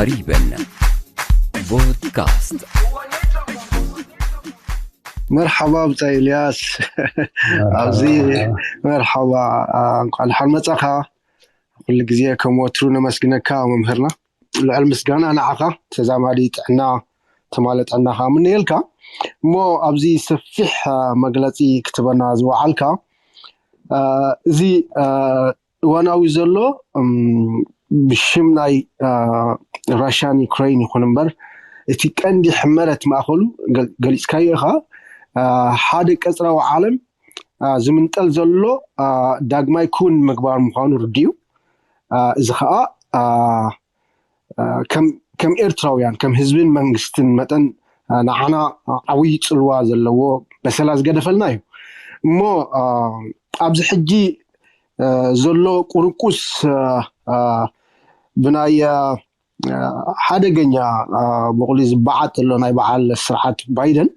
قريبا بودكاست. መርሓባ ብጻይ ኢልያስ። ኣብዚ መርሓባ። እንኳን ደሓን መጻኻ። ኩሉ ግዜ ከም ወትሩ ነመስግነካ መምህርና። ልዕል ምስጋና ንዓኻ፣ ተዛማዲ ጥዕና፣ ተማለ ጥዕና ከኣ ምንየልካ። እሞ ኣብዚ ሰፊሕ መግለጺ ክትበና ዝወዓልካ፣ እዚ እዋናዊ ዘሎ ብሽም ናይ ራሽያን ዩክሬን ይኹን እምበር፣ እቲ ቀንዲ ሕመረት ማእኸሉ ገሊፅካዮ ኢኻ። ሓደ ቀፅራዊ ዓለም ዝምንጠል ዘሎ ዳግማይ ክውን ምግባር ምዃኑ ርድዩ። እዚ ከዓ ከም ኤርትራውያን፣ ከም ህዝብን መንግስትን መጠን ንዓና ዓብይ ፅልዋ ዘለዎ በሰላ ዝገደፈልና እዩ። እሞ ኣብዚ ሕጂ ዘሎ ቁርቁስ ብናይ ሓደገኛ ብቑሊ ዝበዓጥ ዘሎ ናይ በዓል ስርዓት ባይደን፣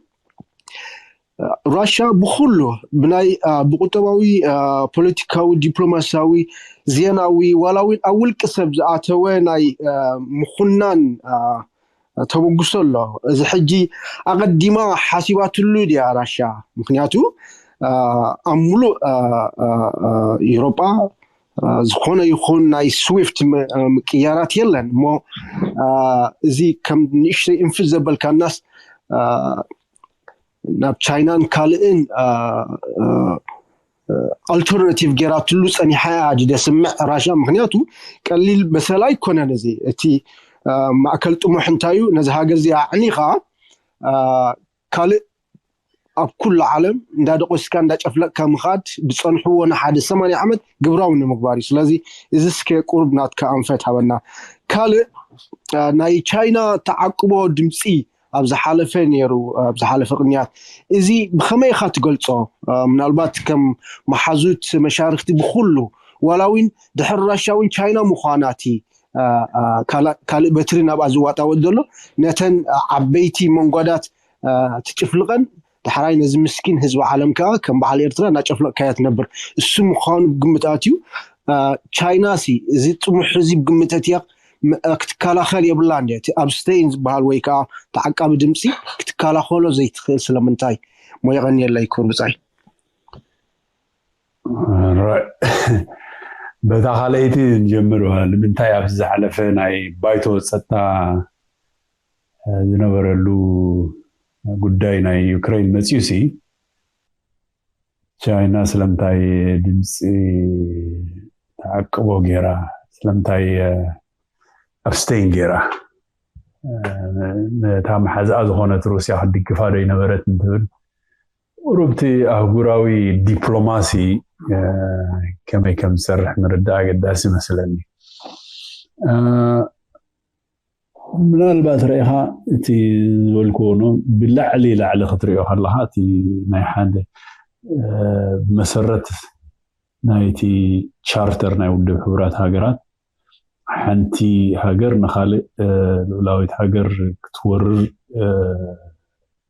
ራሻ ብኩሉ ብናይ ብቁጠባዊ፣ ፖለቲካዊ፣ ዲፕሎማሲያዊ፣ ዜናዊ፣ ዋላ እውን ኣብ ውልቂ ሰብ ዝኣተወ ናይ ምኹናን ተበግሶ ኣሎ። እዚ ሕጂ ኣቐዲማ ሓሲባትሉ ድያ ራሻ? ምክንያቱ ኣብ ሙሉእ ኤሮጳ ዝኾነ ይኹን ናይ ስዊፍት ምቅያራት የለን እሞ፣ እዚ ከም ንእሽተይ እንፍት ዘበልካናስ ናብ ቻይናን ካልእን ኣልተርናቲቭ ጌራትሉ ጸኒሓ እያ ድደ ስምዕ ራሻ። ምክንያቱ ቀሊል በሰላ ኣይኮነን እዚ። እቲ ማእከል ጥሙሕ እንታይ እዩ? ነዚ ሃገር እዚኣ ኣዕኒኻ ካልእ ኣብ ኩሉ ዓለም እንዳደቆስካ እንዳጨፍለቅካ ምኻድ ዝጸንሕዎ ንሓደ ሰማንያ ዓመት ግብራዊ ንምግባር እዩ። ስለዚ እዚ እስከ ቁሩብ ናትካ ኣንፈት ሃበና። ካልእ ናይ ቻይና ተዓቅቦ ድምፂ ኣብ ዝሓለፈ ነይሩ፣ ኣብ ዝሓለፈ ቅንያት። እዚ ብኸመይ ኢኻ ትገልጾ? ምናልባት ከም መሓዙት መሻርክቲ ብኩሉ ዋላ እውን ድሕሪ ራሻ እውን ቻይና ምዃና እቲ ካልእ በትሪ ናብኣ ዝዋጣወጥ ዘሎ ነተን ዓበይቲ መንጓዳት ትጭፍልቐን፣ ዳሕራይ ነዚ ምስኪን ህዝቢ ዓለም ከዓ ከም በዓል ኤርትራ እናጨፍለቕካያ ትነብር። እሱ ምዃኑ ብግምት ኣትዩ ቻይና ሲ እዚ ጥሙሕ ህዝቢ ብግምት ኣትያ ክትከላኸል የብላን ድያ? እቲ ኣብስተይን ዝበሃል ወይ ከዓ ተዓቃቢ ድምፂ ክትከላኸሎ ዘይትኽእል ስለምንታይ? ሞ የቐንየለይ ክቡር ብፃይ። በታ ካልኣይቲ ንጀምር። ንምንታይ ኣብዚ ዝሓለፈ ናይ ባይቶ ፀጥታ ዝነበረሉ ጉዳይ ናይ ዩክሬን መፅዩ ሲ ቻይና ስለምንታይ ድምፂ ተዓቅቦ ገይራ፣ ስለምንታይ ኣብስቴን ገይራ፣ ነታ መሓዝኣ ዝኾነት ሩስያ ክትድግፋ ዶ ይነበረት እንትብል ቁሩብቲ ኣህጉራዊ ዲፕሎማሲ ከመይ ከም ዝሰርሕ ምርዳእ ኣገዳሲ ይመስለኒ። ምናልባት ርኢኻ እቲ ዝበልክዎ ኖ ብላዕሊ ላዕሊ ክትሪኦ ከለኻ እቲ ናይ ሓደ ብመሰረት ናይቲ ቻርተር ናይ ውድብ ሕቡራት ሃገራት ሓንቲ ሃገር ንኻልእ ልኡላዊት ሃገር ክትወርር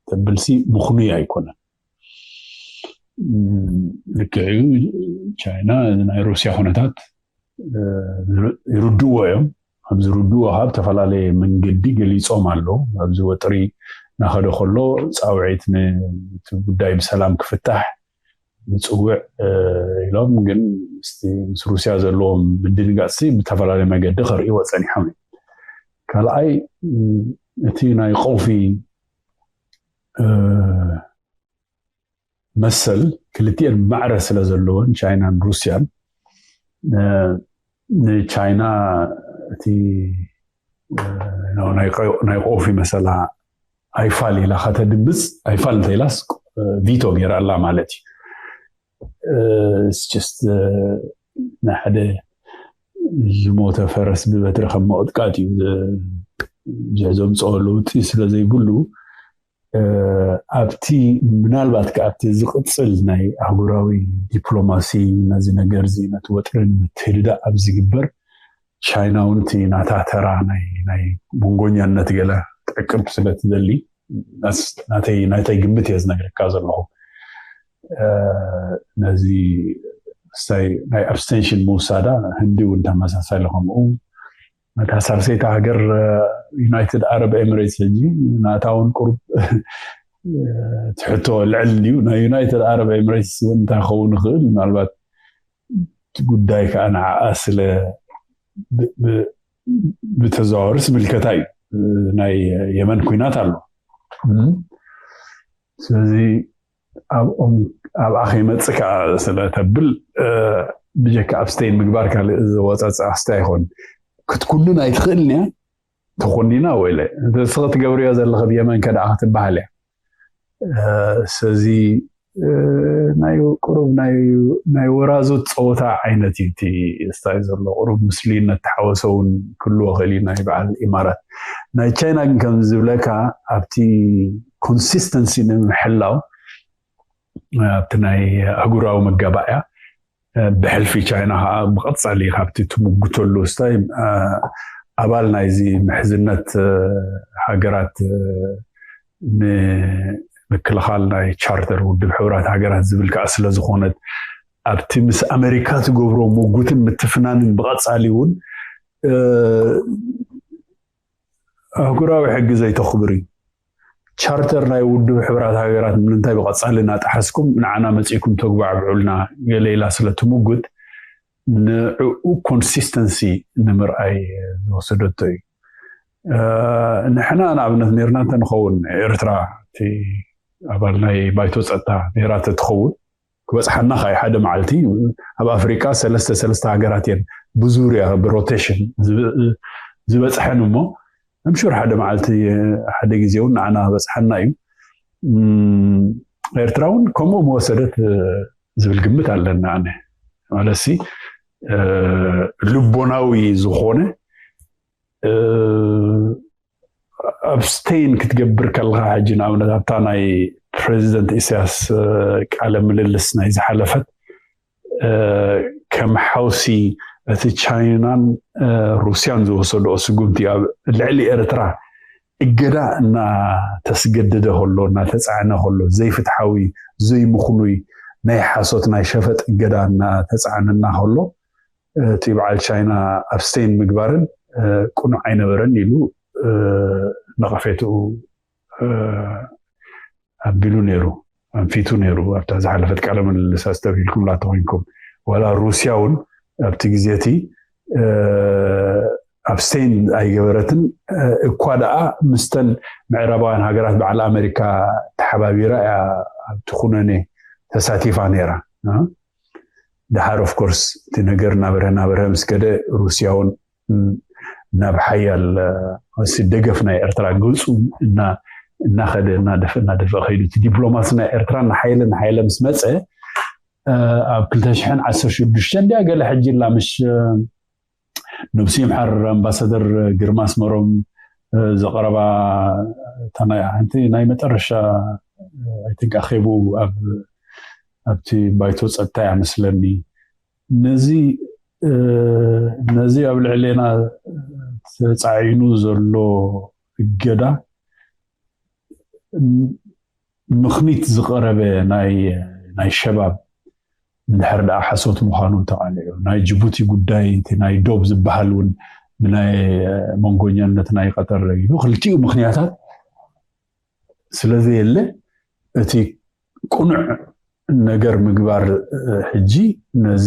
ተብልሲ ምኽኑይ ኣይኮነን። ልክዕ እዩ፣ ቻይና ናይ ሩስያ ኩነታት ይርድእዎ እዮም። ኣብ ዝርድእዎ ካብ ዝተፈላለየ መንገዲ ገሊፆም ኣለዉ። ኣብዚ ወጥሪ እናኸደ ከሎ ፃውዒት ነቲ ጉዳይ ብሰላም ክፍታሕ ንፅውዕ ኢሎም፣ ግን ምስ ሩስያ ዘለዎም ምድንጋፅሲ ብተፈላለየ መገዲ ከርእይዎ ፀኒሖም እዮም። ካልኣይ እቲ ናይ ቀውፊ መሰል ክልቲኤን ማዕረ ስለ ዘለወን ቻይናን ሩስያን ንቻይና እቲ ናይ ቀውፊ መሰላ ኣይፋል ኢላ ከተድምፅ ኣይፋል እንተኢላስ ቪቶ ገይራ ኣላ ማለት እዩ። ንሓደ ዝሞተ ፈረስ ብበትሪ ከም መቕጥቃጥ እዩ ዝሕዞ ምፅኦ ለውጢ ስለ ዘይብሉ ኣብቲ ምናልባት ከ ኣብቲ ዝቕፅል ናይ ኣህጉራዊ ዲፕሎማሲ ነዚ ነገር እዚ ነቲ ወጥሪ ንምትህድዳእ ኣብ ዝግበር ቻይና እውን እቲ ናታ ተራ ናይ መንጎኛነት ገለ ትዕቅብ ስለ ትደሊ ናተይ ግምት እየ ዝነግረካ ዘለኹ። ነዚ ናይ ኣብስቴንሽን ምውሳዳ ህንዲ እውን ተመሳሳሊ ከምኡ ነታ ሳልሰይቲ ሃገር ዩናይትድ ኣረብ ኤምሬትስ ሕጂ ናታ እውን ቁሩብ ትሕቶ ልዕል እዩ። ናይ ዩናይትድ ኣረብ ኤምሬትስ እውን እንታይ ክኸውን ይኽእል? ምናልባት እቲ ጉዳይ ከዓ ንዓኣ ስለ ብተዘዋወሪ ስምልከታ እዩ። ናይ የመን ኩናት ኣሎ። ስለዚ ኣብኣ ከይመፅእ ከዓ ስለተብል ብጀካ ኣብስተይን ምግባር ካልእ ዝወፀ ኣስተ ኣይኮን። ክትኩንን ኣይትኽእልን እያ። ተኮኒና ወይለ ንስኺ ትገብርዮ ዘለኺ ብየመን ከደኣ ክትበሃል እያ። ስለዚ ናይ ቁሩብ ናይ ወራዙት ፀወታ ዓይነት እዩ እቲ ስታይ ዘሎ። ቁሩብ ምስሉይነት ተሓወሰ እውን ክህልዎ ክእል እዩ ናይ በዓል ኢማራት። ናይ ቻይና ግን ከም ዝብለካ ኣብቲ ኮንሲስተንሲ ንምሕላው ኣብቲ ናይ ኣህጉራዊ መጋባእያ ብሕልፊ ቻይና ከዓ ብቐፃሊ ካብቲ ትምጉተሉ ስታይ ኣባል ናይዚ ምሕዝነት ሃገራት ንምክልኻል ናይ ቻርተር ውድብ ሕቡራት ሃገራት ዝብል ከዓ ስለዝኾነት ኣብቲ ምስ ኣሜሪካ ትገብሮ ምጉትን ምትፍናንን ብቐፃሊ እውን ኣህጉራዊ ሕጊ ዘይተኽብር እዩ። ቻርተር ናይ ውድብ ሕቡራት ሃገራት ንምንታይ ብቐፃሊ እናጠሓስኩም ንዓና መፂእኩም ተግባዕብዑልና ገለ ኢላ ስለትምጉት ንዕኡ ኮንሲስተንሲ ንምርኣይ ዝወሰደቶ እዩ። ንሕና ንኣብነት ነርና እንተንኸውን ኤርትራ እቲ ኣባል ናይ ባይቶ ፀጥታ ነራ ተትኸውን ክበፅሓና ካይ ሓደ መዓልቲ ኣብ ኣፍሪቃ ሰለስተ ሰለስተ ሃገራት እየን ብዙርያ ብሮቴሽን ዝበፅሐን እሞ ኣምሹር ሓደ መዓልቲ ሓደ ግዜ እውን ንዓና ክበፅሓና እዩ። ኤርትራ እውን ከምኡ መወሰደት ዝብል ግምት ኣለና። ኣነ ማለትሲ ልቦናዊ ዝኾነ ኣብስቴን ክትገብር ከለካ ሕጂ ንኣብነት ኣብታ ናይ ፕሬዚደንት ኢሳያስ ቃለ ምልልስ ናይ ዝሓለፈት ከም ሓውሲ እቲ ቻይናን ሩስያን ዝወሰድኦ ስጉምቲ ኣብ ልዕሊ ኤርትራ እገዳ እናተስገደደ ከሎ እናተፃዕነ ከሎ ዘይፍትሓዊ ዘይምኽኑይ ናይ ሓሶት ናይ ሸፈጥ እገዳ እናተፃዕነና ከሎ እቲ በዓል ቻይና ኣብስቴን ምግባርን ቅኑዕ ኣይነበረን ኢሉ ነቐፌትኡ ኣቢሉ ነይሩ ኣንፊቱ ነይሩ። ኣብታ ዝሓለፈት ቃለ ምልልስ ኣስተብሂልኩምላ ተኮይንኩም ዋላ ሩስያ እውን ኣብቲ ግዜ እቲ ኣብስቴን ኣይገበረትን እኳ ደኣ ምስተን ምዕራባውያን ሃገራት በዓል ኣሜሪካ ተሓባቢራ እያ ኣብቲ ኩነኔ ተሳቲፋ ነይራ። ድሓር ኦፍኮርስ እቲ ነገር ናበረ ናበረ ምስ ከደ ሩስያ እውን ናብ ሓያል ደገፍ ናይ ኤርትራ ገፁ እናኸደ እናደፈ እናደፈ ከይዱ እቲ ዲፕሎማሲ ናይ ኤርትራ እናሓየለ እናሓየለ ምስ መፀ ኣብ ክልተ ሽሕን ዓሰርተ ሽዱሽተን እንዲያ ገለ ሕጂ ላ ምሽ ነብሲ ይምሓር ኣምባሳደር ግርማ ኣስመሮም ዘቕረባ ሓንቲ ናይ መጠረሻ ኣይቲንክ ኣኼቡ ኣብቲ ባይቶ ፀጥታ እያ መስለኒ። ነዚ ነዚ ኣብ ልዕሌና ተፃዒኑ ዘሎ እገዳ ምኽኒት ዝቐረበ ናይ ሸባብ እንድሕር ደኣ ሓሶት ምዃኑ ተቓሊዑ ናይ ጅቡቲ ጉዳይ እቲ ናይ ዶብ ዝበሃል እውን ብናይ መንጎኛነት ናይ ቀጠር ረጊቡ ክልቲኡ ምኽንያታት ስለዘየለ እቲ ቅኑዕ ነገር ምግባር ሕጂ ነዚ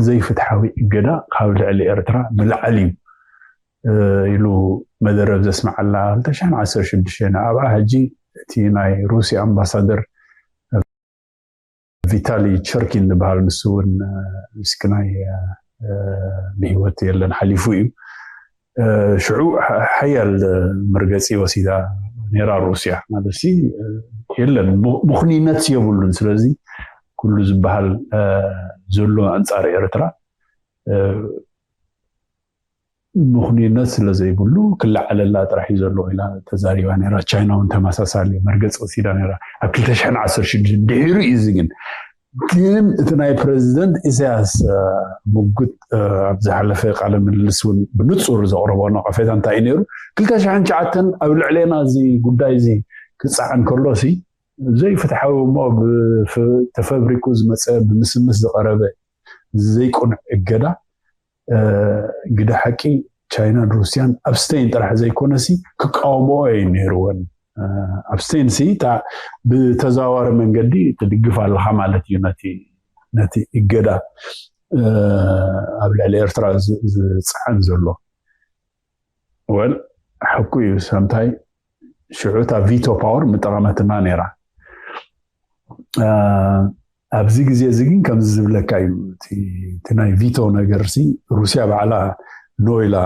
ዘይፍትሓዊ እገዳ ካብ ልዕሊ ኤርትራ ምልዓል እዩ ኢሉ መደረብ ዘስምዓላ ክልተ ሽሕን ዓሰርተ ሽዱሽተን ኣብኣ ሕጂ እቲ ናይ ሩስያ ኣምባሳደር ቪታሊ ቸርኪን ዝበሃል ንሱ እውን ምስክናይ ብሂወት የለን ሓሊፉ እዩ። ሽዑ ሓያል መርገፂ ወሲዳ ነራ ሩስያ ማለት የለን ምኽንይነት የብሉን። ስለዚ ኩሉ ዝበሃል ዘሎ ኣንፃር ኤርትራ ምኽንይነት ስለ ዘይብሉ ክለዓለላ ጥራሕ እዩ ዘለዎ ኢላ ተዛሪባ ነራ። ቻይና እውን ተመሳሳሊ መርገፂ ወሲዳ ነራ ኣብ ክልተ ሽሕን ዓሰርተ ሽዱሽተን ድሒሩ እዩ እዚ ግን ግን እቲ ናይ ፕረዚደንት ኢሳያስ ምጉት ኣብ ዝሓለፈ ቃለ ምልልስ እውን ብንፁር ዘቕረቦ ነቐፌታ እንታይ እዩ ነይሩ? ክልተ ሽሕን ትሽዓተን ኣብ ልዕሌና እዚ ጉዳይ እዚ ክፀዓን ከሎ ሲ ዘይፍትሓዊ እሞ ተፈብሪኩ ዝመፀ ብምስምስ ዝቐረበ ዘይቁኑዕ እገዳ ግደ ሓቂ ቻይናን ሩስያን ኣብስቴን ጥራሕ ዘይኮነሲ ክቃወምኦ እዩ ነይርወን። ኣብስቴን ሲ ብተዘዋዋሪ መንገዲ ትድግፍ ኣለካ ማለት እዩ ነቲ እገዳ ኣብ ልዕሊ ኤርትራ ዝፀዓን ዘሎ። ወል ሓቁ እዩ። ሰምታይ ሽዑ እታ ቪቶ ፓወር ምጠቐመትና ነይራ። ኣብዚ ግዜ እዚ ግን ከምዚ ዝብለካ እዩ። እቲ ናይ ቪቶ ነገር ሲ ሩስያ ባዕላ ኖ ኢላ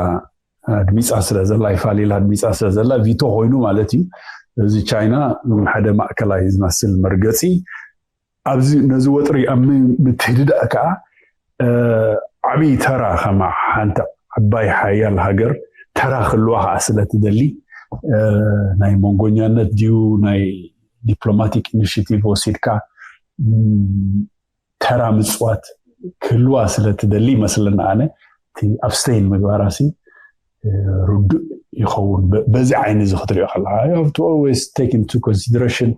ኣድሚፃ ስለ ዘላ ይፋል ኢላ ኣድሚፃ ስለ ዘላ ቪቶ ኮይኑ ማለት እዩ። እዚ ቻይና ሓደ ማእከላይ ዝመስል መርገፂ ኣብዚ ነዚ ወጥሪ ኣብ ምትህድዳእ ከዓ ዓብይ ተራ ከማ ሓንቲ ዓባይ ሓያል ሃገር ተራ ክህልዋ ከዓ ስለትደሊ ናይ መንጎኛነት ድዩ ናይ ዲፕሎማቲክ ኢኒሽቲቭ ወሲድካ ተራ ምፅዋት ክህልዋ ስለትደሊ ይመስለና። ኣነ እቲ ኣብስተይን ምግባራሲ ርዱእ ይኸውን። በዚ ዓይኒ እዚ ክትሪኦ ከለካ you have to always take into consideration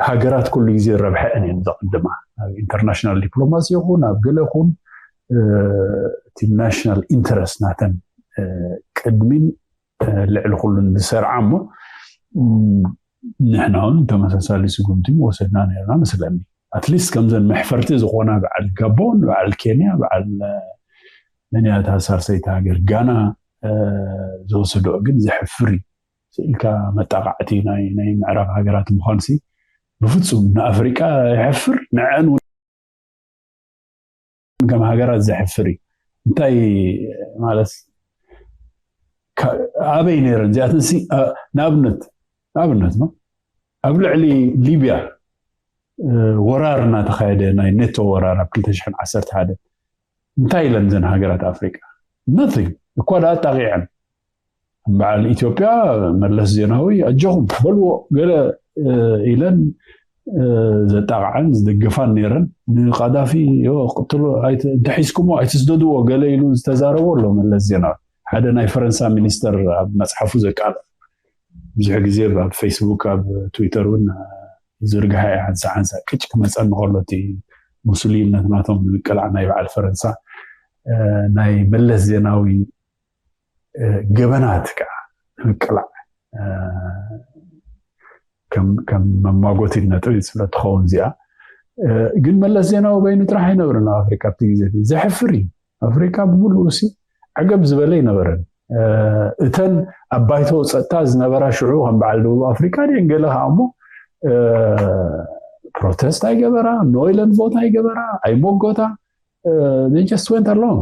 ሃገራት ኩሉ ግዜ ረብሐአን እየን ዘቐድማ ኣብ ኢንተርናሽናል ዲፕሎማሲ ይኹን ኣብ ገለ ይኹን እቲ ናሽናል ኢንተረስት ናተን ቅድሚን ልዕሊ ኩሉን ዝሰርዓ እሞ ንሕና እውን ተመሳሳሊ ስጉምቲ ወሰድና ነርና መስለኒ። ኣትሊስት ከምዘን መሕፈርቲ ዝኾና በዓል ጋቦን በዓል ኬንያ በዓል መንያታ ሳልሰይቲ ሃገር ጋና ዝወሰድኦ ግን ዘሕፍር እዩ። ስኢልካ መጣቃዕቲ ናይ ናይ ምዕራብ ሃገራት ምዃንሲ ብፍጹም ንኣፍሪቃ የሕፍር ንዐን ከም ሃገራት ዘሕፍር እዩ። እንታይ ማለት ኣበይ ነይረን እዚኣተንሲ ንኣብነት ንኣብነት ነው ኣብ ልዕሊ ሊብያ ወራር እናተኻየደ ናይ ኔቶ ወራር ኣብ ክልተ ሽሕን ዓሰርተ ሓደ እንታይ ኢለን ዘን ሃገራት ኣፍሪቃ nothing እኳ ደኣ ኣጣቂዐን በዓል ኢትዮጵያ መለስ ዜናዊ ኣጆኹም በልዎ ገለ ኢለን ዘጣቕዓን ዝደገፋን ነይረን ንቃዳፊ ቅትሎ እንተሒዝኩሞ ኣይትስደድዎ ገለ ኢሉ ዝተዛረቦ ኣሎ መለስ ዜናዊ ሓደ ናይ ፈረንሳ ሚኒስተር ኣብ መፅሓፉ ዘቃል ብዙሕ ግዜ ኣብ ፌስቡክ ኣብ ትዊተር እውን ዝርግሐ ሓንሳ ሓንሳ ቅጭ ክመፀኒ ከሎ እቲ ሙስሊምነት ናቶም ንምቅላዕ ናይ በዓል ፈረንሳ ናይ መለስ ዜናዊ ገበናት ከዓ ንምቅላዕ ከም መማጎቲ ነጥብ ስለትኸውን እዚኣ ግን መለስ ዜናዊ በይኑ ጥራሕ ኣይነብርን ኣብ ኣፍሪካ ኣብቲ ግዜ ዘሕፍር እዩ ኣፍሪካ ብምሉኡ ሲ ዓገብ ዝበለ ኣይነበረን እተን ኣብ ባይቶ ፀጥታ ዝነበራ ሽዑ ከም በዓል ደቡብ ኣፍሪካ ድን ገለ ከዓ እሞ ፕሮቴስት ኣይገበራ ኖ ኢለን ቮት ኣይገበራ ኣይሞጎታ just went along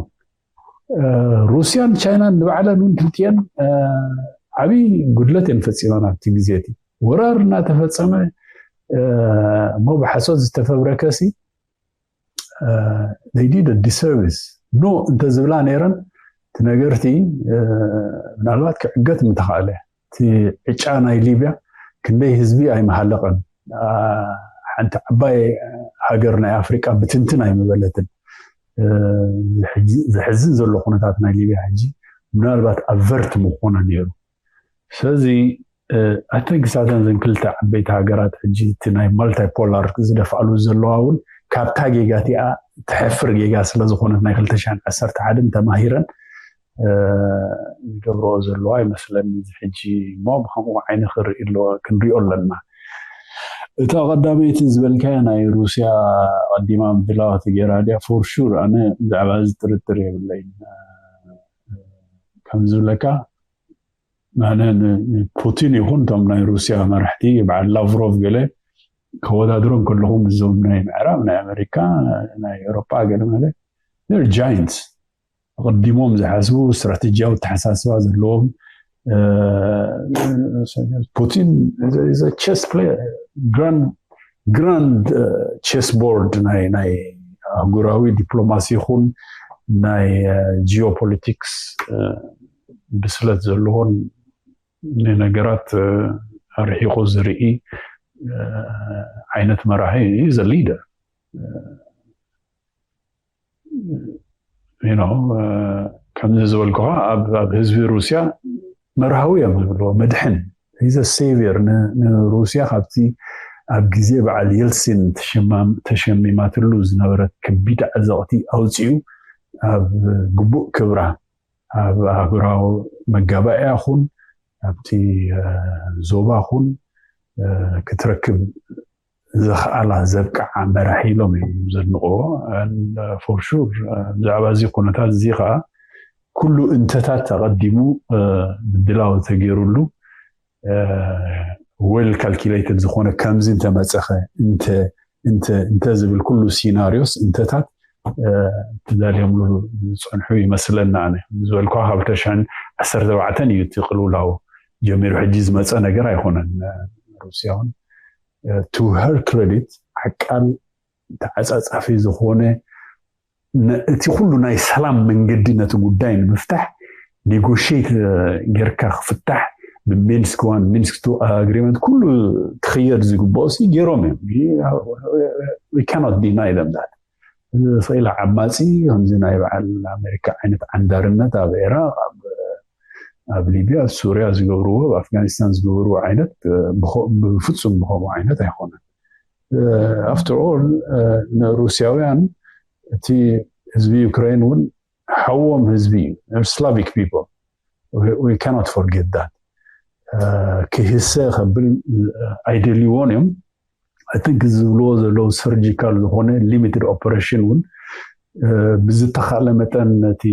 ሩስያን ቻይናን ንባዕለን እውን ክልቲኤን ዓብይ ጉድለት እየን ፈፂመን ኣብቲ ግዜ እቲ ወራር እናተፈፀመ እሞ ብሓሶት ዝተፈብረከ ሲ they did a disservice no እንተዝብላ ነይረን እቲ ነገርቲ ምናልባት ክዕገት ምተኻእለ እቲ ዕጫ ናይ ሊብያ ክንደይ ህዝቢ ኣይመሃለቐን ሓንቲ ዓባይ ሃገር ናይ ኣፍሪቃ ብትንትን ኣይምበለትን ዘሕዝን ዘሎ ኩነታት ናይ ሊብያ ሕጂ ምናልባት ኣቨርት ምኾነ ነይሩ ስለዚ ኣተንክሳተን ዘን ክልተ ዓበይቲ ሃገራት ሕጂ እቲ ናይ ማልታይፖላር ዝደፍኣሉ ዘለዋ እውን ካብታ ጌጋ እቲኣ ትሐፍር ጌጋ ስለዝኾነት ናይ ክልተ ሽሕን ዓሰርተ ሓደን ተማሂረን ዝገብረኦ ዘለዋ ይመስለኒ እዚ ሕጂ እሞ ብከምኡ ዓይኒ ክርኢ ኣለዋ ክንሪኦ ኣለና እታ ቀዳመይቲ ዝበልካያ ናይ ሩስያ ቀዲማ ምድላዋት ገይራ ድያ for sure ኣነ ብዛዕባ እዚ ጥርጥር የብለይን ከም ዝብለካ ኣነ ፑቲን ይኹን እቶም ናይ ሩስያ መራሕቲ በዓል ላቭሮቭ ገለ ከወዳድሮም ከለኹም እዞም ናይ ምዕራብ ናይ ኣሜሪካ ናይ ኤውሮጳ ገለ ማለት ጃይንትስ ኣቐዲሞም ዝሓስቡ ስትራቴጂያዊ ተሓሳስባ ዘለዎም ፑቲን ቸስ ፕሌየር ግራንድ ቸስ ቦርድ ናይ ናይ ኣህጉራዊ ዲፕሎማሲ ይኹን ናይ ጂኦፖለቲክስ ብስለት ዘለዎን ንነገራት ኣርሒቑ ዝርኢ ዓይነት መራሒ እዩ ዘ ሊደር ከምዚ ዝበልኩኻ ኣብ ህዝቢ ሩስያ መርሃዊ እዮም ዝብልዎ መድሕን ሂዘ ሴቪየር ንሩስያ ካብቲ ኣብ ግዜ በዓል የልሲን ተሸሚማትሉ ዝነበረት ከቢድ ዓዘቕቲ ኣውፅኡ ኣብ ግቡእ ክብራ ኣብ ኣህጉራዊ መጋባእያ ኹን ኣብቲ ዞባ ኹን ክትረክብ ዘኽኣላ ዘብቅዓ መራሒ ኢሎም እዮም ዘድንቕዎ። For sure ብዛዕባ እዚ ኩነታት እዚ ከዓ ኩሉ እንተታት ኣቐዲሙ ምድላው ተገይሩሉ well calculated ዝኾነ ከምዚ እንተመፀኸ እንተ ዝብል ኩሉ ሲናሪዮስ እንተታት ተዳልዮምሉ ዝፀንሑ ይመስለና። ኣነ ዝበልኳ ካብ ተሽሕን ዓሰርተ ተባዕተን እዩ እቲ ቅልውላው ጀሚሩ። ሕጂ ዝመፀ ነገር ኣይኮነን። ሩስያ እውን to her credit ዓቃል ተዓፃፃፊ ዝኾነ እቲ ኩሉ ናይ ሰላም መንገዲ ነቲ ጉዳይ ንምፍታሕ ኔጎሽት ጌርካ ክፍታሕ ብሚንስክ ዋን ሚንስክ ቱ ኣግሪመንት ኩሉ ክኽየድ ዝግብኦ ሲ ገይሮም እዮም። Cannot deny them that። ስኢላ ዓማፂ ከምዚ ናይ በዓል ኣሜሪካ ዓይነት ዓንዳርነት ኣብ ኢራቅ ኣብ ሊብያ ኣብ ሱርያ ዝገብርዎ ኣብ ኣፍጋኒስታን ዝገብርዎ ዓይነት ብፍፁም ብከምኡ ዓይነት ኣይኮነን። After all ንሩስያውያን እቲ ህዝቢ ዩክሬን እውን ሓዎም ህዝቢ እዩ። Slavic people, we cannot forget that። ክህሰ ከብል ኣይደልይዎን እዮም። I think ዝብልዎ ዘለዉ surgical ዝኾነ limited operation እውን ብዝተኻእለ መጠን ነቲ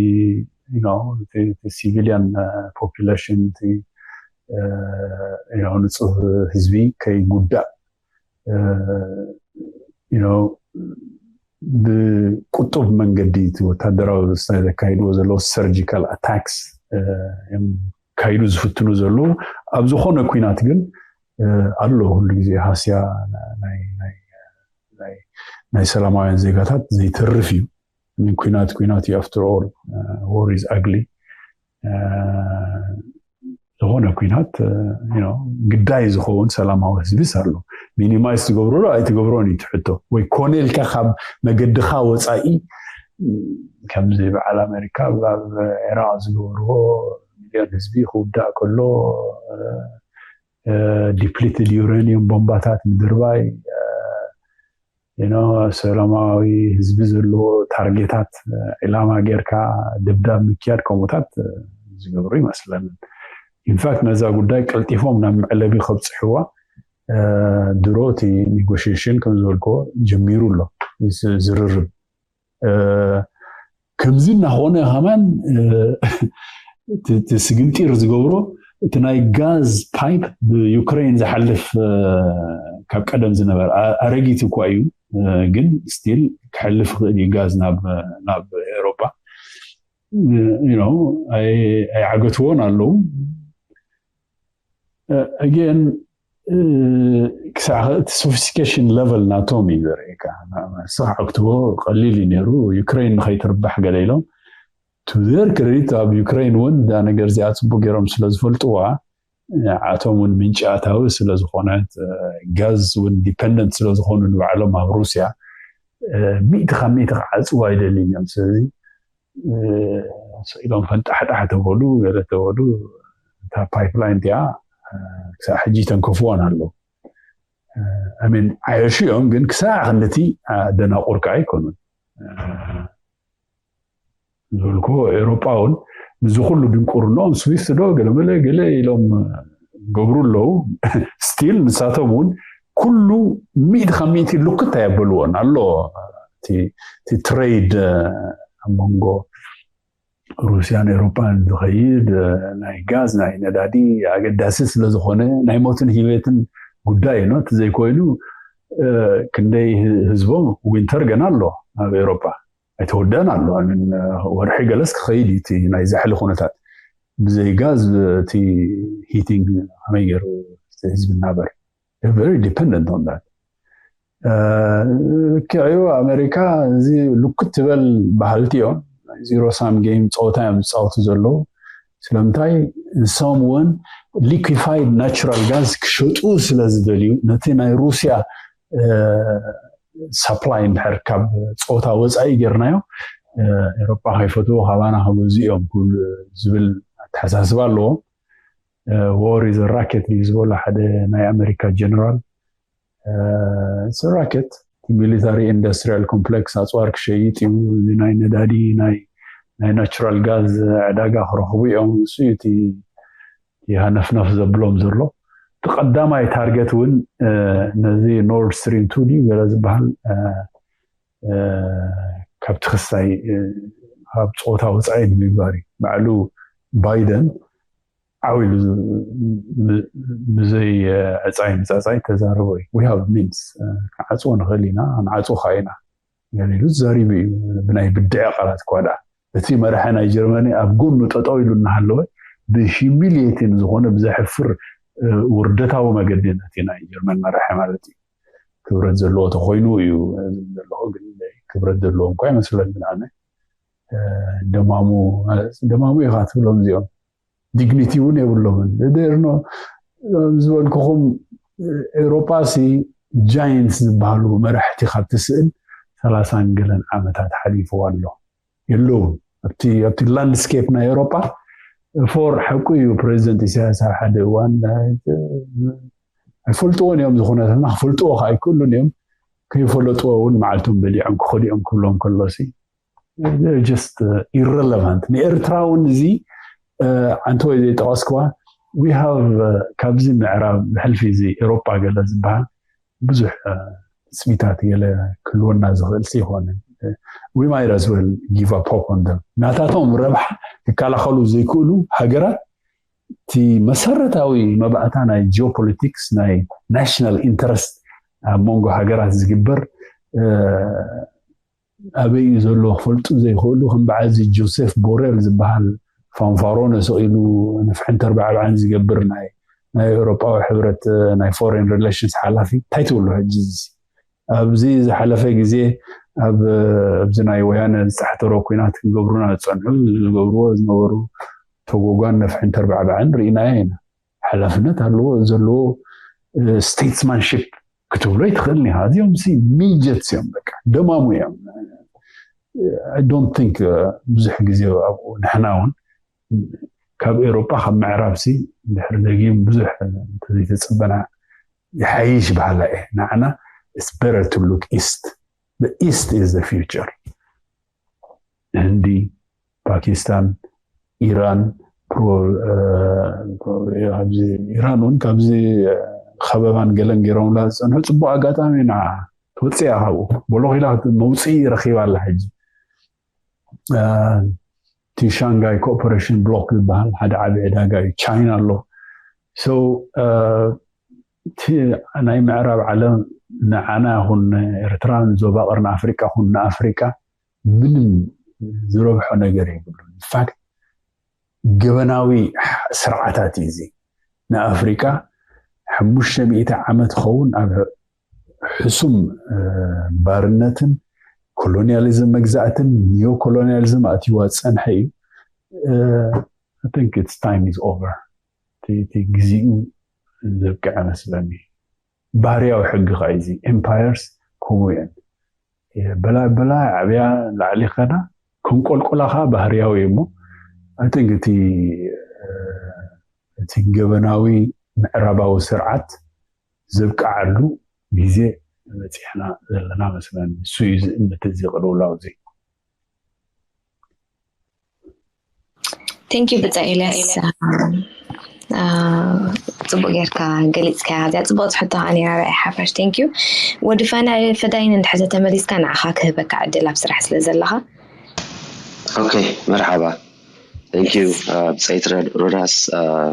civilian population ንፁህ ህዝቢ ከይጉዳእ ብቁጡብ መንገዲ እቲ ወታደራዊ ስታይ ዘካይድዎ ዘለዉ surgical attacks ካይዱ ዝፍትኑ ዘለዉ። ኣብ ዝኾነ ኩናት ግን ኣሎ ኩሉ ግዜ ሃስያ ናይ ሰላማውያን ዜጋታት ዘይተርፍ እዩ። ኩናት ኩናት እዩ። After all war is ugly። ዝኾነ ኩናት ግዳይ ዝኸውን ሰላማዊ ህዝቢስ ኣሎ። ሚኒማይዝ ትገብሮ ዶ ኣይትገብሮን እዩ ትሕቶ። ወይ ኮነ ኢልካ ካብ መገድኻ ወፃኢ ከምዚ በዓል ኣሜሪካ ኣብ ኢራቅ ዝገብርዎ ሚልዮን ህዝቢ ክውዳእ ከሎ depleted uranium ቦምባታት ምድርባይ ሰላማዊ ህዝቢ ዘለዎ ታርጌታት ዒላማ ጌርካ ድብዳብ ምክያድ ከምኡታት ዝገብሩ ይመስለንን። ኢንፋክት ነዛ ጉዳይ ቀልጢፎም ናብ መዕለቢ ከብፅሕዋ ድሮ እቲ ኔጎሽሽን ከም ዝበልክዎ ጀሚሩ ኣሎ ዝርርብ። ከምዚ እናኾነ ከማን እቲ ስግንጢር ዝገብሮ እቲ ናይ ጋዝ ፓይፕ ብዩክሬን ዝሓልፍ ካብ ቀደም ዝነበረ ኣረጊት እኳ እዩ፣ ግን ስቲል ክሕልፍ ይኽእል እዩ ጋዝ ናብ ኤሮጳ። ኣይዓገትዎን ኣለዉ። ኣጌን ክሳዕ እቲ ሶፊስቲኬሽን ለቨል ናቶም እዩ ዘርእየካ። ንስኻ ዕግትዎ ቀሊል እዩ ነይሩ፣ ዩክሬን ንኸይትርባሕ ገለ ኢሎም። ቱ ዜር ክሬዲት ኣብ ዩክሬን እውን እዛ ነገር እዚኣ ፅቡቅ ገይሮም ስለ ዝፈልጥዋ ንዓቶም እውን ምንጪ ኣታዊ ስለ ዝኾነት፣ ጋዝ እውን ዲፐንደንት ስለ ዝኾኑ ንባዕሎም ኣብ ሩስያ ሚእቲ ካብ ሚእቲ ክዓፅዋ ኣይደልዩን እዮም። ስለዚ ስኢሎም ፈንጣሕጣሕ ተበሉ ገለ ተበሉ እታ ፓይፕላይን እቲኣ ክሳብ ሕጂ ተንከፍዋን ኣለዉ። ሚን ዓየሹ እዮም፣ ግን ክሳዕ ክንድቲ ደናቁር ከዓ ኣይኮኑን። ዝበልኩ ኤሮጳ እውን ምስዚ ኩሉ ድንቁርኖም ስዊፍት ዶ ገለመለ ገለ ኢሎም ገብሩ ኣለዉ። ስቲል ንሳቶም እውን ኩሉ ሚእቲ ካብ ሚእቲ ልክት ኣየበልዎን ኣሎ። እቲ ትሬድ ኣብ መንጎ ሩስያን ኤሮጳን ዝኸይድ ናይ ጋዝ ናይ ነዳዲ ኣገዳሲ ስለዝኾነ ናይ ሞትን ህይወትን ጉዳይ እዩ። እቲ ዘይኮይኑ ክንደይ ህዝቦም ዊንተር ገና ኣሎ ኣብ ኤሮጳ ኣይተወደአን ኣሎ። ወርሒ ገለስ ክኸይድ እዩ እቲ ናይ ዛሕሊ ኩነታት። ብዘይ ጋዝ እቲ ሂቲንግ ከመይ ገይሩ ህዝቢ እናበር very dependent on that። ልክዕ እዩ ኣሜሪካ እዚ ልኩት ትበል ባህልቲ እዮም። ዚሮ ሳም ጌም ፀወታ እዮም ዝፃወቱ ዘለዉ። ስለምንታይ ንሶም እውን ሊኩፋይድ ናቹራል ጋዝ ክሸጡ ስለ ዝደልዩ ነቲ ናይ ሩስያ ሳፕላይ እንድሕር ካብ ፀወታ ወፃኢ ጌርናዮ ኤሮጳ ከይፈትዎ ካባና ክገዝኡ እዮም ዝብል ኣተሓሳስባ ኣለዎም። War is a racket እዩ ዝበሎ ሓደ ናይ ኣሜሪካ ጀነራል። ራኬት ሚሊታሪ ኢንዱስትሪያል ኮምፕሌክስ ኣፅዋር ክሸይጥ እዩ። ናይ ነዳዲ ናይ ናይ ናቹራል ጋዝ ዕዳጋ ክረኽቡ እዮም። ንሱ እዩ እቲ እቲ ሃነፍነፍ ዘብሎም ዘሎ። እቲ ቀዳማይ ታርገት እውን ነዚ ኖርድ ስትሪም ቱ ድዩ ገለ ዝበሃል ካብቲ ክሳይ ካብ ፀወታ ወፃኢ ንምግባር እዩ። ባዕሉ ባይደን ዓው ኢሉ ብዘይ ዕፃይ ምፃፃይ ተዛረቦ እዩ። We have means፣ ክንዓፅዎ ንኽእል ኢና፣ ክንዓፅዎ ከዓ ኢና ገለ ኢሉ ተዛሪቡ እዩ። ብናይ ብድዐ ቃላት እኳ ደኣ እቲ መራሒ ናይ ጀርመኒ ኣብ ጎኑ ጠጠው ኢሉ እናሃለወ ብሂሚሊየቲን ዝኾነ ብዘሕፍር ውርደታዊ መገዲ ነቲ ናይ ጀርመን መራሒ ማለት እዩ። ክብረት ዘለዎ ተኮይኑ እዩ ዘለኹ፣ ግን ክብረት ዘለዎ እንኳ ይመስለኒ። ኣነ ደማሙ ደማሙ ኢኻ ትብሎም እዚኦም፣ ዲግኒቲ እውን የብሎምን። ደርኖ ዝበልኩኹም ኤውሮጳ ሲ ጃይንትስ ዝበሃሉ መራሕቲ ካብቲ ስእል ሰላሳን ገለን ዓመታት ሓሊፍዋ ኣሎ። የለውን ኣብቲ ኣብቲ ላንድስኬፕ ናይ ኤውሮጳ። ፎር ሓቁ እዩ፣ ፕሬዚደንት ኢሳያስ ኣብ ሓደ እዋን ኣይፈልጥዎን እዮም፣ ዝኾነትና ክፈልጥዎ ከዓ ኣይክእሉን እዮም። ከይፈለጥዎ እውን መዓልቶም በሊዖም ክኸዱ እዮም ክብሎም ከሎሲ just ኢረለቫንት። ንኤርትራ እውን እዚ ዓንተ ወይ ዘይጠቐስክዋ we have ካብዚ ምዕራብ ብሕልፊ እዚ ኤሮጳ ገለ ዝበሃል ብዙሕ ትፅቢታት ገለ ክህልወና ዝኽእል ይኮነ። We might as well give up hope on them። ናታቶም ረብሓ ክከላኸሉ ዘይክእሉ ሃገራት፣ እቲ መሰረታዊ መባእታ ናይ ጂኦፖለቲክስ ናይ ናሽናል ኢንተረስት ኣብ መንጎ ሃገራት ዝግበር ኣበይ እዩ ዘሎ ክፈልጡ ዘይክእሉ፣ ከም በዓል እዚ ጆሴፍ ቦሬል ዝበሃል ፋንፋሮነ ሰቕ ኢሉ ንፍሕን ተርባዕባዕን ዝገብር ናይ ናይ ኤውሮጳዊ ሕብረት ናይ ፎሬን ሪሌሽንስ ሓላፊ እንታይ ትብሉ ሕጂ? ኣብዚ ዝሓለፈ ግዜ ኣብ ኣብዚ ናይ ወያነ ዝፃሕተሮ ኩናት ክገብሩና ዝፀንሑ ዝገብርዎ ዝነበሩ ተጎጓን ነፍሕን ተርባዕባዕን ርኢናዮ ኢና። ሓላፍነት ኣለዎ ዘለዎ ስቴትስማንሽፕ ክትብሎ ይትኽእል ኒኻ። እዚኦም ሲ ሚጀትስ እዮም፣ በቃ ደማሙ እዮም። I don't think ብዙሕ ግዜ ኣብኡ ንሕና እውን ካብ ኤውሮጳ ካብ ምዕራብ ሲ ድሕሪ ደጊም ብዙሕ እንተዘይተፀበና ይሓይሽ በሃላ እየ። ንዓና it's better to look east. The east is the future. ህንዲ፣ ፓኪስታን፣ ኢራን፣ ኢራን እውን ካብዚ ከበባን ገለን ገይሮምላ ዝፀንሑ ፅቡቅ ኣጋጣሚ ንዓ ትወፅእ እያ ካብኡ። ቦሎኺላ መውፅኢ ረኪባ ኣላ ሕጂ። እቲ ሻንጋይ ኮኦፐሬሽን ብሎክ ዝበሃል ሓደ ዓቢ ዕዳጋ እዩ። ቻይና ኣሎ። So እቲ ናይ ምዕራብ ዓለም ንዓና ይኹን ንኤርትራ፣ ንዞባ ቀርኒ ኣፍሪቃ ይኹን ንኣፍሪቃ ምንም ዝረብሖ ነገር የብሉን። ኢንፋክት ገበናዊ ስርዓታት እዩ እዚ። ንኣፍሪቃ ሓሙሽተ ሚእቲ ዓመት ኸውን ኣብ ሕሱም ባርነትን ኮሎኒያሊዝም መግዛእትን ኒዮ ኮሎኒያሊዝም ኣትይዋ ዝፀንሐ እዩ። I think it's time is over። እቲ ግዜኡ ዘብቅዐ መስለኒ። ባህርያዊ ሕጊ ከዓ እዚ ኤምፓየርስ ከምኡ እየን። በላ በላ ዓብያ ላዕሊ ከዳ ክንቆልቆላ ከዓ ባህርያዊ እዩ እሞ፣ I think እቲ እቲ ገበናዊ ምዕራባዊ ስርዓት ዘብቅዓሉ ግዜ በፂሕና ዘለና መስለኒ። ንሱ እዩ ዝእምት እዚ ቅልውላው እዚ። Thank you ብፃ ኤልያስ። ፅቡቅ ጌርካ ገሊፅካ። እዚኣ ፅቡቅ ትሕቶ ከዓ ነይራ ራእይ ሓፋሽ። Thank you ወዲ ፈዳይን እንድሕር ተመሊስካ ንዓኻ ክህበካ ዕድል ኣብ ስራሕ ስለ ዘለኻ። Okay መርሓባ። Thank you ብፀይቲ ሮዳስ።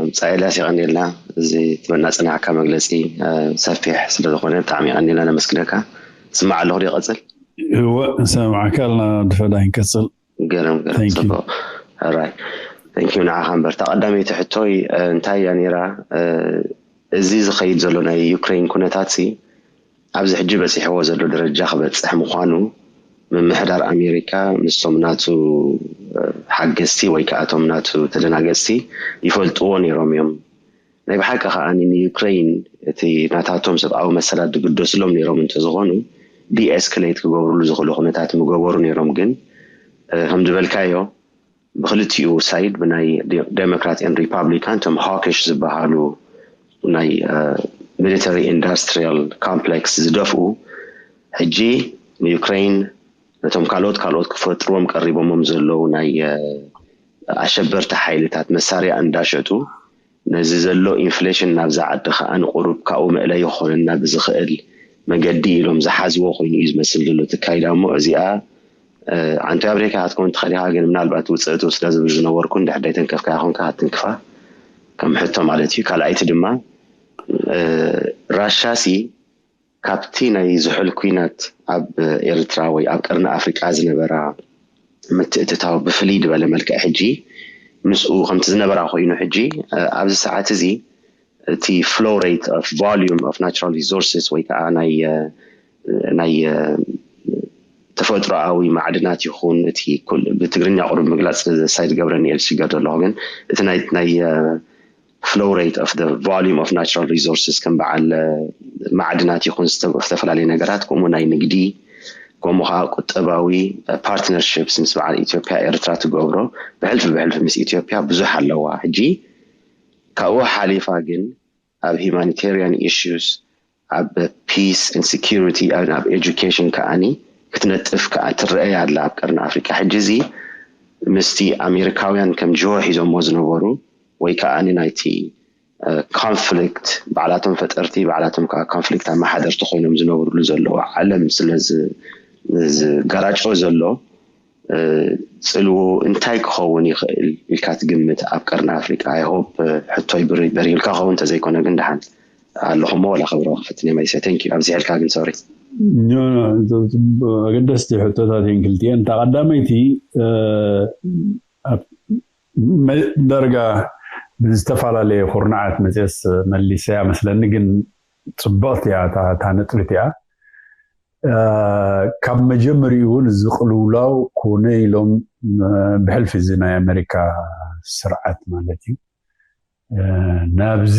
ብፃ ኤልያስ የቀኒልና እዚ ትበና ፅናዕካ መግለፂ ሰፊሕ ስለዝኮነ ብጣዕሚ የቀኒልና ነመስግነካ። ስማዕ ኣለኹ ዶ ይቀፅል? እወ ንሰማዕካ ኣለና ወዲ ፈዳይን ቀፅል። ገረም ገረም Thank you። ፅቡቅ። Alright thank you ንዓኻ እምበር። እታ ቀዳመይቲ ሕቶይ እንታይ እያ ነይራ? እዚ ዝኸይድ ዘሎ ናይ ዩክሬን ኩነታት ሲ ኣብዚ ሕጂ በፂሕዎ ዘሎ ደረጃ ክበፅሕ ምዃኑ ምምሕዳር ኣሜሪካ ምስቶም ናቱ ሓገዝቲ ወይ ከዓ እቶም ናቱ ተደናገፅቲ ይፈልጥዎ ነይሮም እዮም። ናይ ብሓቂ ከዓ ንዩክሬን እቲ ናታቶም ሰብኣዊ መሰላት ዝግደስሎም ነይሮም እንተዝኾኑ ዲኤስክሌት ክገብርሉ ዝኽእሉ ኩነታት ምገበሩ ነይሮም። ግን ከም ዝበልካዮ ብክልቲኡ ሳይድ ብናይ ዴሞክራት ን ሪፓብሊካን እቶም ሃውኪሽ ዝበሃሉ ናይ ሚሊተሪ ኢንዳስትሪያል ኮምፕሌክስ ዝደፍኡ ሕጂ ንዩክሬን ነቶም ካልኦት ካልኦት ክፈጥርዎም ቀሪቦሞም ዘለዉ ናይ ኣሸበርቲ ሓይልታት መሳርያ እንዳሸጡ፣ ነዚ ዘሎ ኢንፍሌሽን ናብዛ ዓዲ ከዓ ንቁሩብ ካብኡ መእለይ ክኾነና ብዝኽእል መገዲ ኢሎም ዝሓዝዎ ኮይኑ እዩ ዝመስል ዘሎ እቲ ኣካይዳ። እሞ እዚኣ ዓንቶ ኣብሬካ ክትከውን ትኽእል ኢኻ፣ ግን ምናልባት ውፅእቲ ውስዳ ዝብል ዝነበርኩ እንድሕር ደይተንከፍካ ይኹንካ ክትንክፋ ከም ሕቶ ማለት እዩ። ካልኣይቲ ድማ ራሻሲ ካብቲ ናይ ዝሑል ኩናት ኣብ ኤርትራ ወይ ኣብ ቀርኒ ኣፍሪቃ ዝነበራ ምትእትታው ብፍልይ ዝበለ መልክዕ ሕጂ ምስኡ ከምቲ ዝነበራ ኮይኑ ሕጂ ኣብዚ ሰዓት እዚ እቲ flow rate of volume of natural resources ወይ ከዓ ናይ ናይ ተፈጥሮኣዊ ማዕድናት ይኹን እቲ ብትግርኛ ቁሩብ ምግላፅ ሳይድ ገብረኒኤል ዝሽገር ዘለኹ ግን እቲ ናይ ናይ flow rate of the volume of natural resources ከም በዓል ማዕድናት ይኹን ዝተፈላለዩ ነገራት ከምኡ ናይ ንግዲ ከምኡ ከዓ ቁጠባዊ partnerships ምስ በዓል ኢትዮጵያ ኤርትራ ትገብሮ ብሕልፊ ብሕልፊ ምስ ኢትዮጵያ ብዙሕ ኣለዋ። ሕጂ ካብኡ ሓሊፋ ግን ኣብ humanitarian issues ኣብ peace and security ኣብ education ከዓኒ ክትነጥፍ ከዓ ትረአ ኣላ ኣብ ቀርኒ ኣፍሪቃ። ሕጂ እዚ ምስቲ ኣሜሪካውያን ከም ጅሆ ሒዞሞ ዝነበሩ ወይ ከዓ ናይቲ conflict ባዕላቶም ፈጠርቲ ባዕላቶም ከዓ conflict ኣመሓደርቲ ኮይኖም ዝነብርሉ ዘለዉ ዓለም ስለ ዝጋራጮ ዘሎ ፅልዉ እንታይ ክኸውን ይኽእል ኢልካ ትግምት ኣብ ቀርኒ ኣፍሪቃ? I hope ሕቶይ ብሪ በሪልካ ኸውን እንተዘይኮነ ግን ደሓን ኣለኹሞ ወላ ክብሮ ክፍትን መይሰ thank you ኣብዚሐልካ ግን sorry ኣገደስቲ ሕቶታት እየን ክልቲኤን። እታ ቀዳመይቲ ዳርጋ ብዝተፈላለየ ኩርናዓት መፅስ መሊሰያ መስለኒ፣ ግን ፅብቕቲ እያ እታ ነጥቢ እቲኣ። ካብ መጀመሪኡ እውን እዚ ቅልውላው ኮነ ኢሎም ብሕልፊ እዚ ናይ ኣሜሪካ ስርዓት ማለት እዩ ናብዚ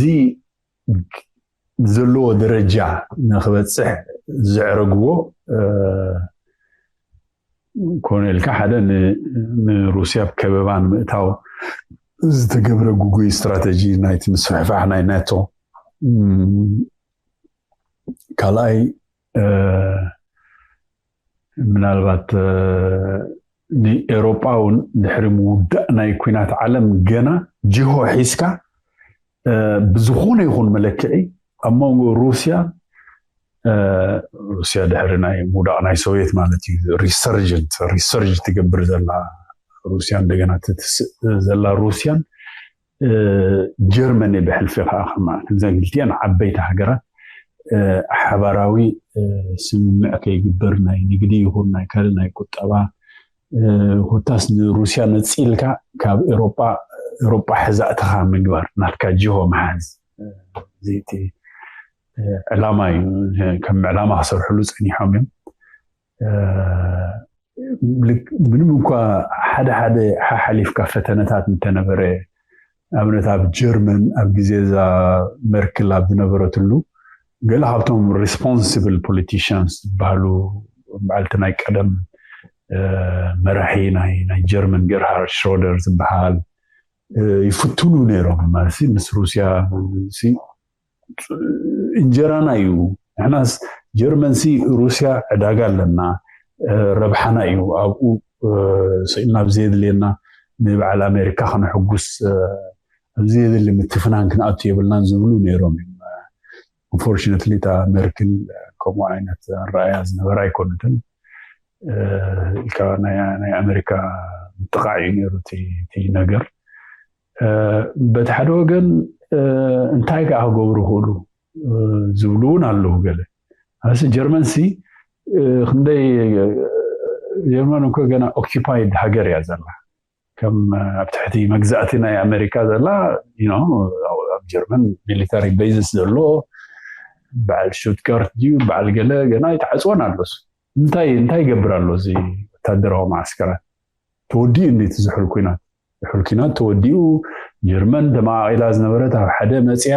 ዘለዎ ደረጃ ንክበፅሕ ዘዕረግዎ ኮነ ኢልካ ሓደ ንሩስያ ከበባ ንምእታው ዝተገብረ ጉጉይ ስትራተጂ ናይቲ ምስፍሕፋሕ ናይ ናቶ ካልኣይ ምናልባት ንኤሮጳ እውን ድሕሪ ምውዳእ ናይ ኩናት ዓለም ገና ጅሆ ሒዝካ ብዝኾነ ይኹን መለክዒ ኣብ መንጎ ሩስያ ሩስያ ድሕሪ ናይ ምውዳቕ ናይ ሶቪየት ማለት እዩ resurgent resurge ትገብር ዘላ ሩስያ እንደገና ትትስእ ዘላ ሩስያን ጀርመን ብሕልፊ ከዓ ከማ ክልቲኣን ዓበይቲ ሃገራት ሓባራዊ ስምምዕ ከይግበር ናይ ንግዲ ይኹን ናይ ካልእ ናይ ቁጠባ ኮታስ ንሩስያ ነፂልካ ካብ ኤሮጳ ኤሮጳ ሕዛእትኻ ምግባር ናትካ ጅሆ መሓዝ ዚቲ ዕላማ እዩ ከም ዕላማ ክሰርሕሉ ፀኒሖም እዮም ምንም እንኳ ሓደ ሓደ ሓሓሊፍካ ፈተነታት እንተነበረ ኣብነት ኣብ ጀርመን ኣብ ግዜ ዛ መርክል ኣብ ዝነበረትሉ ገለ ካብቶም responsible politicians ዝበሃሉ በዓልቲ ናይ ቀደም መራሒ ናይ ጀርመን ጌርሃርድ ሽሮደር ዝበሃል ይፍትኑ ነይሮም ማለት ምስ ሩስያ እንጀራና እዩ ንሕናስ ጀርመን ሲ ሩስያ ዕዳጋ ኣለና ረብሓና እዩ ኣብኡ ስኢልና ብዘየድልየና ንበዓል ኣሜሪካ ከነሕጉስ ኣብ ዘየድሊ ምትፍናን ክንኣቱ የብልናን ዝብሉ ነይሮም እዮም unfortunately እታ መርክል ከምኡ ዓይነት ኣረኣያ ዝነበረ ኣይኮነትን ኢልካ ናይ ኣሜሪካ ምጥቃዕ እዩ ነይሩ እቲ ነገር በቲ ሓደ ወገን እንታይ ከዓ ክገብሩ ክእሉ ዝብሉ እውን ኣለዉ ገለ ኣስ ጀርመን ሲ ክንደይ ጀርመን እኮ ገና occupied ሃገር እያ ዘላ ከም ኣብ ትሕቲ መግዛእቲ ናይ ኣሜሪካ ዘላ ኣብ ጀርመን military bases ዘሎ በዓል Stuttgart ድዩ በዓል ገለ ገና ኣይተዓፅወን ኣሎስ እንታይ እንታይ ይገብር ኣሎ እዚ ወታደራዊ ማዓስከራት ተወዲኡ እንዴት ዝሑል ኩናት ዝሑል ኩናት ተወዲኡ ጀርመን ተማቃቂላ ዝነበረት ኣብ ሓደ መፅያ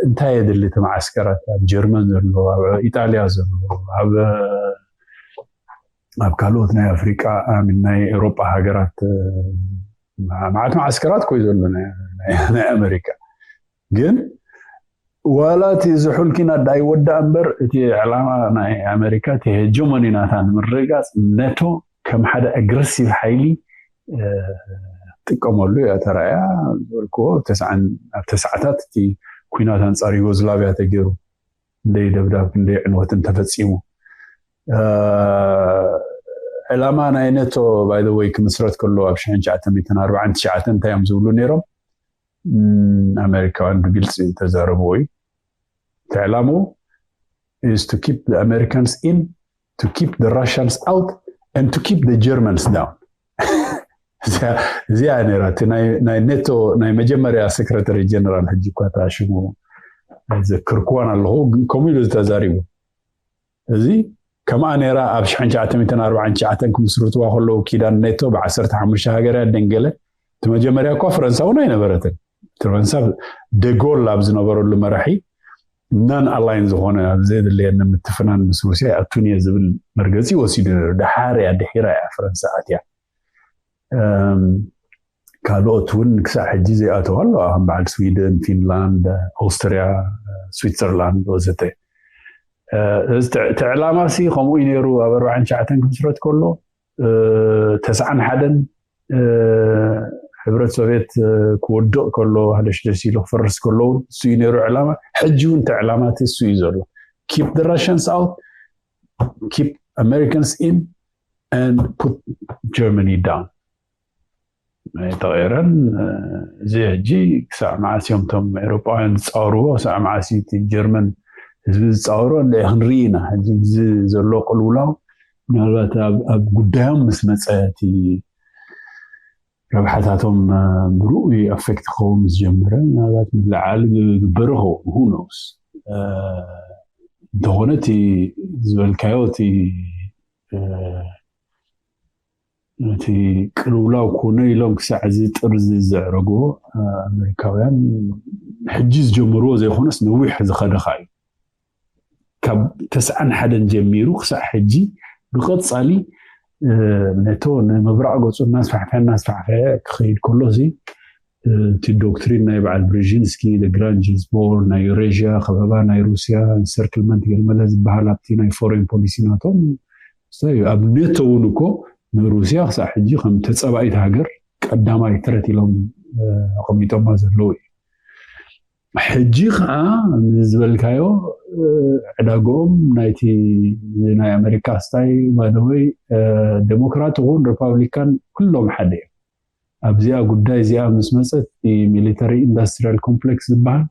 እንታይ የድሊ እቲ ማዓስከራት ኣብ ጀርመን ዘሎ ኣብ ኢጣልያ ዘሎ ኣብ ኣብ ካልኦት ናይ ኣፍሪቃ ናይ ኤውሮጳ ሃገራት ማዓት ማዓስከራት ኮይ ዘሎ ናይ ኣሜሪካ ግን ዋላ እቲ ዝሑል ኪናት ዳኣ ይወዳእ እምበር፣ እቲ ዕላማ ናይ ኣሜሪካ፣ እቲ ሄጀሞኒ ናታ ንምርግጋፅ፣ ነቶ ከም ሓደ ኣግረሲቭ ሓይሊ ጥቀመሉ እያ ተራእያ። ዝበልክዎ ኣብ ተስዓታት እቲ ኩናት ኣንፃር ዩጎዝላቪያ ተገይሩ፣ ክንደይ ደብዳብ ክንደይ ዕንወትን ተፈፂሙ። ዕላማ ናይ ነቶ ባይ ወይ ክምስረት ከሎ ኣብ ሽሕን ትሽዓተ ሚእትን ኣርባዓን ትሽዓተን እንታይ እዮም ዝብሉ ነይሮም? ኣሜሪካውያን ብግልፂ ተዛረብዎ እዩ። እቲ ዕላምኡ is to keep the Americans in, to keep the Russians out, and to keep the Germans down። እዚኣ ነራ እቲ ናይ ኔቶ ናይ መጀመርያ ሴክረተሪ ጀነራል፣ ሕጂ እኳ እታ ሽሙ ዘክርክዋን ኣለኹ፣ ግን ከምኡ ኢሉ ተዛሪቡ። እዚ ከምኣ ነራ ኣብ ሽሕን ትሽዓተ ሚእትን ኣርባዓን ትሽዓተን ክምስርትዋ ከለዉ ኪዳን ኔቶ ብ ዓሰርተ ሓሙሽተ ሃገር እያ ደንገለ። እቲ መጀመርያ እኳ ፈረንሳ እውን ኣይነበረትን። ፈረንሳ ደጎል ኣብ ዝነበረሉ መራሒ ናን ኣላይን ዝኾነ ኣብ ዘየድለየኒ ምትፍናን ምስ ሩስያ ይኣቱን እየ ዝብል መርገፂ ወሲዱ ነይሩ። ድሓር እያ ድሒራ እያ ፈረንሳ ኣትያ። ካልኦት እውን ክሳዕ ሕጂ ዘይኣተዋ ኣለዋ ከም በዓል ስዊደን፣ ፊንላንድ፣ ኣውስትርያ፣ ስዊትዘርላንድ ወዘተ። እቲ ዕላማ ሲ ከምኡ እዩ ነይሩ። ኣብ ኣርባዓን ትሽዓተን ክምስረት ከሎ ተስዓን ሓደን ሕብረት ሶቪየት ክወድቕ ከሎ፣ ሃደሽደሽ ኢሉ ክፈርስ ከሎ እውን እሱ እዩ ነይሩ ዕላማ። ሕጂ እውን እቲ ዕላማ እቲ እሱ እዩ ዘሎ። Keep the Russians out, keep Americans in, and put Germany down። ኣይተቐየረን። እዚ ሕጂ ክሳዕ መዓስ እዮም እቶም ኤውሮጳውያን ዝፃወርዎ? ክሳዕ መዓስ እዩ እቲ ጀርመን ህዝቢ ዝፃወሮ? እንደ ክንርኢ ኢና። ሕጂ ብዚ ዘሎ ቅልውላው ምናልባት ኣብ ጉዳዮም ምስ መፀ እቲ ረብሓታቶም ብርኡይ ኣፌክት ክኸውን ምስ ጀመረ፣ ምናልባት ምልዓል ግበር ይኸውን። Who knows? እንተኾነ እቲ ዝበልካዮ እቲ እቲ ቅልውላው ኮነ ኢሎም ክሳዕ እዚ ጥርዚ ዘዕረግዎ ኣሜሪካውያን ሕጂ ዝጀመርዎ ዘይኮነስ ነዊሕ ዝኸደኻ እዩ። ካብ ተስዓን ሓደን ጀሚሩ ክሳዕ ሕጂ ብቐጻሊ ኔቶ ንምብራቕ ገፁ እናስፋሕፈሐ እናስፋሕፈሐ ክኸይድ ከሎ፣ እዚ እቲ ዶክትሪን ናይ በዓል ብሪዥንስኪ፣ ግራንድ ጂንስ ቦርድ፣ ናይ ዩሬዥያ ከበባ፣ ናይ ሩስያ ኢንሰርክልመንት ገለመለ ዝበሃል ኣብቲ ናይ ፎሬን ፖሊሲ ናቶም፣ ኣብ ኔቶ እውን እኮ ንሩስያ ክሳዕ ሕጂ ከም ተፀባኢት ሃገር ቀዳማይ ትረት ኢሎም ኣቐሚጦማ ዘለዉ እዩ። ሕጂ ከዓ ንዝበልካዮ ዕዳግኦም ናይቲ ናይ ኣሜሪካ ስታይ ባደወይ ዴሞክራት ይኹን ሪፓብሊካን ኩሎም ሓደ እዮም። ኣብዚኣ ጉዳይ እዚኣ ምስ መፀት ሚሊተሪ ኢንዱስትሪያል ኮምፕሌክስ ዝበሃል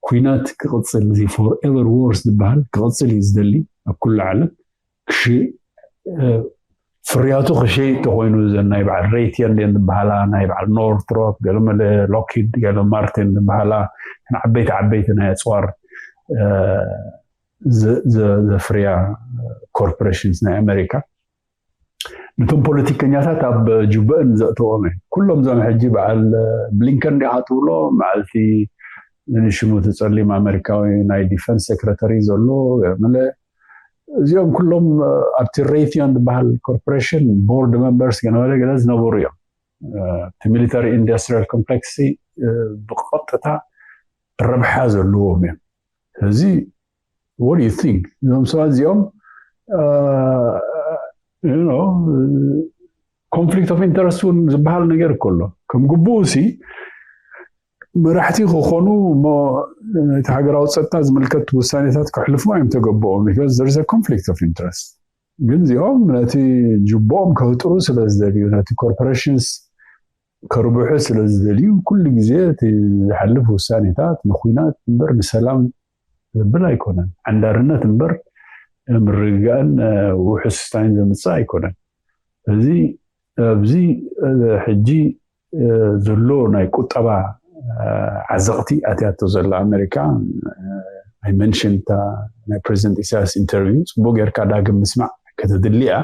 ኩናት ክቕፅል፣ እዚ ፎርኤቨር ዎርስ ዝበሃል ክቕፅል እዩ ዝደሊ ኣብ ኩሉ ዓለም። ፍርያቱ ክሸይጥ ተኮይኑ፣ ዘን ናይ በዓል ሬቲየን ድየን ዝበሃላ፣ ናይ በዓል ኖርትሮፕ፣ ገለመለ ሎኪድ፣ ገለ ማርቲን ዝበሃላ፣ ዓበይቲ ዓበይቲ ናይ ኣፅዋር ዘፍርያ ኮርፖሬሽንስ ናይ ኣሜሪካ፣ ነቶም ፖለቲከኛታት ኣብ ጁበእን ዘእተዎም እዩ። ኩሎም እዞም ሕጂ በዓል ብሊንከን ዲኻ ትብሎ፣ በዓልቲ ሽሙ እቲ ጸሊም ኣሜሪካዊ ናይ ዲፈንስ ሴክረተሪ ዘሎ፣ ገለመለ፣ እዚኦም ኩሎም ኣብቲ ሬቲዮን ዝበሃል ኮርፖሬሽን ቦርድ መንበርስ ገለመለ ገለ ዝነበሩ እዮም። እቲ ሚሊተሪ ኢንዱስትሪያል ኮምፕሌክስ ብቐጥታ ረብሓ ዘለዎም እዮም። እዚ what do you think? እዞም ሰባት እዚኦም ኮንፍሊክት ኦፍ ኢንተረስት እውን ዝበሃል ነገር እኮ ኣሎ። ከም ግቡኡ ሲ መራሕቲ ክኾኑ እሞ ነቲ ሃገራዊ ፀጥታ ዝምልከት ውሳኔታት ከሕልፉ ኣይምተገበኦም። Because there is a conflict of interest። ግን እዚኦም ነቲ ጅቦኦም ከህጥሩ ስለ ዝደልዩ፣ ነቲ ኮርፖሬሽንስ ከርብሑ ስለ ዝደልዩ፣ ኩሉ ግዜ እቲ ዝሓልፍ ውሳኔታት ንኩናት እምበር ንሰላም ዘብል ኣይኮነን። ዓንዳርነት እምበር ምርግጋእን ውሕስታይን ዘምፅእ ኣይኮነን። እዚ ኣብዚ ሕጂ ዘሎ ናይ ቁጠባ ዓዘቕቲ ኣትያቶ ዘላ ኣሜሪካ፣ ናይ መንሽን እታ ናይ ፕሬዚደንት ኢሳያስ ኢንተርቪው ፅቡቅ ጌርካ ዳግም ምስማዕ ከተድሊ እያ።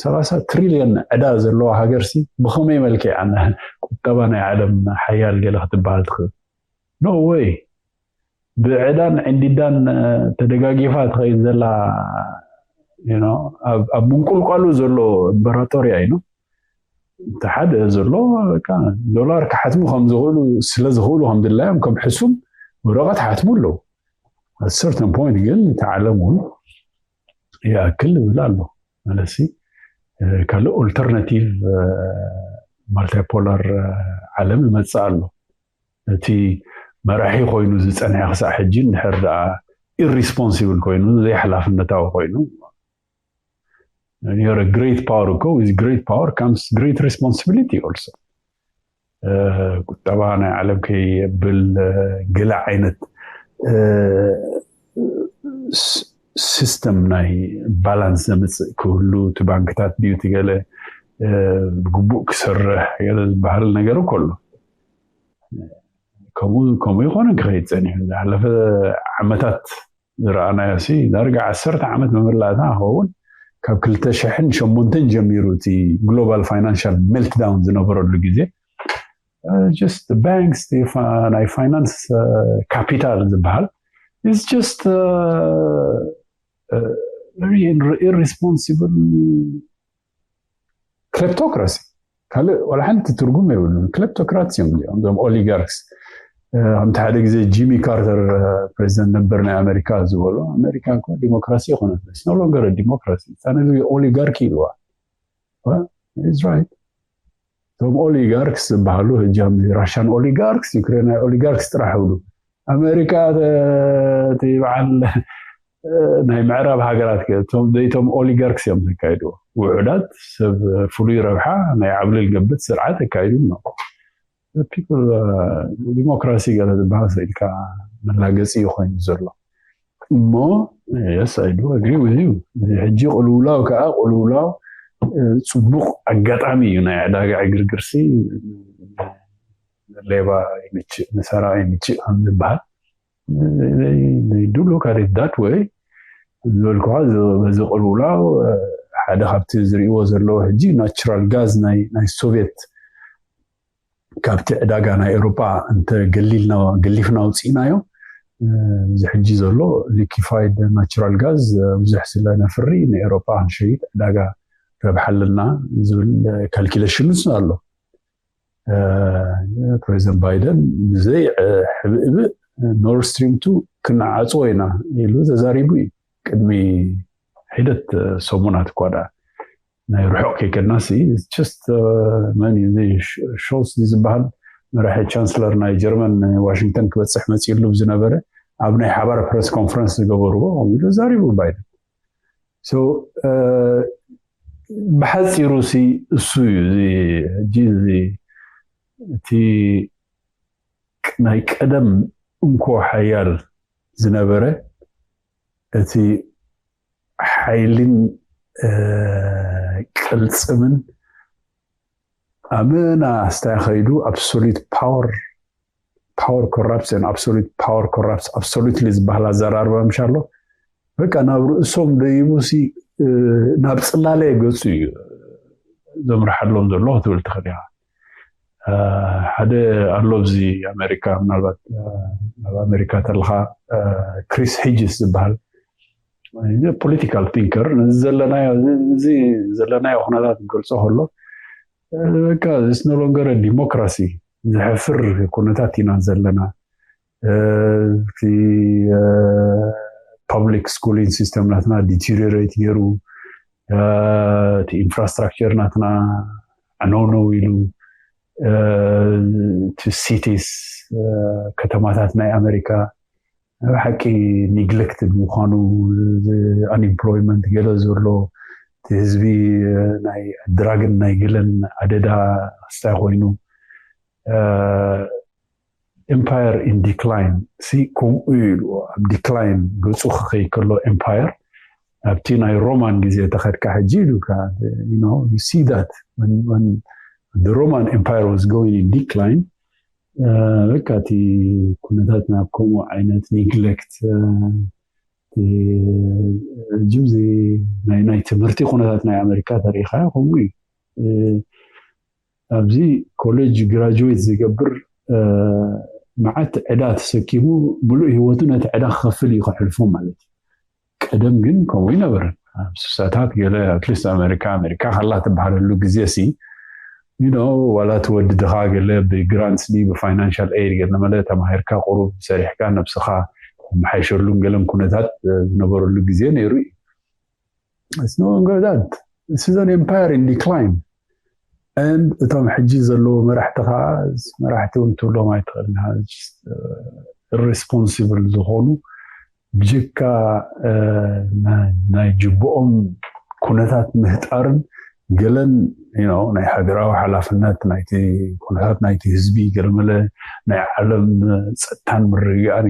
ሰላሳ ትሪልዮን ዕዳ ዘለዋ ሃገር ሲ ብኸመይ መልክዕ እያ ቁጠባ ናይ ዓለም ሓያል ገለ ክትበሃል ትኽእል? No way። ብዕዳን ዕንዲዳን ተደጋጊፋ ትኸይድ ዘላ ኣብ ምንቁልቋሉ ዘሎ እምበራጦርያ እዩ። እቲ ሓደ ዘሎ ዶላር ክሓትሙ ከም ዝኽእሉ ስለ ዝኽእሉ ከም ድላዮም ከም ሕሱም ወረቐት ሓትሙ ኣለዉ። At certain point ግን እቲ ዓለም እውን ይኣክል ይብል ኣሎ። ማለትሲ ካልእ alternative multipolar ዓለም ይመፅእ ኣሎ። እቲ መራሒ ኮይኑ ዝፀንሐ ክሳዕ ሕጂ እንድሕር ደኣ irresponsible ኮይኑ፣ ዘይሓላፍነታዊ ኮይኑ፣ you're a great power እኮ፣ with great power comes great responsibility also። ቁጠባ ናይ ዓለም ከየብል ገለ ዓይነት system ናይ balance ዘምፅእ ክህሉ፣ እቲ ባንክታት ድዩ እቲ ገለ ብግቡእ ክሰርሕ ገለ ዝበሃል ነገር እኮ ኣሎ። ከምኡ ከምኡ ይኮነ ክኸይድ ፀኒሑ ዝሓለፈ ዓመታት ዝረኣናዮ ሲ ዳርጋ ዓሰርተ ዓመት መመላእታ ክኸውን ካብ ክልተ ሽሕን ሸሞንተን ጀሚሩ እቲ global financial meltdown ዝነበረሉ ግዜ just banks ናይ finance capital ዝበሃል is just very irresponsible kleptocracy። ካልእ ዋላ ሓንቲ ትርጉም የብሉን። Kleptocrats እዮም እዚኦም፣ እዞም oligarchs። ከምቲ ሓደ ግዜ ጂሚ ካርተር ፕሬዚደንት ነበር ናይ ኣሜሪካ ዝበሎ፣ ኣሜሪካ እኮ ዲሞክራሲ ይኮነት፣ it's no longer democracy, it's an oligarchy ኢልዋ። He's right። እቶም oligarchs ዝበሃሉ ህጃም ራሽያን oligarchs፣ ዩክሬናይ oligarchs ጥራሕ ይብሉ። ኣሜሪካ እቲ በዓል ናይ ምዕራብ ሃገራት ዘይቶም oligarchs እዮም ዘካይድዎ። ውሑዳት ሰብ ፍሉይ ረብሓ ናይ ዓብልል ገብት ስርዓት ኣካይዱ ኣሎ። ዲሞክራሲ ገለ ዝበሃል ኢልካ መላገፂ እዩ ኮይኑ ዘሎ። እሞ yes, I do agree with you። እዚ ሕጂ ቅልውላው ከዓ ቅልውላው ፅቡቅ ኣጋጣሚ እዩ። ናይ ዕዳጋ ዕግርግርሲ ሌባ ይምችእ ንሰራቂ ይምችእ ከም ዝበሃል do look at it that way ዝበልኩኻ በዚ ቅልውላው ሓደ ካብቲ ዝርእይዎ ዘለዉ ሕጂ ናቹራል ጋዝ ናይ ሶቪየት ካብቲ ዕዳጋ ናይ ኤውሮጳ እንተ ገሊልና ገሊፍና ውፅኢናዮ እዚ ሕጂ ዘሎ liquefied natural gas ብዙሕ ስለ ነፍሪ ንኤውሮጳ ክንሸይጥ ዕዳጋ ረብሓ ኣለና ዝብል ካልኩሌሽንስ ኣሎ። ፕሬዚደንት ባይደን ብዘይ ሕብእብእ ኖርድ ስትሪም ቱ ክነዓፅዎ ኢና ኢሉ ተዛሪቡ እዩ። ቅድሚ ሒደት ሰሙናት እኳ ደኣ ናይ ርሑቕ ከይከድናሲ just መን እዩ ሾልስ ዝበሃል መራሒ ቻንስለር ናይ ጀርመን ዋሽንግተን ክበፅሕ መፂሉ ዝነበረ ኣብ ናይ ሓባር ፕረስ ኮንፈረንስ ዝገበርዎ ኢሉ ተዛሪቡ ባይደን። ብሓፂሩ ሲ እሱ እዩ እዚ ሕጂ እዚ እቲ ናይ ቀደም እንኮ ሓያል ዝነበረ እቲ ሓይልን ቅልፅምን ኣመና ስታይ ከይዱ absolute power power corrupts and absolute power corrupts absolutely ዝበሃል ኣዘራርባ ምሽ ኣሎ። በቃ ናብ ርእሶም ደይቡ ሲ ናብ ፅላለ ገፁ እዩ ዘምርሓሎም ዘሎ ክትብል ትኽእል ኢኻ። ሓደ ኣሎ ኣብዚ ኣሜሪካ ምናልባት ኣብ ኣሜሪካ ተለካ ክሪስ ሂጅስ ዝበሃል ፖለቲካል ቲንከር ነዚ ዘለናዮ እዚ ዘለናዮ ኩነታት ክገልፆ ከሎ በቃ it's no longer democracy። ዘሕፍር ኩነታት ኢና ዘለና። እቲ ፐብሊክ ስኩሊንግ ሲስተም ናትና ዲቴሪሬት ገይሩ፣ እቲ ኢንፍራስትራክቸር ናትና ኣነውነው ኢሉ፣ እቲ ሲቲስ ከተማታት ናይ ኣሜሪካ ብሓቂ ኒግሌክትድ ምዃኑ፣ unemployment ገለ ዘሎ፣ እቲ ህዝቢ ናይ ድራግን ናይ ገለን ኣደዳ ክስታይ ኮይኑ፣ empire in decline ሲ ከምኡ ኢሉ ኣብ ዲክላይን ገፁ ክኸይ ከሎ empire ኣብቲ ናይ ሮማን ግዜ ተኸድካ ሕጂ ኢሉ see that when the Roman Empire was going in decline በቃ እቲ ኩነታት ናብ ከምኡ ዓይነት ኒግሌክት ጅምዚ ናይ ትምህርቲ ኩነታት ናይ ኣሜሪካ ተሪኢኻ ከምኡ እዩ። ኣብዚ ኮሌጅ ግራጁዌት ዝገብር መዓት ዕዳ ተሰኪሙ ምሉእ ህይወቱ ነቲ ዕዳ ክኸፍል እዩ ከሕልፎ ማለት እዩ። ቀደም ግን ከምኡ ይነበረን ኣብ ስሳታት ገለ ኣትሊስት ኣሜሪካ ኣሜሪካ ካላ ትበሃለሉ ግዜ ሲ you know ዋላ እቲ ወዲ ድኻ ገለ ብግራንትስ ዲ ብፋይናንሻል ኤድ ገለ መለ ተማሂርካ ቁሩብ ሰሪሕካ ነብስኻ መሓይሸሉን ገለን ኩነታት ዝነበረሉ ግዜ ነይሩ እዩ። It's no longer that. This is an empire in decline. And እቶም ሕጂ ዘለዎ መራሕቲ ከዓ መራሕቲ እውን ትብሎም ኣይትኽእል ኢርሬስፖንሲብል ዝኾኑ ብጀካ ናይ ጅብኦም ኩነታት ምህጣርን ገለን ናይ ሃገራዊ ሓላፍነት ናይቲ ኩነታት ናይቲ ህዝቢ ገለመለ ናይ ዓለም ፀጥታን ምርግጋእን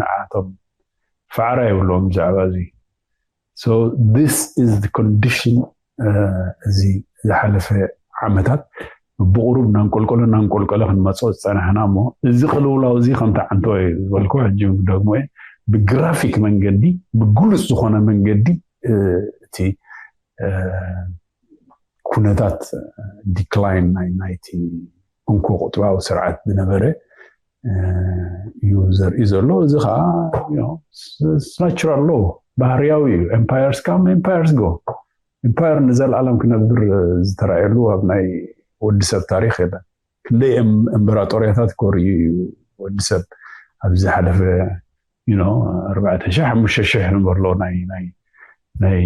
ንዓቶም ፋዕራ የብሎም ብዛዕባ እዚ። So this is the condition እዚ ዝሓለፈ ዓመታት ብቁሩብ እናንቆልቆለ እናንቆልቆለ ክንመፅኦ ዝፀናሕና እሞ እዚ ቅልውላው እዚ ከምቲ ዓንቶ ዝበልኩ ሕጂ ደግሞ ብግራፊክ መንገዲ ብግሉፅ ዝኾነ መንገዲ እቲ ኩነታት ዲክላይን ናይቲ እንኮ ቁጥባዊ ስርዓት ዝነበረ እዩ ዘርኢ ዘሎ። እዚ ከዓ ናቹራል ሎ ባህርያዊ እዩ። ኤምፓየርስ ካም ኤምፓየርስ ጎ። ኤምፓየር ንዘለኣለም ክነብር ዝተራእየሉ ኣብ ናይ ወዲ ሰብ ታሪክ የለን። ክንደይ እምበራጦርያታት ኮርዩ እዩ ወዲ ሰብ ኣብዚ ሓለፈ ኣርባዕተ ሺሕ ሓሙሽተ ሺሕ ንበሎ ናይ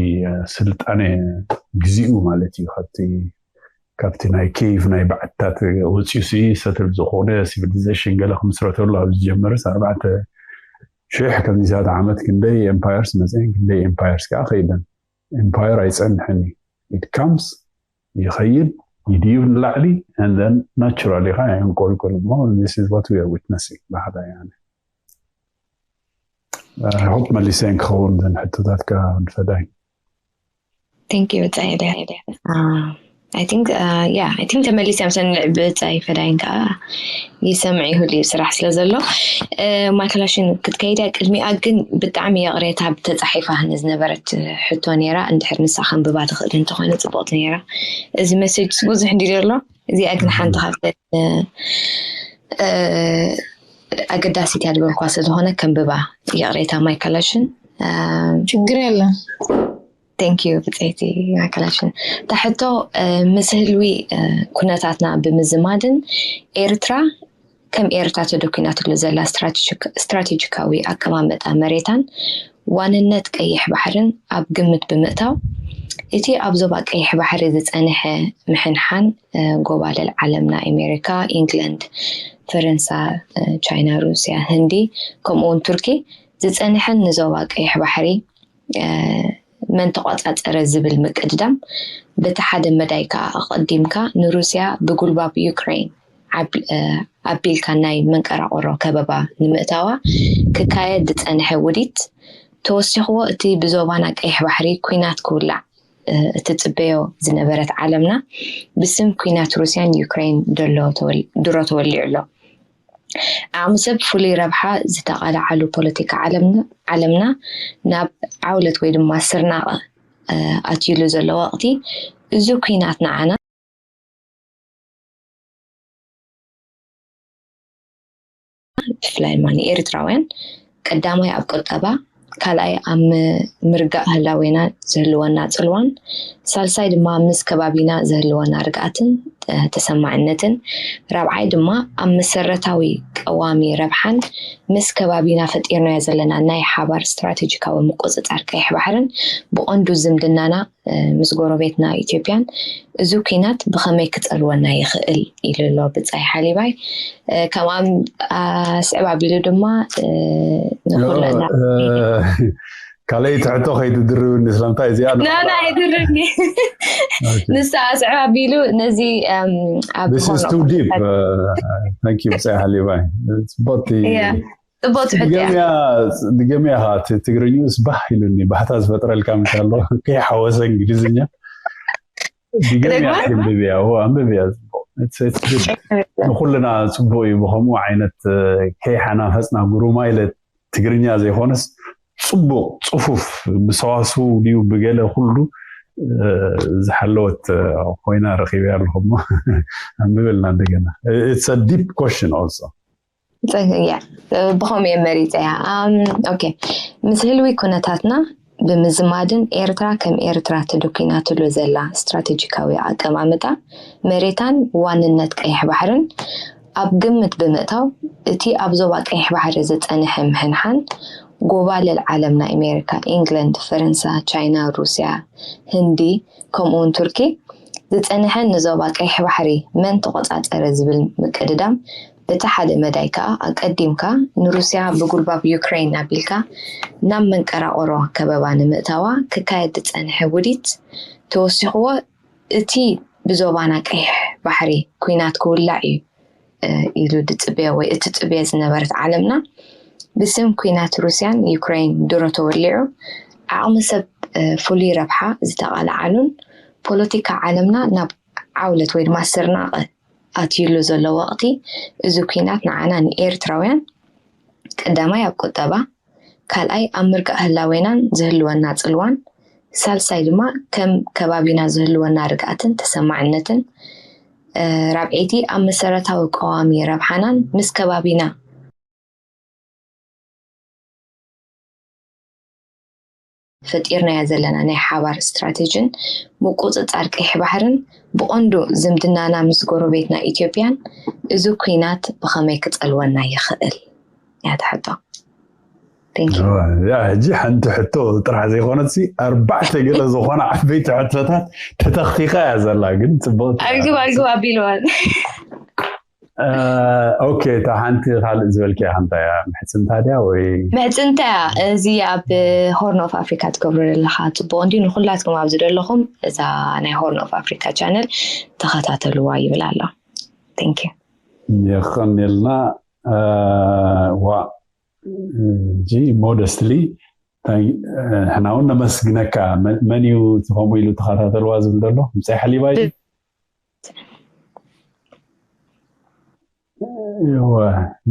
ስልጣነ ግዜኡ ማለት እዩ። ካብቲ ናይ ኬቭ ናይ ባዕታት ወፂኡ ሲ ሰትል ዝኾነ ሲቪሊዜሽን ገለ ክምስረተሉ ኣብ ዝጀመረስ ኣርባዕተ ሽሕ ከምዚታት ዓመት ክንደይ ኤምፓየርስ መፅአን ክንደይ ኤምፓየርስ ከዓ ከይደን። ኤምፓየር ኣይፀንሕን እዩ። It comes ይኸይድ ይድይብ ንላዕሊ and then ናቹራሊ ከዓ የንቆልቁል እሞ this is what we are witnessing ብሓደ ያነ ሆፕ መሊሰን ክኸውን ዘን ሕቶታትካ ንፈዳይ Thank you ብጻይ I think yeah I think ተመሊስ ያምሰን ብጻይ ፈዳይን ከዓ ይሰምዕ ይሁል እዩ ስራሕ ስለ ዘሎ ማይክላሽን ክትከይዳ ቅድሚኣ ግን ብጣዕሚ ይቕሬታ ብተጻሒፋ ንዝነበረት ሕቶ ነይራ እንድሕር ንሳ ከንብባ ትኽእል እንተኾይነ ጽቡቕቲ ነይራ እዚ ሜሴጅ ብዙሕ እንዲ ዘሎ እዚኣ ግን ሓንቲ ካብተን ኣገዳሲት እያ ዝበልኳ ስለዝኾነ ከንብባ ይቕሬታ ማይክላሽን ችግር የለን Thank you ብፀይቲ ማይክላሽን እታ ሕቶ ምስ ህልዊ ኩነታትና ብምዝማድን ኤርትራ ከም ኤርትራ ተደኪናትሉ ዘላ ስትራቴጂካዊ ኣቀማመጣ መሬታን ዋንነት ቀይሕ ባሕርን ኣብ ግምት ብምእታው እቲ ኣብ ዞባ ቀይሕ ባሕሪ ዝፀንሐ ምሕንሓን ጎባልል ዓለምና ኣሜሪካ፣ ኢንግላንድ፣ ፈረንሳ፣ ቻይና፣ ሩስያ፣ ህንዲ ከምኡ እውን ቱርኪ ዝፀንሐን ንዞባ ቀይሕ ባሕሪ መን ተቋፃፀረ ዝብል ምቅድዳም በቲ ሓደ መዳይ ከዓ ኣቐዲምካ ንሩስያ ብጉልባብ ዩክሬን ኣቢልካ ናይ መንቀራቆሮ ከበባ ንምእታዋ ክካየድ ዝፀንሐ ውዲት ተወሲኽዎ እቲ ብዞባና ቀይሕ ባሕሪ ኲናት ክውላዕ እትፅበዮ ዝነበረት ዓለምና ብስም ኲናት ሩስያን ዩክሬን ድሮ ተወሊዑ ኣሎ። ዓቕሚ ሰብ ፍሉይ ረብሓ ዝተቓልዓሉ ፖለቲካ ዓለምና ናብ ዓውለት ወይ ድማ ስርናቐ ኣትዩሉ ዘሎ ወቕቲ እዚ ኲናት ንዓና ብፍላይ ድማ ንኤርትራውያን ቀዳማይ ኣብ ቁጠባ ካልኣይ ኣብ ምርጋእ ህላዌና ዝህልወና ፅልዋን ሳልሳይ ድማ ምስ ከባቢና ዝህልወና ርግኣትን ተሰማዕነትን ራብዓይ ድማ ኣብ መሰረታዊ ቀዋሚ ረብሓን ምስ ከባቢና ፈጢርናዮ ዘለና ናይ ሓባር ስትራቴጂካዊ ምቁፅፃር ቀይሕ ባሕርን ብቐንዱ ዝምድናና ምስ ጎረቤትና ኢትዮጵያን እዚ ኲናት ብኸመይ ክፀልወና ይኽእል ኢሉ ኣሎ ብፃይ ሓሊባይ ከምኣ ስዕብ ኣቢሉ ድማ ንኩልና ካልኣይ ትሕቶ ከይትድርብኒ ስለምንታይ እዚኣ ኣይድርብኒ ንሳ ስዕብ ኣቢሉ ነዚ ብፃይ ሓሊባይ ጽቡቅ ትሕት እያ ድገምያ ድገምያ ትግርኛ ስባህ ኢሉኒ ባህታ ዝፈጥረልካ ምሽ ኣሎ ከይሓወሰ እንግሊዝኛ ድገምያ ትንብብያ ዎ ኣንብብያ ንኩልና ጽቡቅ እዩ ብከምኡ ዓይነት ከይሓናፈጽና ጉሩማ ኢለ ትግርኛ ዘይኮነስ ጽቡቅ ጽፉፍ ብሰዋስው ድዩ ብገለ ኩሉ ዝሓለወት ኮይና ረኺበያ ኣለኹ እሞ ኣንብበልና እንደገና it's a deep question also ብኸምኡ እየ መሪፀያ ኦኬ ምስ ህልዊ ኩነታትና ብምዝማድን ኤርትራ ከም ኤርትራ ተደኲናትሉ ዘላ ስትራቴጂካዊ ኣቀማምጣ መሬታን ዋንነት ቀይሕ ባሕርን ኣብ ግምት ብምእታው፣ እቲ ኣብ ዞባ ቀይሕ ባሕሪ ዝጸንሐ ምሕንሓን፣ ጎባልል ዓለም ናይ ኣሜሪካ፣ ኢንግለንድ፣ ፈረንሳ፣ ቻይና፣ ሩስያ፣ ህንዲ፣ ከምኡውን ቱርኪ ዝጸንሐን ንዞባ ቀይሕ ባሕሪ መን ተቖጻጸረ ዝብል ምቅድዳም፣ በቲ ሓደ መዳይ ከኣ ኣቀዲምካ ንሩስያ ብጉልባብ ዩክረይን ኣቢልካ ናብ መንቀራቕሮ ከበባ ንምእታዋ ክካየድ ዝጸንሐ ውዲት ተወሲኽዎ፣ እቲ ብዞባና ቀይሕ ባሕሪ ኲናት ክውላዕ እዩ ኢሉ ዝጽበዮ ወይ እትጽበዮ ዝነበረት ዓለምና፣ ብስም ኲናት ሩስያን ዩክረይን ድሮ ተወሊዑ፣ ዓቕሚ ሰብ ፍሉይ ረብሓ ዝተቓልዓሉን ፖለቲካ ዓለምና ናብ ዓውለት ወይ ድማ ስርናቐ ኣትዩሉ ዘሎ ወቕቲ፣ እዚ ኲናት ንዓና ንኤርትራውያን ቀዳማይ ኣብ ቁጠባ፣ ካልኣይ ኣብ ምርጋእ ህላዌናን ዝህልወና ጽልዋን፣ ሳልሳይ ድማ ከም ከባቢና ዝህልወና ርግኣትን ተሰማዕነትን፣ ራብዐይቲ ኣብ መሰረታዊ ቀዋሚ ረብሓናን ምስ ከባቢና ፈጢርናዮ ዘለና ናይ ሓባር ስትራቴጂን ምቁጽጻር ቀይሕ ባሕርን፣ ብቐንዱ ዝምድናና ምስ ጎረቤትና ኢትዮጵያን፣ እዚ ኲናት ብኸመይ ክጸልወና ይኽእል? እያ እታ ሕቶ። Thank you። ያ ሕጂ ሓንቲ ሕቶ ጥራሕ ዘይኮነትሲ ኣርባዕተ ገለ ዝኾነ ዓበይቲ ሕቶታት ተተኽቲኻ እያ ዘላ፣ ግን ጽቡቕ ኣልግብ ኣልግብ ኣቢልዋን ኦኬ። እታ ሓንቲ ካልእ ዝበልክያ ከምታ እያ፣ ምሕፅንታ ድያ ወይ? ምሕፅንታ እያ። እዚ ኣብ ሆርን ኦፍ ኣፍሪካ ትገብሮ ዘለካ ፅቡቅ እንዲ ንኩላትኩም ኣብዚ ዘለኹም እዛ ናይ ሆርን ኦፍ ኣፍሪካ ቻነል ተኸታተልዋ ይብል ኣሎ። Thank you። የኸንልና ዋ ጂ ሞደስትሊ ሕና እውን ነመስግነካ። መን እዩ ከምኡ ኢሉ ተኸታተልዋ ዝብል ዘሎ? ምፀይ ሓሊባ እዩ።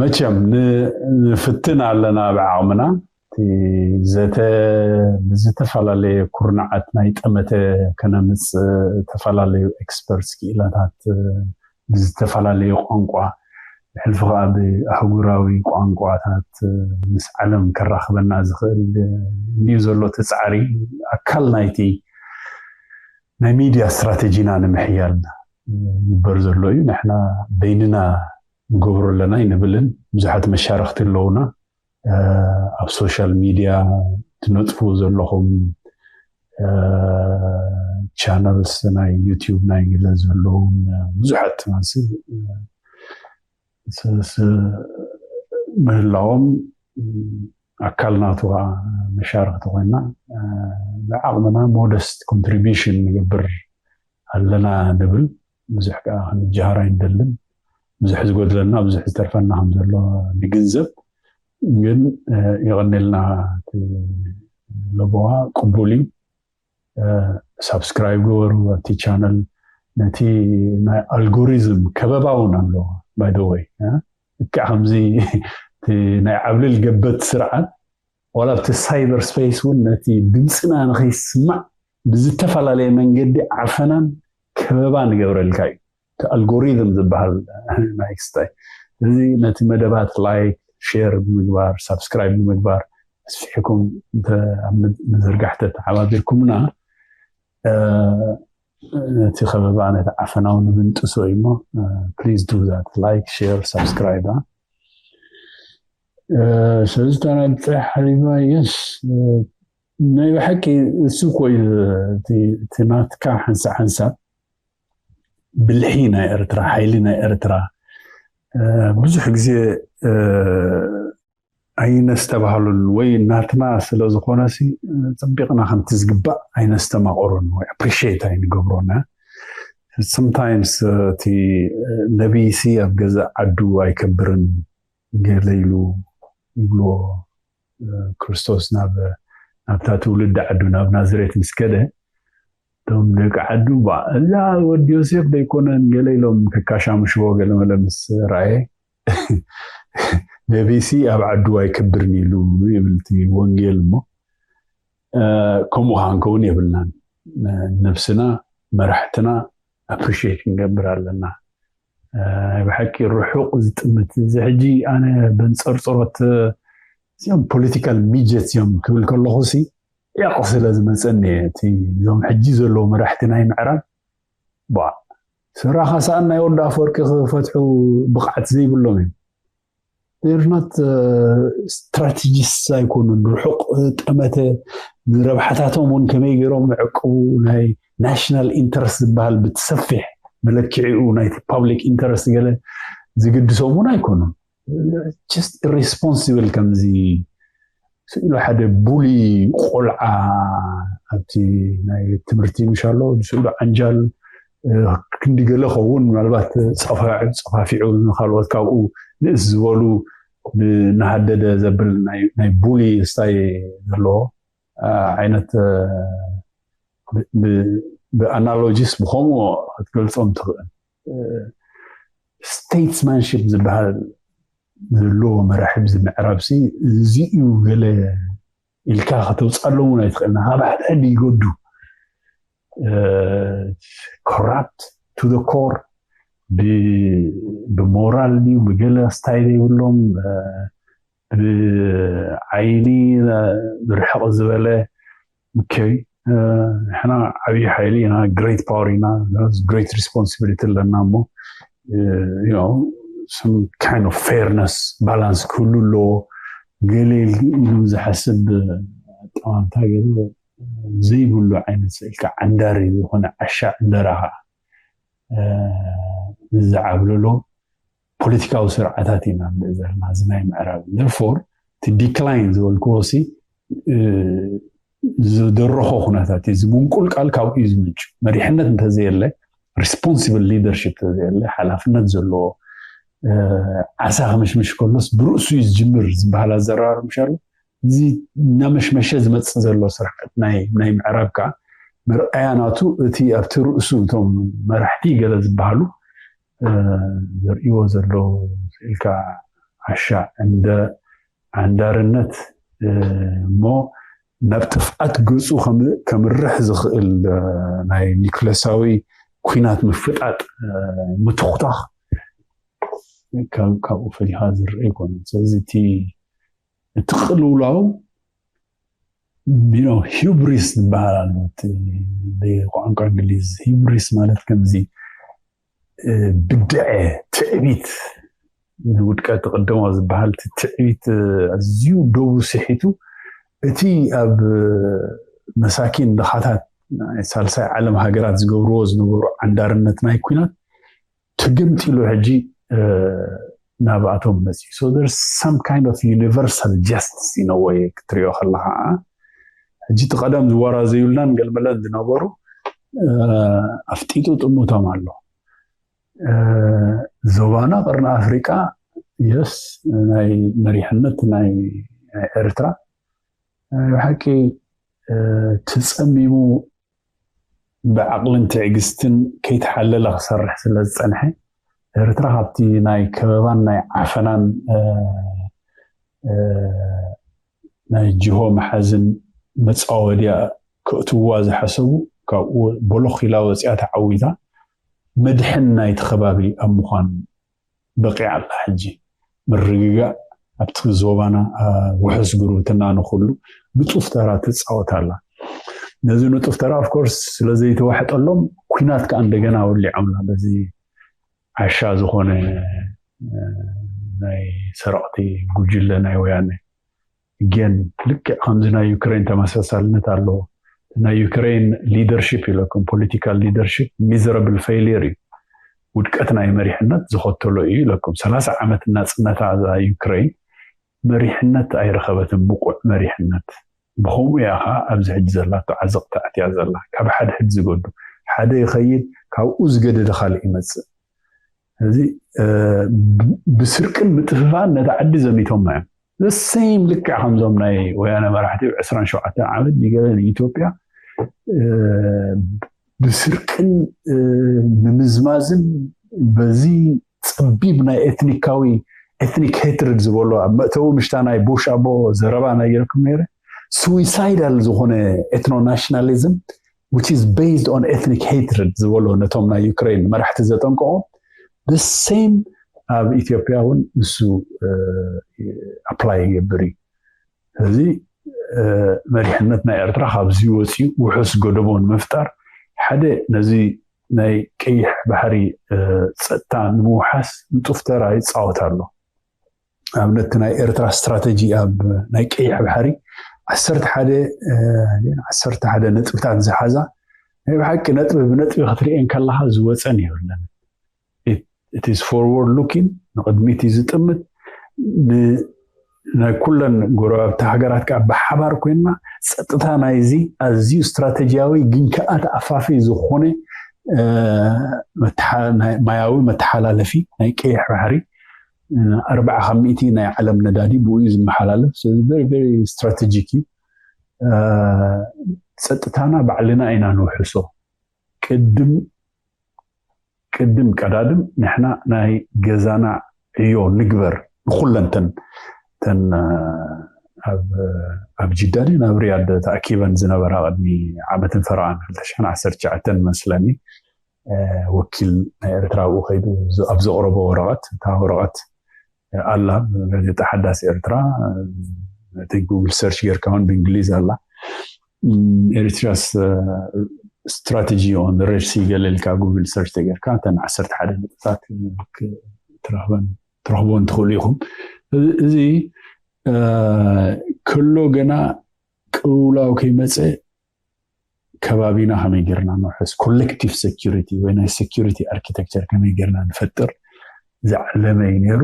መቸም ንፍትን ኣለና ብዓቕምና። ዘተ ብዝተፈላለየ ኩርናዓት ናይ ጠመተ ከነምፅእ፣ ዝተፈላለዩ ኤክስፐርትስ ክኢላታት ብዝተፈላለየ ቋንቋ፣ ብሕልፊ ከዓ ብኣህጉራዊ ቋንቋታት ምስ ዓለም ከራኽበና ዝኽእል እንድዩ ዘሎ እቲ ፃዕሪ። ኣካል ናይቲ ናይ ሚድያ ስትራቴጂና ንምሕያል ይግበር ዘሎ እዩ። ንሕና በይንና ንገብሮ ኣለና ኣይንብልን። ብዙሓት መሻርኽቲ ኣለውና። ኣብ ሶሻል ሚድያ ትነጥፉ ዘለኹም ቻነልስ ናይ ዩቲዩብ ናይ ገለ ዘለውን ብዙሓት ማለት ምህላዎም ኣካል ናቱ ከዓ መሻርኽቲ ኮይና ብዓቕምና ሞደስት ኮንትሪቢሽን ንገብር ኣለና ንብል። ብዙሕ ከዓ ክንጀሃር ኣይንደልን። ብዙሕ ዝጎድለና ብዙሕ ዝተርፈና ከም ዘሎ ንግንዘብ። ግን የቐኔልና ለቦዋ ቅቡል እዩ። ሳብስክራይብ ግበሩ ኣብቲ ቻነል። ነቲ ናይ ኣልጎሪዝም ከበባ እውን ኣለዎ ባይ ወይ ልክዕ ከምዚ ናይ ዓብልል ገበት ስርዓት ዋላ ኣብቲ ሳይበር ስፔስ እውን ነቲ ድምፅና ንኸይስማዕ ብዝተፈላለየ መንገዲ ዓፈናን ከበባ ንገብረልካ እዩ። እቲ ኣልጎሪዝም ዝበሃል ናይ ክስታይ እዚ ነቲ መደባት ላይክ፣ ሼር ብምግባር፣ ሳብስክራይብ ብምግባር ኣስፊሕኩም መዘርጋሕተ ተሓባቢርኩምና ነቲ ከበባ ነቲ ዓፈናው ንምንጥሶ እዩ እሞ please do that, like, share, subscribe. ሰለስተ ናይ ብፅሕ ሓሊባ የስ ናይ ብሓቂ እሱ ኮይ እቲ ናትካ ሓንሳብ ሓንሳብ ብልሒ ናይ ኤርትራ፣ ሓይሊ ናይ ኤርትራ ብዙሕ ግዜ ኣይነስተባህሉን ወይ ናትና ስለ ዝኾነሲ ፅቢቕና ከምቲ ዝግባእ ኣይነስተማቕሩን ወይ ኣፕሪሽት ኣይንገብሮን። Sometimes እቲ ነቢይሲ ኣብ ገዛ ዓዱ ኣይከብርን ገለ ኢሉ ይብልዎ። ክርስቶስ ናብ ናብታ ትውልዲ ዓዱ ናብ ናዝሬት ምስ ከደ እቶም ደቂ ዓዱ ባ እዛ ወዲ ዮሴፍ ደይኮነን ገለ ኢሎም ከካሻምሽዎ ገለ መለ ምስ ረኣየ ነቢሲ ኣብ ዓዱ ኣይከብርን ኢሉ ይብል እቲ ወንጌል እሞ ከምኡ ከዓ ክንከውን የብልናን። ነብስና መራሕትና ኣፕሪሽት ክንገብር ኣለና። ብሓቂ ርሑቕ ዝጥምት እዚ ሕጂ ኣነ በንፀርፀሮት እዚኦም ፖለቲካል ሚጀት እዮም ክብል ከለኹ ሲ ያቕ ስለ ዝመፀኒ እቲ እዞም ሕጂ ዘለዉ መራሕቲ ናይ ምዕራብ ባ ስራኻ ሰኣን ናይ ወዲ ኣፈወርቂ ክፈትሑ ብቕዓት ዘይብሎም እዮም። ርናት ስትራቴጂስት ኣይኮኑን። ርሑቕ ጠመተ ንረብሓታቶም እውን ከመይ ገይሮም ዕቅቡ ናይ ናሽናል ኢንተረስት ዝበሃል ብትሰፊሕ መለክዒኡ ናይቲ ፓብሊክ ኢንተረስት ገለ ዝግድሶም እውን ኣይኮኑን። ጀስት ኢሬስፖንሲብል ከምዚ ስእሉ ሓደ ቡሊ ቆልዓ ኣብቲ ናይ ትምህርቲ ምሻሎ ስእሉ ዓንጃል ክንዲ ገለ ኸውን ምናልባት ፀፋፊዑ ንካልኦት ካብኡ ንእስ ዝበሉ ብናሃደደ ዘብል ናይ ቡሊ ስታይ ዘለዎ ዓይነት ብኣናሎጂስ ብከምኡ ክትገልፆም ትኽእል። ስቴትስማንሽፕ ዝበሃል ዘለዎ መራሒ ብዚ ምዕራብ ሲ እዚ እዩ ገለ ኢልካ ከተውፃሎም እውን ኣይትኽእልና። ካብ ሓደ ሕድ ይገዱ ኮራፕት ቱ ኮር ብሞራል ድዩ ብገለ ስታይል የብሎም። ብዓይኒ ብርሕቕ ዝበለ ኦኬ ንሕና ዓብዪ ሓይሊ ኢና፣ ግሬት ፓወር ኢና፣ ግሬት ሪስፖንሲቢሊቲ ኣለና እሞ some kind of fairness balance ክህሉ ኣለዎ ገለ ኢሉ ዝሓስብ ኣጠማምታ ገለ ዘይብሉ ዓይነት ስእልካ ዓንዳሪ ዝኾነ ዓሻ ዕንደራ ከዓ ንዝዓብልሎ ፖለቲካዊ ስርዓታት ኢና ንርኢ ዘለና እዚ ናይ ምዕራብ therefore እቲ ዲክላይን ዝበልክዎ ሲ ዝደረኾ ኩነታት እዩ። እዚ ምንቁልቃል ካብኡ እዩ ዝምንጩ። መሪሕነት እንተዘየለ ሪስፖንሲብል ሊደርሽፕ እንተዘየለ ሓላፍነት ዘለዎ ዓሳ ክምሽምሽ ከሎስ ብርእሱ እዩ ዝጅምር ዝበሃል ኣዘራርባ ምሻሉ እዚ እናመሽመሸ ዝመፅእ ዘሎ ስርዓት ናይ ምዕራብ ከዓ መርኣያ ናቱ እቲ ኣብቲ ርእሱ እቶም መራሕቲ ገለ ዝበሃሉ ዘርእዎ ዘለዉ ኢልካ ዓሻ እንደ ዓንዳርነት እሞ ናብ ጥፍኣት ገፁ ከምርሕ ዝኽእል ናይ ኒክለሳዊ ኩናት ምፍጣጥ ምትኹታኽ ካብኡ ፈሊኻ ዝረአ ኣይኮነን። ስለዚ እቲ እቲ ቅልውላው ሂብሪስ ዝበሃል ኣሎ። ብቋንቋ እንግሊዝ ሂብሪስ ማለት ከምዚ ብድዐ ትዕቢት ንውድቀት ትቕደሞ ዝበሃል ትዕቢት ኣዝዩ ደቡ ስሒቱ እቲ ኣብ መሳኪን ድኻታት ናይ ሳልሳይ ዓለም ሃገራት ዝገብርዎ ዝነበሩ ዓንዳርነት ናይ ኩናት ተገምጢሉ ሕጂ ናብኣቶም መፅዩ። So there's some kind of universal justice in a way ክትሪኦ ከለካ ሕጂ እቲ ቀደም ዝወራዘዩልናን ገልመለን ዝነበሩ ኣፍጢጡ ጥሙቶም ኣሎ። ዞባና ቅርኒ ኣፍሪቃ የስ ናይ መሪሕነት ናይ ኤርትራ ብሓቂ ትፀሚሙ ብዓቕልን ትዕግስትን ከይተሓለለ ክሰርሕ ስለ ዝፀንሐ ኤርትራ ካብቲ ናይ ከበባን ናይ ዓፈናን ናይ ጅሆ መሓዝን መፃወድያ ከእትውዋ ዝሓሰቡ ካብኡ ቦሎኽ ኢላ ወፂኣ ተዓዊታ መድሕን ናይቲ ከባቢ ኣብ ምዃን በቂዓ ኣላ። ሕጂ ምርግጋእ ኣብቲ ዞባና ውሑስ ጉርብትና ንክሉ ንጡፍ ተራ ትፃወት ኣላ። ነዚ ንጡፍ ተራ ኦፍኮርስ ስለዘይተዋሕጠሎም ኩናት ከዓ እንደገና ወሊዖምላ በዚ ዓሻ ዝኾነ ናይ ሰረቕቲ ጉጅለ ናይ ወያነ ግን ልክዕ ከምዚ ናይ ዩክሬን ተመሳሳልነት ኣለዎ። ናይ ዩክሬን ሊደርሽፕ ኢለኩም ፖለቲካል ሊደርሽፕ ሚዘረብል ፌይሊር እዩ። ውድቀት ናይ መሪሕነት ዝኸተሎ እዩ ኢለኩም ሰላሳ ዓመት እናፅነታ እዛ ዩክሬን መሪሕነት ኣይረኸበትን ብቁዕ መሪሕነት። ብኸምኡ እያ ከዓ ኣብዚ ሕጂ ዘላቶ ዓዘቕቲ ኣትያ ዘላ ካብ ሓደ ሕድ ዝገዱ ሓደ ይኸይድ ካብኡ ዝገደደ ካልእ ይመፅእ። እዚ ብስርቅን ምጥፍፋን ነቲ ዓዲ ዘሚቶማ እዮም። ዘሰይም ልክዕ ከምዞም ናይ ወያነ መራሕቲ ዕስራን ሸውዓተን ዓመት ይገበ ንኢትዮጵያ ብስርቅን ንምዝማዝን በዚ ፀቢብ ናይ ኤትኒካዊ ኤትኒክ ሄትርድ ዝበሎ ኣብ መእተዊ ምሽታ ናይ ቡሽ ኣቦ ዘረባ ናይ ገርኩም ነይረ suicidal ዝኾነ ኤትኖ ናሽናሊዝም which is based on ethnic hatred ዝበሎ ነቶም ናይ ዩክሬን መራሕቲ ዘጠንቀቖም the same ኣብ ኢትዮጵያ እውን ንሱ ኣፕላይ ይገብር እዩ። ስለዚ መሪሕነት ናይ ኤርትራ ካብዚ ወፂኡ ውሑስ ገደቦ ንምፍጣር ሓደ ነዚ ናይ ቀይሕ ባሕሪ ጸጥታ ንምውሓስ ንጡፍ ተራ ይፃወት ኣሎ። ኣብነት ናይ ኤርትራ ስትራተጂ ኣብ ናይ ቀይሕ ባሕሪ ዓሰርተ ሓደ ዓሰርተ ሓደ ነጥብታት ዝሓዛ ናይ ብሓቂ ነጥቢ ብነጥቢ ክትርእየን ከለካ ዝወፀን የብለን። It is forward looking፣ ንቕድሚት እዩ ዝጥምት። ናይ ኩለን ጎረባብቲ ሃገራት ከዓ ብሓባር ኮይንና ጸጥታ ናይዚ ኣዝዩ ስትራተጂያዊ ግን ከዓ ተኣፋፊ ዝኾነ ማያዊ መተሓላለፊ ናይ ቀይሕ ባሕሪ ኣርባዓ ካብ ሚእቲ ናይ ዓለም ነዳዲ ብኡ እዩ ዝመሓላለፍ። ስትራቴጂክ እዩ። ጸጥታና ባዕልና ኢና ንውሕሶ። ቅድም ቅድም ቀዳድም ንሕና ናይ ገዛና ዕዮ ንግበር። ንኩለን ተን ተን ኣብ ጅዳ ድን ኣብ ሪያድ ተኣኪበን ዝነበራ ቅድሚ ዓመትን ፈረቓን ክልተ ሽሕን ዓሰርተ ትሽዓተን መስለኒ ወኪል ናይ ኤርትራ ኣብኡ ከይዱ ኣብ ዘቕረቦ ወረቐት፣ እታ ወረቐት ኣላ፣ ጋዜጣ ሓዳስ ኤርትራ፣ እቲ ጉግል ሰርች ጌርካ እውን ብእንግሊዝ ኣላ። Eritrea's strategy on the Red Sea ገለ ኢልካ ጉግል ሰርች ተጌርካ እተን ዓሰርተ ሓደ ነጥብታት ትረኽበን ትረኽቦን ትኽእሉ ኢኹም። እዚ ከሎ ገና ቅውላው ከይመፀ ከባቢና ከመይ ጌርና ንውሕስ፣ ኮሌክቲቭ ሴኪሪቲ ወይ ናይ ሴኪሪቲ ኣርኪቴክቸር ከመይ ጌርና ንፈጥር ዝዓለመ እዩ ነይሩ።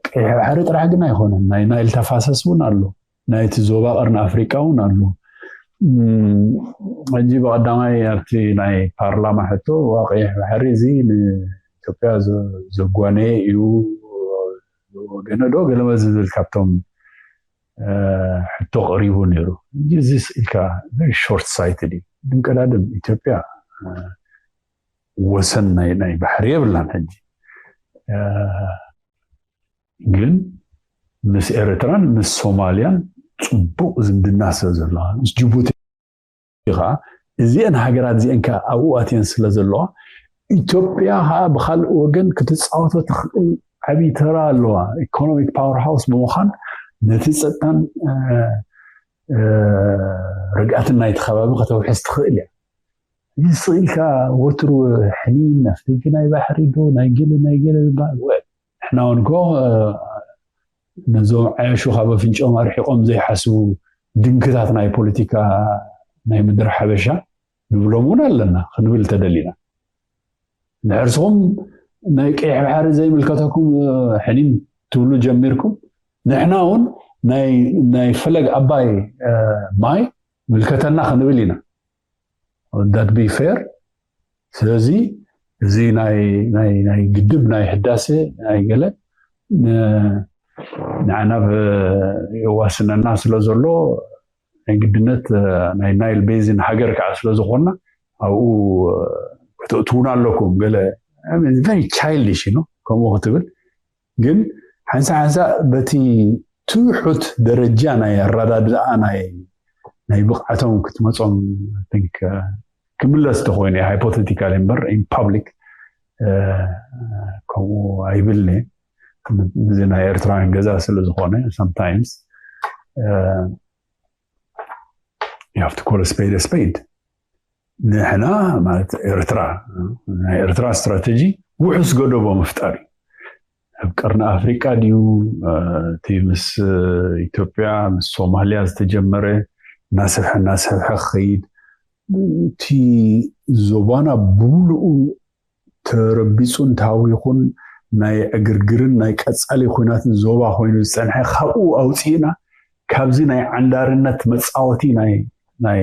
ቀይሕ ባሕሪ ጥራሕ ግን ኣይኮነን፣ ናይ ናይል ተፋሰስ እውን ኣሎ፣ ናይቲ ዞባ ቀርኒ ኣፍሪቃ እውን ኣሎ። ሕጂ ብቀዳማይ ኣብቲ ናይ ፓርላማ ሕቶ ቀይሕ ባሕሪ እዚ ንኢትዮጵያ ዘጓነየ እዩ ወገነ ዶ ገለመ ዝብል ካብቶም ሕቶ ቀሪቡ ነይሩ። እዚ ስኢልካ ቨሪ ሾርት ሳይትድ እዩ። ድንቀዳድም ኢትዮጵያ ወሰን ናይ ባሕሪ የብላን። ሕጂ ግን ምስ ኤርትራን ምስ ሶማልያን ፅቡቅ ዝምድና ስለ ዘለዋ ምስ ጅቡቲ ከዓ እዚአን ሃገራት እዚአን ከዓ ኣብኡ ኣትየን ስለ ዘለዋ ኢትዮጵያ ከዓ ብካልእ ወገን ክትፃወቶ ትኽእል ዓብዪ ተራ ኣለዋ። ኢኮኖሚክ ፓወር ሃውስ ብምዃን ነቲ ፀጥታን ርግኣትን ናይቲ ከባቢ ከተውሕስ ትኽእል እያ። እዚ ስኢልካ ወትሩ ሕኒን ኣፍደገ ናይ ባሕሪ ዶ ናይ ገለ ናይ ገለ ዝበሃል ወ ንሕና እውን እኮ ነዞም ዓያሹ ካብ ኣፍንጭኦም ኣርሒቆም ዘይሓስቡ ድንክታት ናይ ፖለቲካ ናይ ምድሪ ሓበሻ ንብሎም እውን ኣለና ክንብል ተደሊና። ንሕርስኹም ናይ ቀይሕ ባሕሪ ዘይምልከተኩም ሕኒን ትብሉ ጀሚርኩም፣ ንሕና እውን ናይ ፈለግ ኣባይ ማይ ምልከተና ክንብል ኢና። That be fair። ስለዚ እዚ ናይ ግድብ ናይ ህዳሴ ናይ ገለ ንዓና የዋስነና ስለ ዘሎ ናይ ግድነት ናይ ናይል ቤዚን ሃገር ከዓ ስለ ዝኾንና ኣብኡ ክትእትውና ኣለኩም። ገለ ቨሪ ቻይልዲሽ ነው ከምኡ ክትብል፣ ግን ሓንሳ ሓንሳ በቲ ትሑት ደረጃ ናይ ኣረዳድኣ ናይ ብቕዓቶም ክትመፆም ክምለስ ተኮይኑ ሃይፖቴቲካል እምበር ኢን ፓብሊክ ከምኡ ኣይብልኒ። እዚ ናይ ኤርትራውያን ገዛ ስለ ዝኾነ sometimes you have to call a spade a spade። ንሕና ማለት ኤርትራ ናይ ኤርትራ ስትራተጂ ውሑስ ገደቦ ምፍጣር እዩ። ኣብ ቀርኒ ኣፍሪቃ ድዩ እቲ ምስ ኢትዮጵያ ምስ ሶማልያ ዝተጀመረ እናሰፍሐ እናሰፍሐ ክኸይድ እቲ ዞባና ብምሉኡ ተረቢፁን ተሃዊኹን ናይ ዕግርግርን ናይ ቀፃሊ ኩናትን ዞባ ኮይኑ ዝፀንሐ ካብኡ ኣውፅእና ካብዚ ናይ ዓንዳርነት መፃወቲ ናይ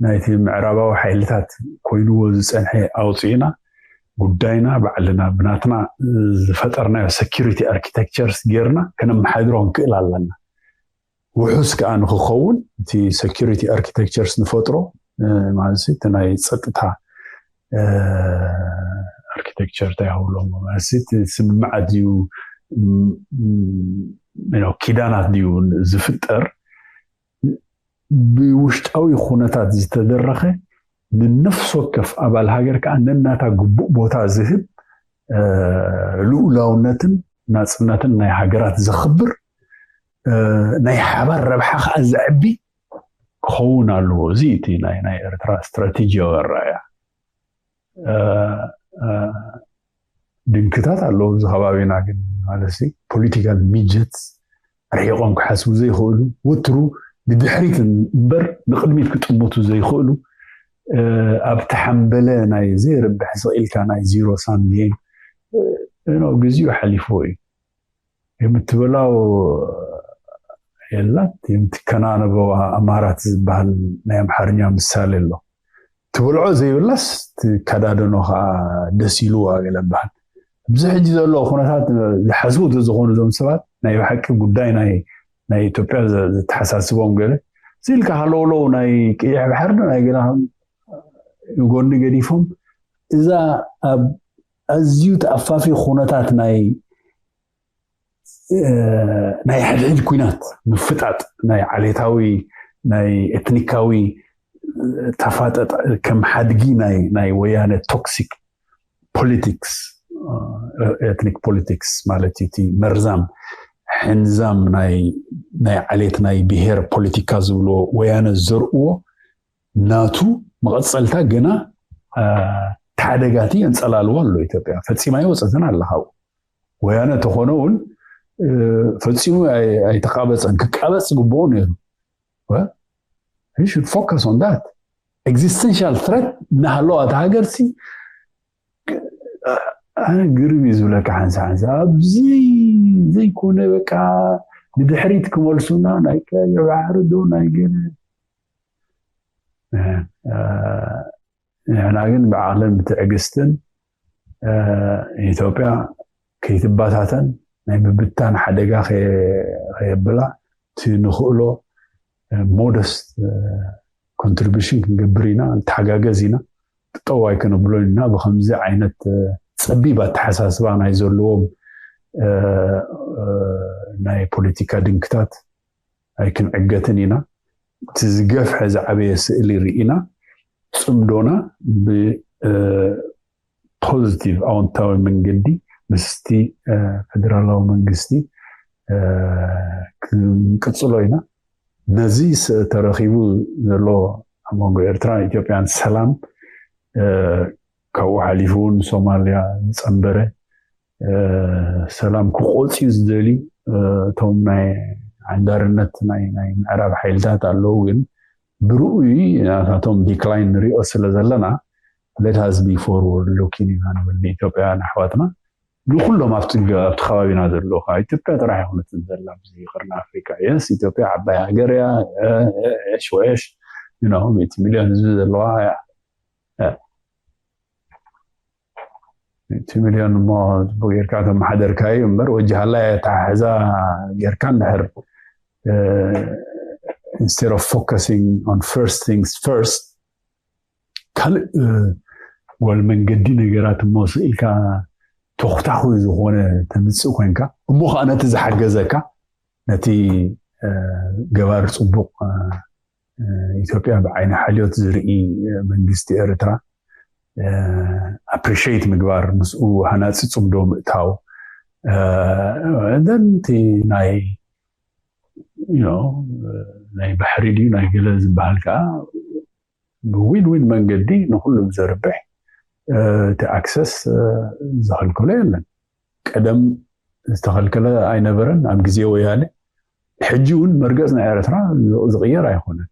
ናይቲ ምዕራባዊ ሓይልታት ኮይንዎ ዝፀንሐ ኣውፅእና ጉዳይና ባዕልና ብናትና ዝፈጠርናዮ ሴኪሪቲ ኣርኪቴክቸርስ ጌርና ከነመሓድሮ ክንክእል ኣለና። ውሑስ ከዓ ንክኸውን እቲ ሴኪሪቲ ኣርኪቴክቸርስ ንፈጥሮ ማለት እቲ ናይ ፀጥታ ኣርኪቴክቸር እንታይ ይሃብሎም ማለት ስምምዓት ድዩ ኪዳናት ድዩ ዝፍጠር ብውሽጣዊ ኩነታት ዝተደረኸ ንነፍሲ ወከፍ ኣባል ሃገር ከዓ ነናታ ግቡእ ቦታ ዝህብ ልኡላውነትን ናፅነትን ናይ ሃገራት ዘኽብር ናይ ሓባር ረብሓ ከዓ ዘዕቢ ክኸውን ኣለዎ። እዚ እቲ ናይ ኤርትራ ስትራቴጂያዊ ኣረኣያ። ድንክታት ኣለዉ ኣብዚ ከባቢና፣ ግን ማለት ፖለቲካል ሚጀት ርሒቆም ክሓስቡ ዘይኽእሉ፣ ወትሩ ንድሕሪት እምበር ንቕድሚት ክጥምቱ ዘይኽእሉ፣ ኣብቲ ሓምበለ ናይ ዘይርብሕ ስቕ ኢልካ ናይ ዚሮ ሳም ጌም ግዜኡ ሓሊፍዎ እዩ። የምትበላው የላት የምትከናነበው ኣማራት ዝበሃል ናይ ኣምሓርኛ ምሳሌ ኣሎ። ትበልዖ ዘይብላስ ትከዳደኖ ከዓ ደስ ኢልዋ ገለ በሃል። ኣብዚ ሕጂ ዘሎ ኩነታት ዝሓስቡ ተዝኾኑ እዞም ሰባት ናይ ብሓቂ ጉዳይ ናይ ናይ ኢትዮጵያ ዘተሓሳስቦም ገለ እዚ ኢልካ ሃለውለው ናይ ቀይሕ ባሕሪ ናይ ገለ ንጎኒ ገዲፎም እዛ ኣብ ኣዝዩ ተኣፋፊ ኩነታት ናይ ናይ ሕድሕድ ኩናት ምፍጣጥ ናይ ዓሌታዊ ናይ ኤትኒካዊ ተፋጠጥ ከም ሓድጊ ናይ ናይ ወያነ ቶክሲክ ፖሊቲክስ ኤትኒክ ፖሊቲክስ ማለት እዩ። እቲ መርዛም ሕንዛም ናይ ናይ ዓሌት ናይ ብሄር ፖለቲካ ዝብሎ ወያነ ዘርእዎ ናቱ መቐፀልታ ገና ተሓደጋቲ የንፀላልዋ ኣሎ። ኢትዮጵያ ፈፂማ ይወፀትን ኣላ ካብኡ። ወያነ ተኾነ እውን ፈፂሙ ኣይተቃበፀን። ክቃበፅ ዝግብኦ ነይሩ። Should focus on that. Existential threat እናሃለዋ እታ ሃገር ሲ ኣነ ግርም እዩ ዝብለካ። ሓንሳ ሓንሳ ኣብዚ ዘይኮነ በቃ ንድሕሪት ክመልሱና ናይ ቀይሕ ባሕሪ ዶ ናይ ገለ ንሕና ግን ብዓቕልን ብትዕግስትን ኢትዮጵያ ከይትባታተን ናይ ምብታን ሓደጋ ከየብላ እቲ ንኽእሎ ሞደስት ኮንትሪቢሽን ክንገብር ኢና፣ ንተሓጋገዝ ኢና፣ ጠዋይ ከነብሎ ኢና። ብከምዚ ዓይነት ፀቢብ ኣተሓሳስባ ናይ ዘለዎም ናይ ፖለቲካ ድንክታት ኣይክንዕገትን ኢና። እቲ ዝገፍሐ ዝዓበየ ስእሊ ርኢና ፅምዶና ብፖዚቲቭ ኣዎንታዊ መንገዲ ምስቲ ፈደራላዊ መንግስቲ ክንቅፅሎ ኢና። ነዚ ተረኪቡ ዘሎ ኣብ መንጎ ኤርትራን ኢትዮጵያን ሰላም ካብኡ ሓሊፉ እውን ሶማልያ ዝፀንበረ ሰላም ክቆፅዩ ዝደልዩ እቶም ናይ ዓንዳርነት ናይ ምዕራብ ሓይልታት ኣለዉ። ግን ብርኡይ ናታቶም ዲክላይን ንሪኦ ስለ ዘለና let us be forward looking ኢና ንብል ንኢትዮጵያውያን ኣሕዋትና። ንኩሎም ኣብቲ ከባቢና ዘለዉ ኢትዮጵያ ጥራሕ ይኮነትን ዘላ ኣብዚ ቅርኒ ኣፍሪካ። የስ ኢትዮጵያ ዓባይ ሃገር እያ። ሽ ወሽ ሚእቲ ሚልዮን ህዝቢ ዘለዋ እያ። እቲ ሚልዮን እሞ ጽቡቅ ጌርካ ተመሓደርካዩ እምበር ወጅሃላ ተሓሕዛ ጌርካ እንድሕር instead of focusing on first things first ካልእ ወል መንገዲ ነገራት እሞ ስኢልካ ተኹታኹ ዝኾነ ተምፅእ ኮንካ እሞ ከዓ ነቲ ዝሓገዘካ ነቲ ገባር ፅቡቅ ኢትዮጵያ ብዓይኒ ሓልዮት ዝርኢ መንግስቲ ኤርትራ ኣፕሪሽት ምግባር ምስኡ ሃናፂ ፅምዶ ምእታው then እቲ ናይ ናይ ባሕሪ ድዩ ናይ ገለ ዝበሃል ከዓ ብዊን ዊን መንገዲ ንኩሉም ዘርብሕ እቲ ኣክሰስ ዝኸልከሎ የለን። ቀደም ዝተኸልከለ ኣይነበረን ኣብ ግዜ ወያነ። ሕጂ እውን መርገፅ ናይ ኤርትራ ዝቕየር ኣይኮነን።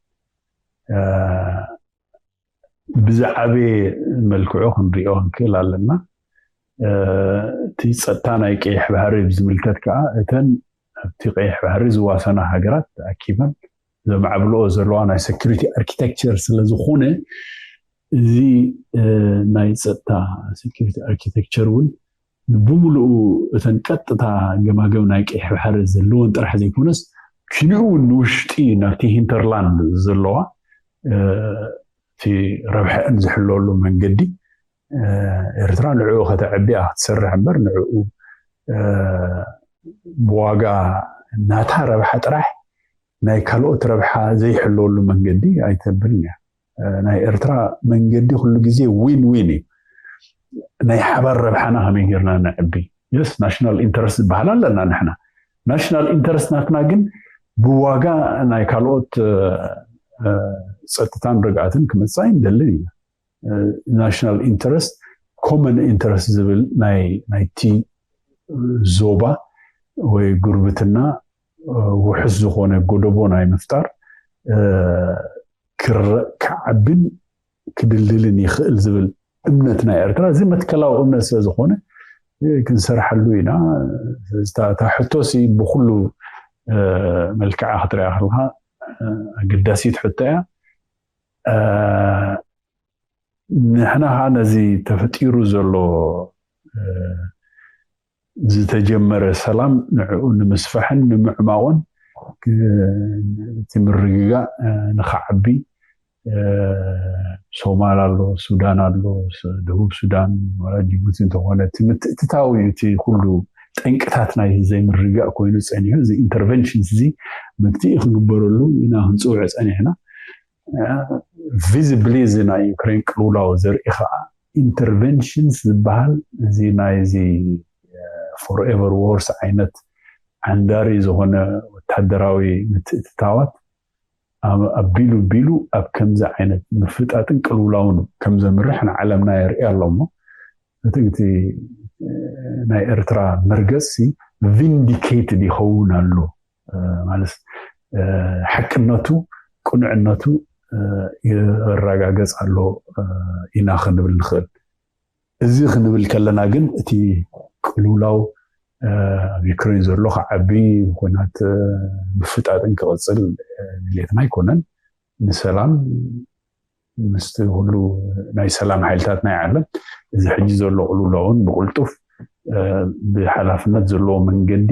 ብዝዓበየ መልክዑ ክንሪኦ ክንክእል ኣለና። እቲ ፀጥታ ናይ ቀይሕ ባሕሪ ብዝምልከት ከዓ እተን ኣብቲ ቀይሕ ባሕሪ ዝዋሰና ሃገራት ተኣኪበን ዘማዕብልኦ ዘለዋ ናይ ሴኩሪቲ ኣርኪቴክቸር ስለዝኾነ እዚ ናይ ፀጥታ ሴኩሪቲ ኣርኪቴክቸር እውን ብሙሉኡ እተን ቀጥታ ገማገም ናይ ቀይሕ ባሕሪ ዘለወን ጥራሕ ዘይኮነስ ኪንኡ እውን ንውሽጢ ናብቲ ሂንተርላንድ ዘለዋ እቲ ረብሐአን ዝሕለወሉ መንገዲ ኤርትራ ንዕኡ ከተዕቢ እያ ክትሰርሕ እምበር ንዕኡ ብዋጋ ናታ ረብሓ ጥራሕ ናይ ካልኦት ረብሓ ዘይሕለወሉ መንገዲ ኣይተብልን እያ። ናይ ኤርትራ መንገዲ ኩሉ ግዜ ዊን ዊን እዩ። ናይ ሓባር ረብሓና ከመይ ጌርና ነዕቢ? የስ ናሽናል ኢንተረስት ዝበሃል ኣለና ንሕና። ናሽናል ኢንተረስት ናትና ግን ብዋጋ ናይ ካልኦት ጸጥታን ርግኣትን ክመፅእ ኣይንደልን ኢና። ናሽናል ኢንተረስት፣ ኮመን ኢንተረስት ዝብል ናይቲ ዞባ ወይ ጉርብትና ውሑስ ዝኾነ ጎደቦ ናይ ምፍጣር ክዓብን ክድልድልን ይኽእል ዝብል እምነት ናይ ኤርትራ፣ እዚ መትከላዊ እምነት ስለ ዝኾነ ክንሰርሓሉ ኢና። እታ ሕቶሲ ብኩሉ መልክዓ ክትሪኣ ከለካ ኣገዳሲት ሕቶ እያ። ንሕና ከዓ ነዚ ተፈጢሩ ዘሎ ዝተጀመረ ሰላም ንዕኡ ንምስፋሕን ንምዕማቑን እቲ ምርግጋእ ንኽዓቢ፣ ሶማል ኣሎ፣ ሱዳን ኣሎ፣ ደቡብ ሱዳን፣ ዋላ ጅቡቲ እንተኾነ፣ እቲ ምትእትታው እዩ እቲ ኩሉ ጠንቅታት ናይ ዘይምርግጋእ ኮይኑ ፀኒሑ። እዚ ኢንተርቨንሽንስ እዚ መፍትሒ ክግበረሉ ኢና ክንፅውዕ ፀኒሕና። ቪዚብሊ እዚ ናይ ዩክሬን ቅልውላው ዘርኢ ከዓ ኢንተርቨንሽንስ ዝበሃል እዚ ናይዚ ፎርኤቨር ዎርስ ዓይነት ዓንዳሪ ዝኾነ ወታደራዊ ምትእትታዋት ኣቢሉ ቢሉ ኣብ ከምዚ ዓይነት ምፍጣጥን ቅልውላውን ከም ዘምርሕ ንዓለምና የርኢ ኣሎ። እሞ እቲ ናይ ኤርትራ መርገፂ ቪንዲኬትድ ይኸውን ኣሎ ማለት ሓቅነቱ ቅኑዕነቱ ይረጋገፅ ኣሎ ኢና ክንብል ንኽእል። እዚ ክንብል ከለና ግን እቲ ቅልውላው ኣብ ዩክሬን ዘሎ ክዓቢ፣ ኩናት ምፍጣጥን ክቕፅል ድሌትና ኣይኮነን። ንሰላም ምስቲ ኩሉ ናይ ሰላም ሓይልታት ናይ ዓለም እዚ ሕጂ ዘሎ ቅልውላውን ብቕልጡፍ ብሓላፍነት ዘለዎ መንገዲ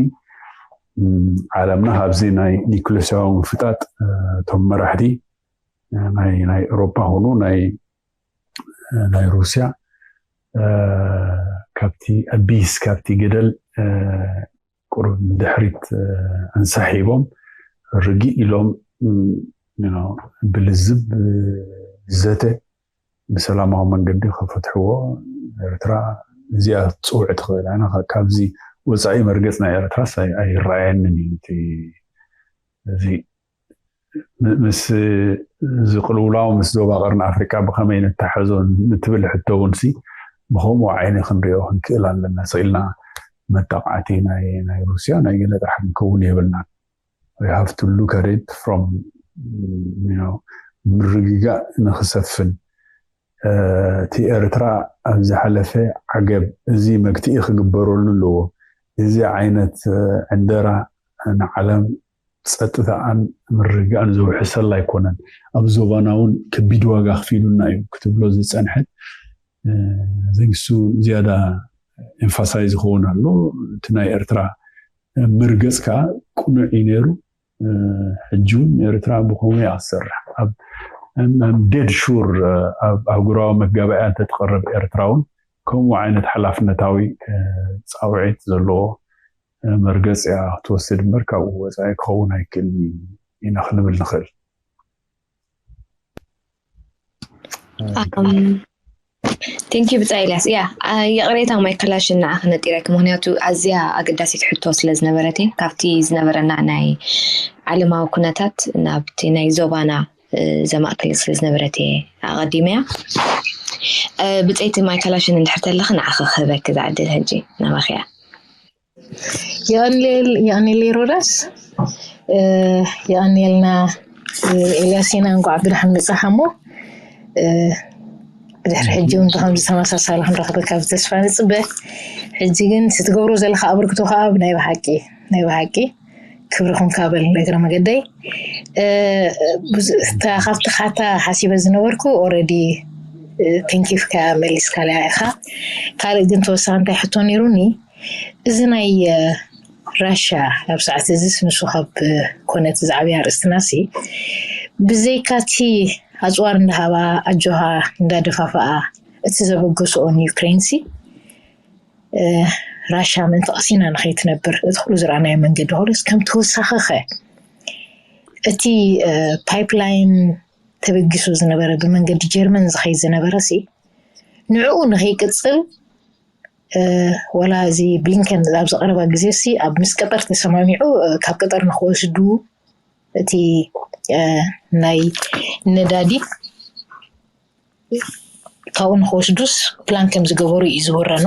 ዓለምና ካብዚ ናይ ኒክሌሳዊ ምፍጣጥ እቶም መራሕቲ ናይ ኤውሮፓ ኹኑ ናይ ናይ ሩስያ ካብቲ ኣቢስ ካብቲ ገደል ቁሩብ ድሕሪት ኣንሳሒቦም ርግእ ኢሎም ብልዝብ ዘተ ብሰላማዊ መንገዲ ከፈትሕዎ ኤርትራ እዚኣ ትፅውዕ ትኽእል ኣና ካብዚ ወፃኢ መርገፅ ናይ ኤርትራስ ኣይረኣየንን እዩ። እዚ ምስ ዝቅልውላው ምስ ዞባ ቀርኒ ኣፍሪካ ብከመይ ንተሓዞ ንትብል ሕቶ እውን ሲ ብከምኡ ዓይኒ ክንሪኦ ክንክእል ኣለና። ስኢልና መጣቃዕቲ ናይ ሩስያ ናይ ገለ ጥራሕ ክንከውን የብልና። We have to look at it from ምርግጋእ ንክሰፍን እቲ ኤርትራ ኣብ ዝሓለፈ ዓገብ እዚ መግትኢ ክግበረሉ ኣለዎ። እዚ ዓይነት ዕንደራ ንዓለም ጸጥታኣን ምርግጋእን ዘውሕሰላ ኣይኮነን። ኣብ ዞባና እውን ከቢድ ዋጋ ኣኽፊሉና እዩ ክትብሎ ዝጸንሐት ዘግሱ ዝያዳ ኤምፋሳይዝ ይኸውን ኣሎ። እቲ ናይ ኤርትራ ምርገጽ ከዓ ቅኑዕ እዩ ነይሩ። ሕጂ እውን ኤርትራ ብኸመይ እያ ክትሰርሕ ኣብ ዴድ ሹር ኣብ ኣህጉራዊ መጋባእያ እንተትቐርብ ኤርትራ እውን ከምኡ ዓይነት ሓላፍነታዊ ፃውዒት ዘለዎ መርገፂ እያ ክትወስድ እምበር ካብኡ ወፃኢ ክኸውን ኣይክእልን ኢና ክንብል ንኽእል። ቴንኪ ብፃ ኤልያስ እያ። ይቕሬታ ማይክላሽን ንዓኺ ነጢረኪ፣ ምክንያቱ ኣዝያ ኣገዳሲት ሕቶ ስለ ዝነበረት እየ። ካብቲ ዝነበረና ናይ ዓለማዊ ኩነታት ናብቲ ናይ ዞባና ዘማእከለት ስለ ዝነበረት እየ ኣቐዲመያ። ብፀይቲ ማይክላሽን እንድሕር ተለኺ ንዓኺ ክህበኪ ዝዓድል ሕጂ ናባኺ እያ። የቐንየለይ ሮዳስ፣ የቐንየልና ኤልያስ ኢና። እንኳዕ ብድሓን መጻኻ። እሞ ብድሕሪ ሕጂ እውን ብከምዚ ተመሳሳሊ ክንረኽበካ ብተስፋ ንፅበ። ሕጂ ግን እቲ ትገብሮ ዘለካ ኣበርክቶ ከዓ ናይ ብሓቂ ናይ ብሓቂ ክብርኹም ካበል እግረ መገደይ። ካብቲ ካታ ሓሲበ ዝነበርኩ ኦረዲ ቴንኪፍካ መሊስካ ኢኻ። ካልእ ግን ተወሳኺ እንታይ ሕቶ ነይሩኒ? እዚ ናይ ራሻ ኣብ ሰዓት እዚስ ንሱ ካብ ኮነት ዝዓብያ ኣርእስትና ሲ ብዘይካቲ ኣፅዋር እንዳሃባ ኣጆኻ እንዳደፋፈኣ እቲ ዘበገስኦ ንዩክሬን ሲ ራሻ ምእንቲ ቀሲና ንኸይትነብር እቲ ኩሉ ዝረኣናዮ መንገዲ ኩሉስ ከም ተወሳኺ ኸ እቲ ፓይፕላይን ተበጊሱ ዝነበረ ብመንገዲ ጀርመን ዝኸይድ ዝነበረ ሲ ንዕኡ ንኸይቅፅል ወላ እዚ ብሊንከን ኣብ ዝቀረባ ግዜ ሲ ኣብ ምስ ቀጠር ተሰማሚዑ ካብ ቀጠር ንክወስዱ እቲ ናይ ነዳዲ ካብኡ ንክወስዱስ ፕላን ከም ዝገበሩ እዩ ዝወረኖ።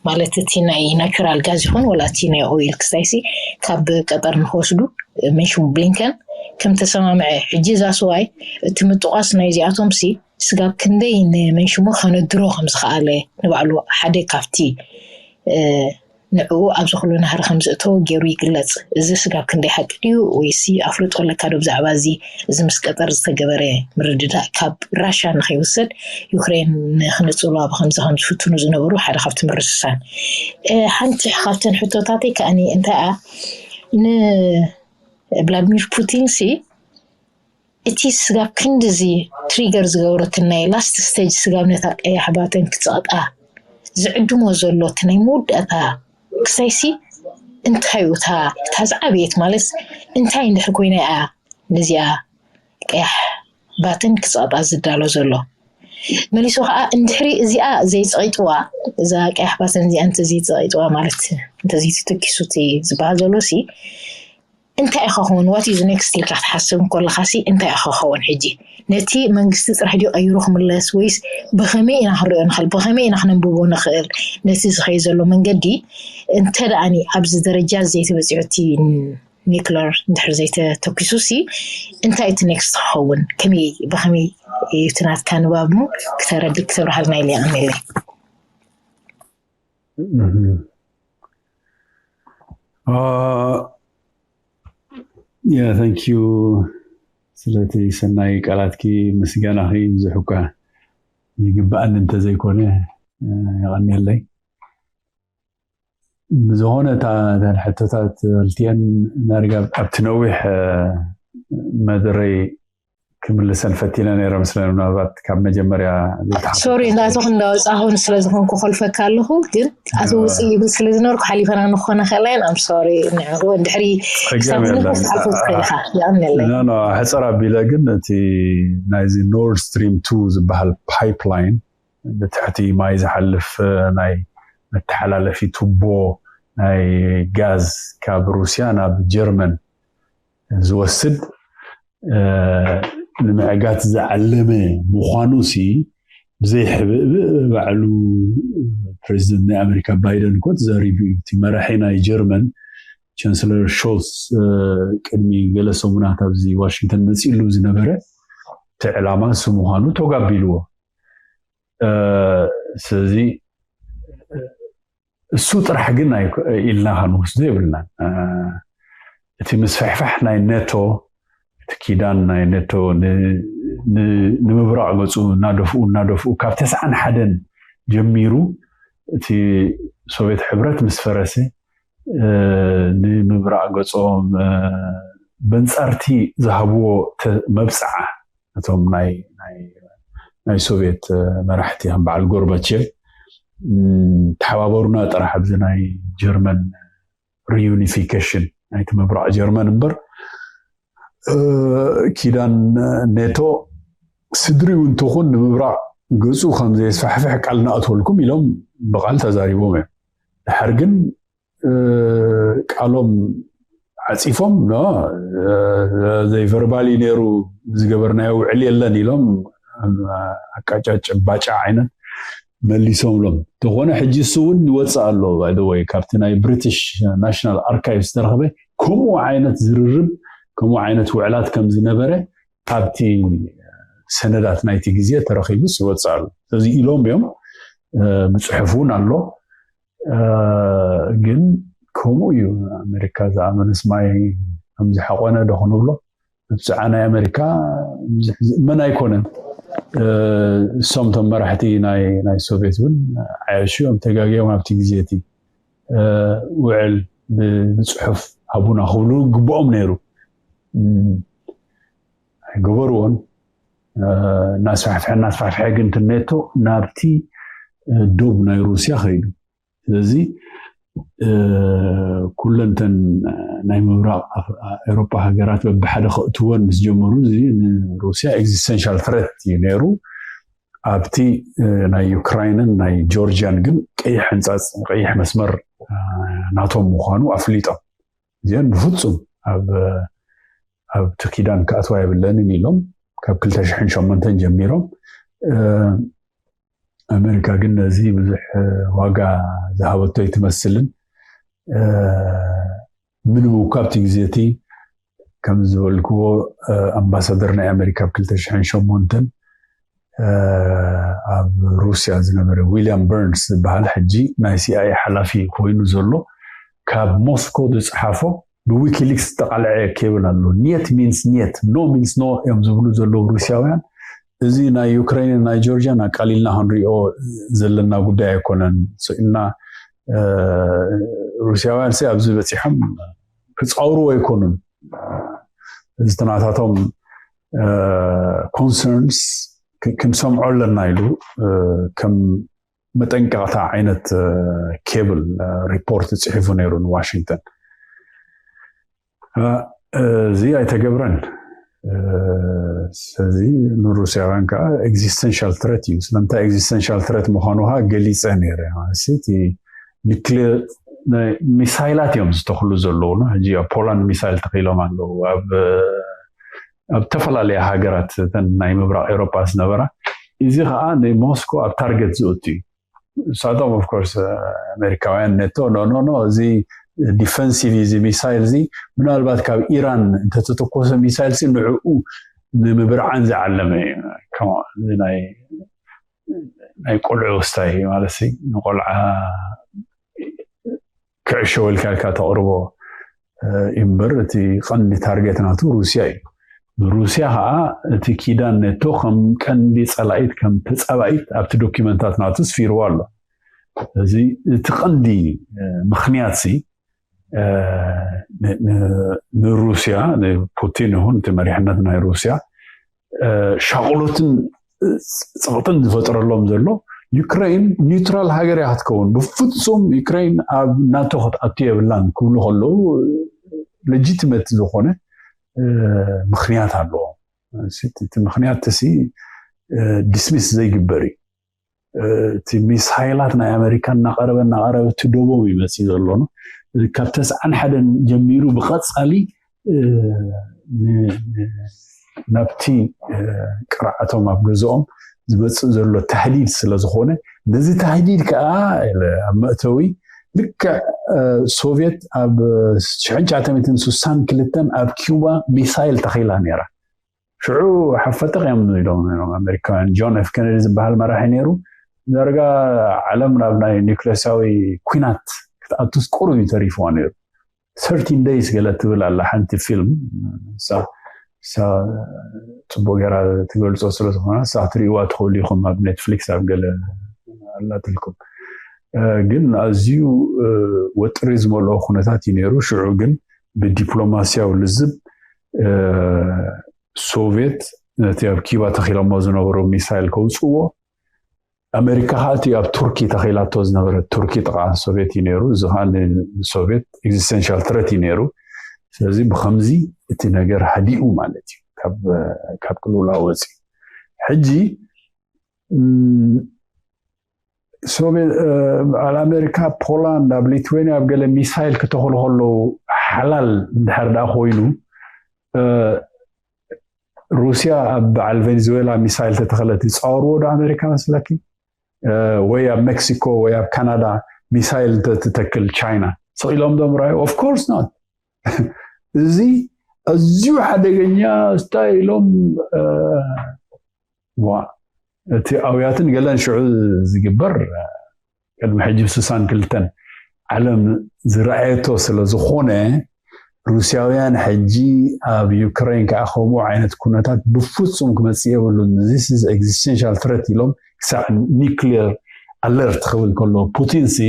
ማለት እቲ ናይ ናቹራል ጋዝ ይኹን ወላ እቲ ናይ ኦይል ክሳይሲ ካብ ቀጠር ንክወስዱ መንሽሙ ብሊንከን ከም ተሰማምዐ። ሕጂ እዛ ስዋይ እቲ ምጥቋስ ናይዚኣቶም ሲ ስጋብ ክንደይ ንመንሽሙ ከነድሮ ከም ዝኸኣለ ንባዕሉ ሓደ ካብቲ ንዕኡ ኣብዚ ኩሉ ናህሪ ከም ዝእተወ ገይሩ ይግለጽ። እዚ ስጋብ ክንደይ ሓቂ ድዩ ወይሲ ኣፍልጦ ኣለካ ዶ ብዛዕባ እዚ? እዚ ምስ ቀጠር ዝተገበረ ምርድዳእ ካብ ራሻ ንኸይውሰድ ዩክሬን ንክንጽሉ ኣብ ከምዚ ከም ዝፍትኑ ዝነበሩ ሓደ ካብቲ ምርስሳን። ሓንቲ ካብተን ሕቶታተይ ከኣኒ እንታይ እያ ንቭላድሚር ፑቲን ሲ እቲ ስጋብ ክንድዚ ትሪገር ዝገበረትን ናይ ላስት ስቴጅ ስጋብ ነታ ቀያሕ ባተን ክጸቕጣ ዝዕድሞ ዘሎ እቲ ናይ መወዳእታ ክሳይሲ እንታይ እዩ እታ እታ ዝዓበየት ማለት እንታይ እንድሕር ኮይና እያ ነዚኣ ቀያሕ ባተን ክጸቕጣ ዝዳሎ ዘሎ? መሊሱ ከዓ እንድሕሪ እዚኣ ዘይጸቂጥዋ እዛ ቀያሕ ባተን እዚኣ እንተዘይጸቂጥዋ ማለት እንተዘይተተኪሱ እቲ ዝበሃል ዘሎ ሲ እንታይ እዩ ክኸውን what is next ኢልካ ክትሓስብ እንከለኻ ሲ እንታይ እዩ ክኸውን ሕጂ ነቲ መንግስቲ ጥራሕ ድዩ ቀይሩ ክምለስ ወይስ ብኸመይ ኢና ክንሪኦ ንኽእል ብኸመይ ኢና ክነንብቦ ንኽእል ነቲ ዝኸይ ዘሎ መንገዲ እንተ ደኣኒ ኣብዚ ደረጃ ዘይተበፂሑ እቲ ኒክለር እንድሕር ዘይተተኪሱ ሲ እንታይ እቲ ኔክስት ክኸውን ከመይ ብኸመይ እዩ እቲ ናትካ ንባብ ሞ ክተረድእ ክተብርሃልና ኢለ ይቐኒለይ ያ thank you ስለቲ ሰናይ ቃላትኪ ምስጋናኺ ብዙሕ እኳ ይግባኣኒ እንተዘይኮነ የቐንየለይ ብዝኾነ እተን ሕቶታት ክልቲኤን ናርጋ ኣብቲ ነዊሕ መደረይ ክምልሰን ፈቲነ ነይረ ምስለ ምናልባት ካብ መጀመርያ ሶሪ እንዳእተኹ እንዳወፃኹን ስለ ዝኾንኩ ኮልፈካ ኣለኹ ግን ኣቲ ውፅእ ይብል ስለ ዝነበርኩ ሓሊፈና ንኾነ ከላይን ኣም ሶሪ ንዕኡ እንድሕሪ ክሳብ ትንፈስ ትሓልፎ ትኽእል ኢኻ ይቐንለይ ሕፀር ኣቢለ ግን እቲ ናይዚ ኖርድ ስትሪም ቱ ዝበሃል ፓይፕላይን ብትሕቲ ማይ ዝሓልፍ ናይ መተሓላለፊ ቱቦ ናይ ጋዝ ካብ ሩስያ ናብ ጀርመን ዝወስድ ንምዕጋት ዝዓለመ ምዃኑ ሲ ብዘይሕብእብእ ባዕሉ ፕሬዚደንት ናይ ኣሜሪካ ባይደን እኮ ተዛሪቡ እዩ እቲ መራሒ ናይ ጀርመን ቻንስለር ሾልስ ቅድሚ ገለ ሰሙናት ኣብዚ ዋሽንግተን መፂሉ ዝነበረ እቲ ዕላማ እሱ ምዃኑ ተጋቢልዎ ስለዚ እሱ ጥራሕ ግን ኢልና ክንወስዶ የብልናን እቲ ምስፍሕፋሕ ናይ ኔቶ እቲ ኪዳን ናይ ኔቶ ንምብራቕ ገፁ እናደፍኡ እናደፍኡ ካብ ተስዓን ሓደን ጀሚሩ እቲ ሶቪየት ሕብረት ምስ ፈረሰ ንምብራቕ ገፆም በንፃርቲ ዝሃብዎ መብፅዓ እቶም ናይ ናይ ሶቪየት መራሕቲ ከም በዓል ጎርባቸቭ ተሓባበሩና ጥራሕ ኣብዚ ናይ ጀርመን ሪዩኒፊኬሽን ናይቲ ምብራቕ ጀርመን እምበር ኪዳን ኔቶ ስድሪኡ እንትኹን ንምብራቕ ገፁ ከም ዘየስፋሕፍሕ ቃል ንኣትወልኩም ኢሎም ብቓል ተዛሪቦም እዮም ድሓር ግን ቃሎም ዓፂፎም ዘይ ቨርባሊ ነይሩ ዝገበርናዮ ውዕል የለን ኢሎም ኣቃጫጭ ባጫ ዓይነት መሊሶምሎም እንተኾነ ሕጂ እሱ እውን ይወፅእ ኣሎ ባይወይ ካብቲ ናይ ብሪቲሽ ናሽናል ኣርካይቭ ዝተረኽበ ከምኡ ዓይነት ዝርርብ ከምኡ ዓይነት ውዕላት ከም ዝነበረ ካብቲ ሰነዳት ናይቲ ግዜ ተረኺቡስ ይወፅእ ኣሎ ስለዚ ኢሎም እዮም ምፅሑፍ እውን ኣሎ ግን ከምኡ እዩ ኣሜሪካ ዝኣመነስ ማይ ከምዝሓቆነ ዶ ክንብሎ መብፅዓ ናይ ኣሜሪካ ዝእመን ኣይኮነን እሶም ቶም መራሕቲ ናይ ሶቪየት እውን ዓያሹ እዮም ተጋጊዮም ኣብቲ ግዜ እቲ ውዕል ብፅሑፍ ሃቡና ክብሉ ግብኦም ነይሩ ኣይገበርዎን እናስፋሕፍሐ እናስፋሕፍሐ ግን ትኔቶ ናብቲ ዶብ ናይ ሩስያ ከይዱ ስለዚ ኩለንተን ናይ ምብራቕ ኤሮፓ ሃገራት በብሓደ ከእትወን ምስ ጀመሩ እዚ ንሩስያ ኤግዚስተንሻል ትረት እዩ ነይሩ ኣብቲ ናይ ዩክራይንን ናይ ጆርጅያን ግን ቀይሕ ሕንፃፅ ቀይሕ መስመር ናቶም ምዃኑ ኣፍሊጦም። እዚአን ብፍፁም ኣብ ኣብቲ ኪዳን ክኣትዋ የብለንን ኢሎም ካብ ክልተ ሽሕን ሸሞንተን ጀሚሮም። ኣሜሪካ ግን ነዚ ብዙሕ ዋጋ ዝሃበቶ ኣይትመስልን። ምንም እኳ ኣብቲ ግዜ እቲ ከም ዝበልክዎ ኣምባሳደር ናይ ኣሜሪካ ኣብ ክልተ ሽሕን ሸሞንተን ኣብ ሩስያ ዝነበረ ዊልያም በርንስ ዝበሃል ሕጂ ናይ ሲኣይኤ ሓላፊ ኮይኑ ዘሎ ካብ ሞስኮ ዝፀሓፎ ብዊኪሊክስ ዝተቃልዐ ኬብል ኣሎ። ኒየት ሚንስ ኒየት፣ ኖ ሚንስ ኖ እዮም ዝብሉ ዘለዉ ሩስያውያን። እዚ ናይ ዩክሬንን ናይ ጆርጅያን ኣቃሊልና ክንሪኦ ዘለና ጉዳይ ኣይኮነን። ስኢልና ሩስያውያን ሲ ኣብዚ በፂሖም ክፃውሩ ኣይኮኑን። እዚ ናታቶም ኮንሰርንስ ክንሰምዖ ኣለና ኢሉ ከም መጠንቀቕታ ዓይነት ኬብል ሪፖርት ፅሒፉ ነይሩ ንዋሽንግተን። እዚ ኣይተገብረን። ስለዚ ንሩስያውያን ከዓ ኤግዚስተንሻል ትረት እዩ። ስለምንታይ ኤግዚስተንሻል ትረት ምዃኑ ከዓ ገሊፀ ነይረ። ማለት እቲ ኒክሌር ሚሳይላት እዮም ዝተኽሉ ዘለዉ። ሕጂ ኣብ ፖላንድ ሚሳይል ተኽሎም ኣለዉ። ኣብ ኣብ ዝተፈላለያ ሃገራት ናይ ምብራቕ ኤሮጳ ዝነበራ። እዚ ከዓ ንሞስኮ ኣብ ታርገት ዝእቱ እዩ። ንሳቶም ኦፍኮርስ ኣሜሪካውያን ነቶ ኖ ኖ ኖ፣ እዚ ዲፈንሲቭ እዚ ሚሳይል እዚ ምናልባት ካብ ኢራን እንተተተኮሰ ሚሳይል ሲ ንዕኡ ንምብርዓን ዝዓለመ እዩ። ናይ ቆልዑ ስታይ ማለት ንቆልዓ ክዕሸወልካ ኢልካ ተቕርቦ እምበር እቲ ቀንዲ ታርጌት ናቱ ሩስያ እዩ። ንሩስያ ከዓ እቲ ኪዳን ኔቶ ከም ቀንዲ ፀላኢት ከም ተፃባኢት ኣብቲ ዶኪመንታት ናቱ ስፊርዋ ኣሎ። እዚ እቲ ቀንዲ ምክንያት ሲ ንሩስያ ንፑቲን ይኹን እቲ መሪሕነት ናይ ሩስያ ሻቕሎትን ፀቕጥን ዝፈጠረሎም ዘሎ ዩክሬን ኒውትራል ሃገር እያ ክትከውን። ብፍፁም ዩክሬን ኣብ ናቶ ክትኣቱ የብላን ክብሉ ከለዉ ሌጂቲመት ዝኾነ ምክንያት ኣለዎም። እቲ ምክንያት ሲ ዲስሚስ ዘይግበር እዩ። እቲ ሚሳይላት ናይ ኣሜሪካ እናቐረበ እናቐረበ እቲ ደቦም ይመፅእ ዘሎ ካብ ተስዓን ሓደን ጀሚሩ ብቐፃሊ ናብቲ ቅርዓቶም ኣብ ገዝኦም ዝመፅእ ዘሎ ታህዲድ ስለ ዝኾነ ነዚ ታህዲድ ከዓ ኣብ መእተዊ ልክዕ ሶቪየት ኣብ ሽሕን ትሽዓተ ሚእትን ስሳን ክልተን ኣብ ኪዩባ ሚሳይል ተኺላ ነይራ። ሽዑ ሓፈጠ ቅዮም ኢሎም ኣሜሪካውያን ጆን ኤፍ ኬነዲ ዝበሃል መራሒ ነይሩ። ዳርጋ ዓለም ናብ ናይ ኒክሌሳዊ ኩናት ክትኣቱስ ቁሩብ እዩ ተሪፍዋ ነይሩ። ሰርቲን ደይስ ገለ ትብል ኣላ ሓንቲ ፊልም እሳ ጽቡቅ ገራ ትገልጾ ስለ ዝኾነ እሳ ክትሪእዋ ትኽእሉ ኢኹም ኣብ ኔትፍሊክስ ኣብ ገለ ኣላትልኩም። ግን ኣዝዩ ወጥሪ ዝመልኦ ኩነታት እዩ ነይሩ። ሽዑ ግን ብዲፕሎማሲያዊ ልዝብ ሶቪየት ነቲ ኣብ ኪባ ተኺሎሞ ዝነበሩ ሚሳይል ከውፅዎ ኣሜሪካ ከዓ እቲ ኣብ ቱርኪ ተኺላቶ ዝነበረ ቱርኪ ጥቃ ሶቪየት እዩ ነይሩ። እዚ ከዓ ንሶቪየት ኤግዚስተንሻል ትረት እዩ ነይሩ። ስለዚ ብከምዚ እቲ ነገር ሃዲኡ ማለት እዩ ካብ ቅልውላ ወፂ። ሕጂ ሶቪየት ኣሜሪካ ፖላንድ ኣብ ሊትዌኒያ ኣብ ገለ ሚሳይል ክተኽሉ ከለዉ ሓላል እንድሕር ደኣ ኮይኑ ሩስያ ኣብ በዓል ቬኔዙዌላ ሚሳይል ተተኸለት ይፃወርዎ ዶ ኣሜሪካ መስለኪ? ወይ ኣብ ሜክሲኮ ወይ ኣብ ካናዳ ሚሳይል እንተትተክል ቻይና ስቕ ኢሎም ዶ ምራዩ? Of course not። እዚ ኣዝዩ ሓደገኛ ስታይ ኢሎም ዋ እቲ ኣውያትን ገለን ሽዑ ዝግበር ቅድሚ ሕጂ ስሳን ክልተን ዓለም ዝረኣየቶ ስለ ዝኾነ ሩስያውያን ሕጂ ኣብ ዩክሬን ከዓ ከምኡ ዓይነት ኩነታት ብፍፁም ክመፅእ የብሉን። This is existential threat ኢሎም ክሳዕ ኒክሌር ኣለርት ክብል ከሎ ፑቲን ሲ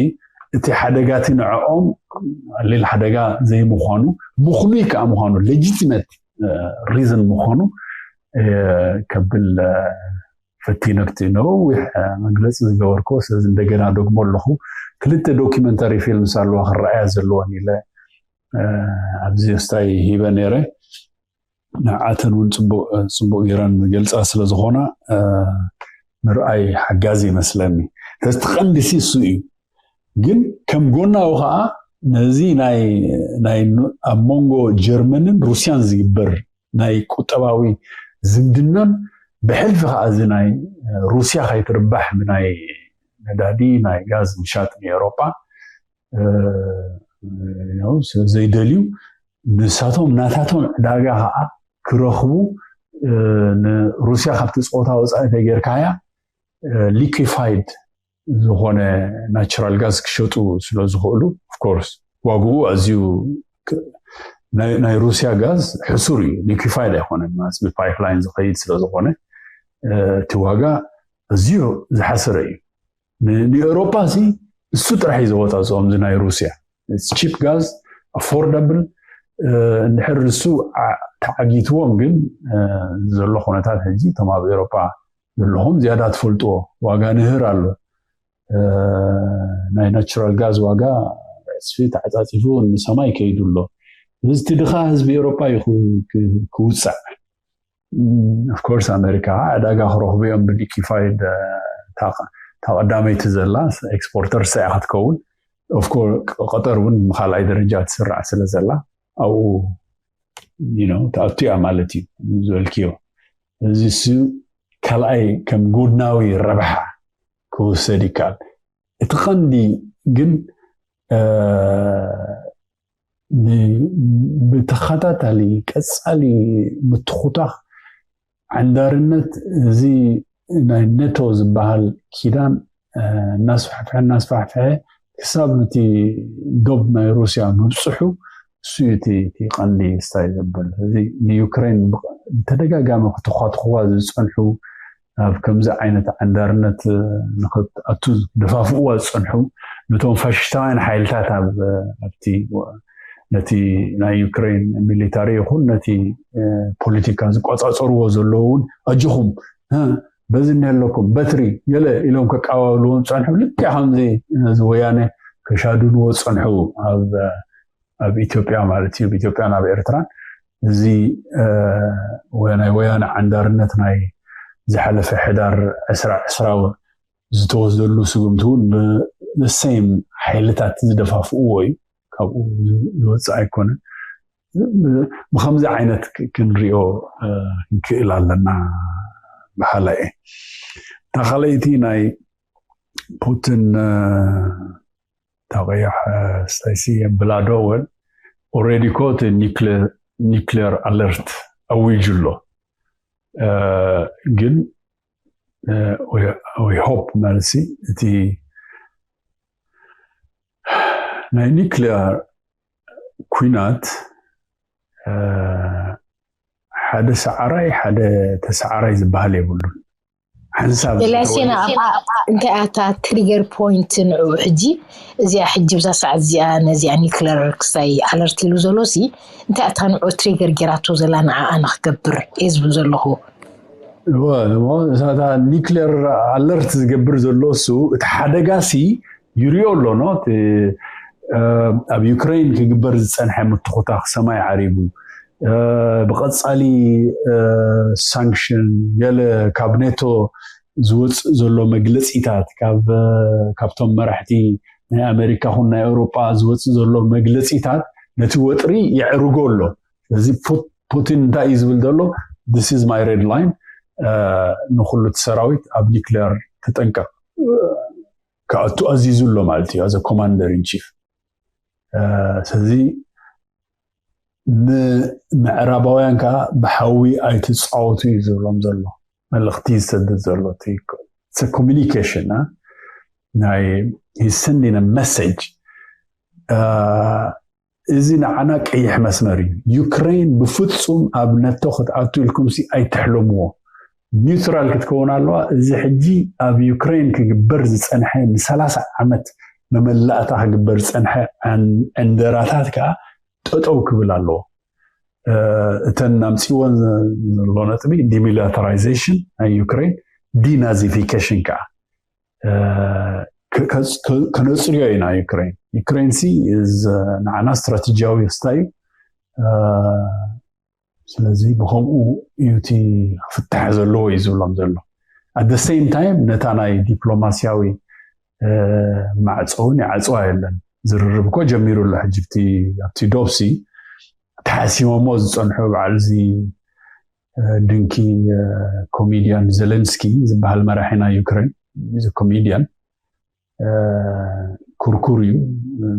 እቲ ሓደጋቲ ንዕኦም ቀሊል ሓደጋ ዘይምዃኑ ምኽኑይ ከዓ ምዃኑ ሌጂቲመት ሪዝን ምዃኑ ከብል ፈቲነ ነዊሕ መግለፂ ዝገበርኮ ስለዚ እንደገና ደግሞ ኣለኹ። ክልተ ዶኪመንታሪ ፊልምስ ኣለዋ ክረኣያ ዘለወን ኢለ ኣብዚ ስታይ ሂበ ነይረ። ንዓተን እውን ፅቡቅ ገይረን ዝገልፃ ስለዝኾና ምርኣይ ሓጋዚ ይመስለኒ። ስለዚ እቲ ቀንዲ ሲ እሱ እዩ። ግን ከም ጎናዊ ከዓ ነዚ ናይ ኣብ መንጎ ጀርመንን ሩስያን ዝግበር ናይ ቁጠባዊ ዝምድናን ብሕልፊ ከዓ እዚ ናይ ሩስያ ከይትርባሕ ብናይ ነዳዲ ናይ ጋዝ ምሻጥ ንኤውሮጳ ዘይደልዩ ንሳቶም ናታቶም ዕዳጋ ከዓ ክረኽቡ ንሩስያ ካብቲ ፀወታ ወፃኢ ተጌርካያ ሊኪፋይድ ዝኾነ ናቹራል ጋዝ ክሸጡ ስለ ዝኽእሉ ኦፍኮርስ ዋግኡ ኣዝዩ ናይ ሩስያ ጋዝ ሕሱር እዩ። ሊኪፋይድ ኣይኮነን ማለት ብፓይፕላይን ዝኸይድ ስለ ዝኾነ እቲ ዋጋ ኣዝዩ ዝሓሰረ እዩ። ንኤውሮፓ ሲ እሱ ጥራሕ እዩ ዘወፃፅኦም እዚ ናይ ሩስያ ቺፕ ጋዝ ኣፎርዳብል እንድሕር ንሱ ተዓጊትዎም ግን ዘሎ ኩነታት ሕጂ እቶም ኣብ ኤውሮፓ ዘለኹም ዝያዳ ትፈልጥዎ ዋጋ ንህር ኣሎ። ናይ ናቹራል ጋዝ ዋጋ ዕፅፊ ተዓፃፂፉ ንሰማይ ከይዱ ኣሎ። እዚ ድኻ ህዝቢ ኤውሮፓ እዩ ክውፃዕ። ኦፍኮርስ ኣሜሪካ ዕዳጋ ክረኽቡ እዮም ብሊኪፋይድ ተቐዳመይቲ ዘላ ኤክስፖርተር ሰያ ክትከውን ቀጠር እውን ብካልኣይ ደረጃ ትስራዕ ስለ ዘላ ኣብኡ ተኣቱ እያ ማለት እዩ ዝበልክዮ። እዚ ሱ ካልኣይ ከም ጎድናዊ ረብሓ ክውሰድ ይከኣል። እቲ ቀንዲ ግን ብተኸታታሊ ቀፃሊ ምትኹታኽ ዓንዳርነት እዚ ናይ ኔቶ ዝበሃል ኪዳን እናስፋሕፍሐ እናስፋሕፍሐ ክሳብ እቲ ዶብ ናይ ሩስያ ምብፅሑ እሱ እዩ እቲ ቀንዲ ስታይ ዘብል እዚ ንዩክሬን ብተደጋጋሚ ክትኳትኽዋ ዝፀንሑ ኣብ ከምዚ ዓይነት ዓንዳርነት ንክትኣቱ ደፋፍእዋ ዝፀንሑ ነቶም ፋሽስታውያን ሓይልታት ኣብቲ ነቲ ናይ ዩክሬን ሚሊታሪ ይኹን ነቲ ፖለቲካ ዝቆፃፀርዎ ዘለዉ እውን ኣጆኹም በዚ እኒሀለኩም በትሪ ገለ ኢሎም ከቃባብልዎም ፀንሑ ልክዕ ከምዚ ነዚ ወያነ ከሻድንዎ ፀንሑ ኣብ ኢትዮጵያ ማለት እዩ ኢትዮጵያን ኣብ ኤርትራን እዚ ናይ ወያነ ዓንዳርነት ናይ ዝሓለፈ ሕዳር ዕስራ ዕስራ ዝተወስደሉ ስጉምቲ እውን ብሰይም ሓይልታት ዝደፋፍእዎ እዩ። ካብኡ ዝወፅእ ኣይኮነን። ብከምዚ ዓይነት ክንሪኦ ክንክእል ኣለና በሃላ እየ። እታ ካልኣይቲ ናይ ፑቲን ተቀያሕ ስታይሲ ብላዶ ወል ኦሬዲ ኮ እቲ ኒክሌር ኣለርት ኣዊጁ ኣሎ። ግን ሆፕ ማለት እቲ ናይ ኒክሌር ኩናት ሓደ ሰዓራይ ሓደ ተሰዓራይ ዝበሃል የብሉን። ሓንሳብ ኤልያስ ና እንታይ ኣታ ትሪገር ፖይንት ንዑ ሕጂ እዚኣ ሕጂ ብዛ ሰዓት እዚኣ ነዚኣ ኒክለር ክሳይ ኣለርት ኢሉ ዘሎ ሲ እንታይ ኣታ ንዑ ትሪገር ጌራቶ ዘላ ንዓኣ ንክገብር እየ ዝብል ዘለኹ። እታ ኒክሌር ኣለርት ዝገብር ዘሎ እሱ እቲ ሓደጋ ሲ ይሪኦ ኣሎ ኖ ኣብ ዩክሬን ክግበር ዝፀንሐ ምትኹታኽ ሰማይ ዓሪቡ ብቐፃሊ ሳንክሽን ገለ ካብ ኔቶ ዝወፅእ ዘሎ መግለፂታት ካብቶም መራሕቲ ናይ ኣሜሪካ ኹን ናይ ኤውሮጳ ዝወፅእ ዘሎ መግለፂታት ነቲ ወጥሪ የዕርጎ ኣሎ። ስለዚ ፑቲን እንታይ እዩ ዝብል ዘሎ this is my red line ንኩሉ እቲ ሰራዊት ኣብ ኒክሌር ተጠንቀቕ ክኣቱ ኣዚዙ ኣሎ ማለት እዩ as commander in chief። ስለዚ ንምዕራባውያን ከዓ ብሓዊ ኣይትፃወቱ እዩ ዝብሎም ዘሎ መልእኽቲ ዝሰድድ ዘሎ ኮሚኒኬሽን ናይ sending message እዚ ንዓና ቀይሕ መስመር እዩ። ዩክሬን ብፍፁም ኣብ ነቶ ክትኣቱ ኢልኩም ሲ ኣይትሕለምዎ። ኒውትራል ክትከውን ኣለዋ። እዚ ሕጂ ኣብ ዩክሬን ክግበር ዝፀንሐ ንሰላሳ ዓመት መመላእታ ክግበር ዝፀንሐ ዕንደራታት ከዓ ጠጠው ክብል ኣለዎ። እተን ኣምፅወን ዘሎ ነጥቢ ዲሚሊታራይዜሽን ናይ ዩክሬን ዲናዚፊኬሽን ከዓ ከነፅርዮ ኢና ዩክሬን። ዩክሬን ሲ ንዓና ስትራቴጂያዊ ክስታ እዩ። ስለዚ ብከምኡ እዩ እቲ ክፍታሕ ዘለዎ እዩ ዝብሎም ዘሎ። at the same time ነታ ናይ ዲፕሎማሲያዊ ማዕፆ እውን ይዓፅዋ የለን። ዝርርብ እኮ ጀሚሩ ኣሎ ሕጂ ኣብቲ ዶብሲ ተሓሲሞሞ ዝፀንሑ በዓል እዚ ድንኪ ኮሜድያን ዜለንስኪ ዝበሃል መራሒ ናይ ዩክሬን እዚ ኮሜድያን ኩርኩር እዩ።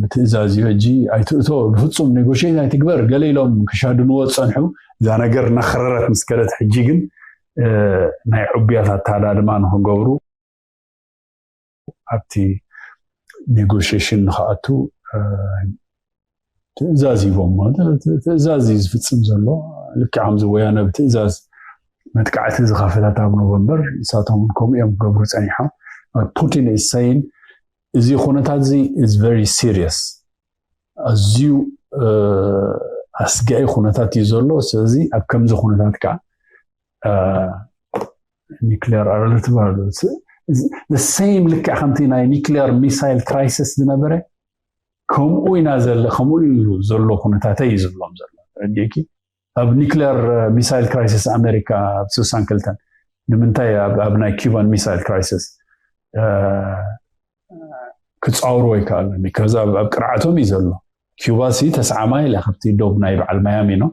ብትእዛዝ እዩ ሕጂ ኣይትእቶ ብፍፁም ኔጎሽት ኣይትግበር ገለ ኢሎም ክሻድንዎ ዝፀንሑ እዛ ነገር እናኸረረት ምስ ከደት ሕጂ ግን ናይ ዕቡያት ኣታዳ ድማ ንክገብሩ ኣብቲ ኔጎሽሽን ንክኣቱ ትእዛዝ ሂቦሞ ትእዛዝ እዩ ዝፍፅም ዘሎ። ልክዕ ከምዚ ወያነ ብትእዛዝ መጥቃዕቲ ዝኸፈተት ኣብ ኖቨምበር ንሳቶም እውን ከምኡ እዮም ክገብሩ ፀኒሖም። ፑቲን ኢሳይን እዚ ኩነታት እዚ is very serious ኣዝዩ ኣስጋኢ ኩነታት እዩ ዘሎ። ስለዚ ኣብ ከምዚ ኩነታት ከዓ ኒክሌር ኣረርቲ ባሉ ሴም ልክዕ ከምቲ ናይ ኒክሌር ሚሳይል ክራይሲስ ዝነበረ ከምኡ ኢና ዘለ ከምኡ እዩ ዘሎ ኩነታተይ እዩ ዝብሎም ዘሎ ረዲእኪ ኣብ ኒክሌር ሚሳይል ክራይሲስ ኣሜሪካ ኣብ ስሳን ክልተን ንምንታይ ኣብ ናይ ኪባን ሚሳይል ክራይሲስ ክፃወሩ ኣይከኣሉን because ኣብ ቅርዓቶም እዩ ዘሎ። ኪባ ሲ ተስዓማይ ኢላ ካብቲ ዶብ ናይ በዓል ማያሚ ነው።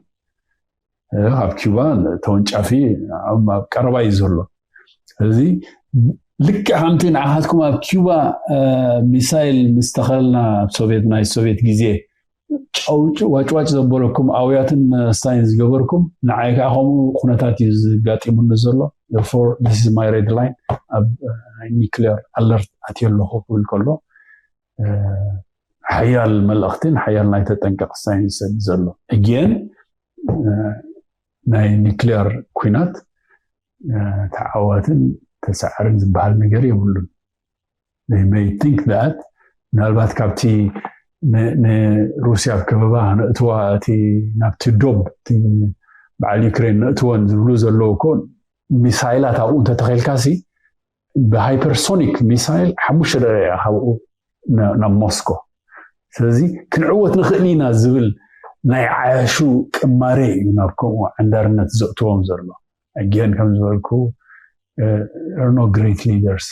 ካብ ኪባ ተወንጫፊ ኣብ ቀረባ እዩ ዘሎ። ስለዚ ልክዕ ከምቲ ንዓኻትኩም ኣብ ኪባ ሚሳይል ምስ ተኸልና ኣብ ሶቪየት ናይ ሶቪየት ግዜ ዋጭዋጭ ዘበለኩም ኣውያትን ስታይን ዝገበርኩም ንዓይ ከዓ ከምኡ ኩነታት እዩ ዘጋጢሙኒ ዘሎ። Therefore this is my red line ኣብ ኒክሌር ኣለርት ኣትየ ኣለኹ ክብል ከሎ ሓያል መልእኽትን ሓያል ናይ ተጠንቀቕ ሳይን ይሰድ ዘሎ። Again ናይ ኒክሌር ኩናት ተዓዋትን ተሳዕርን ዝበሃል ነገር የብሉን። They may think that ምናልባት ካብቲ ንሩስያ ኣብ ከበባ ነእትዋ እቲ ናብቲ ዶብ በዓል ዩክሬን ነእትወን ዝብሉ ዘለዉ እኮ ሚሳይላት ኣብኡ እንተተኺልካ ሲ ብሃይፐርሶኒክ ሚሳይል ሓሙሽተ ደቂቃ ካብኡ ናብ ሞስኮ። ስለዚ ክንዕወት ንኽእል ኢና ዝብል ናይ ዓያሹ ቅማሬ እዩ ናብ ከምኡ ዓንዳርነት ዘእትዎም ዘሎ። ኣጊሀን ከም ዝበልኩ no great leaders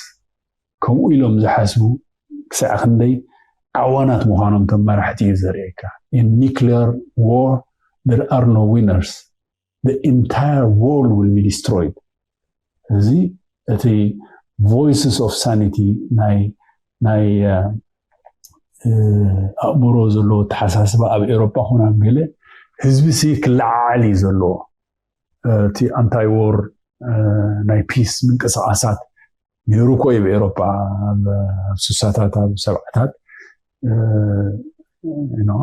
ከምኡ ኢሎም ዝሓስቡ ክሳዕ ክንደይ ዓዋናት ምዃኖም ቶም መራሕቲ እዩ ዘርእየካ። In nuclear war there are no winners. The entire world will be destroyed. እዚ እቲ voices of sanity ናይ ናይ ኣእምሮ ዘለዎ ኣተሓሳስባ ኣብ ኤውሮጳ ኮነ ኣብ ገለ ህዝቢ ሲ ክለዓዓል እዩ ዘለዎ። እቲ ኣንታይ ዎር ናይ ፒስ ምንቅስቃሳት ነይሩ እኮ እዩ ብኤውሮጳ ኣብ ስሳታት ኣብ ሰብዓታት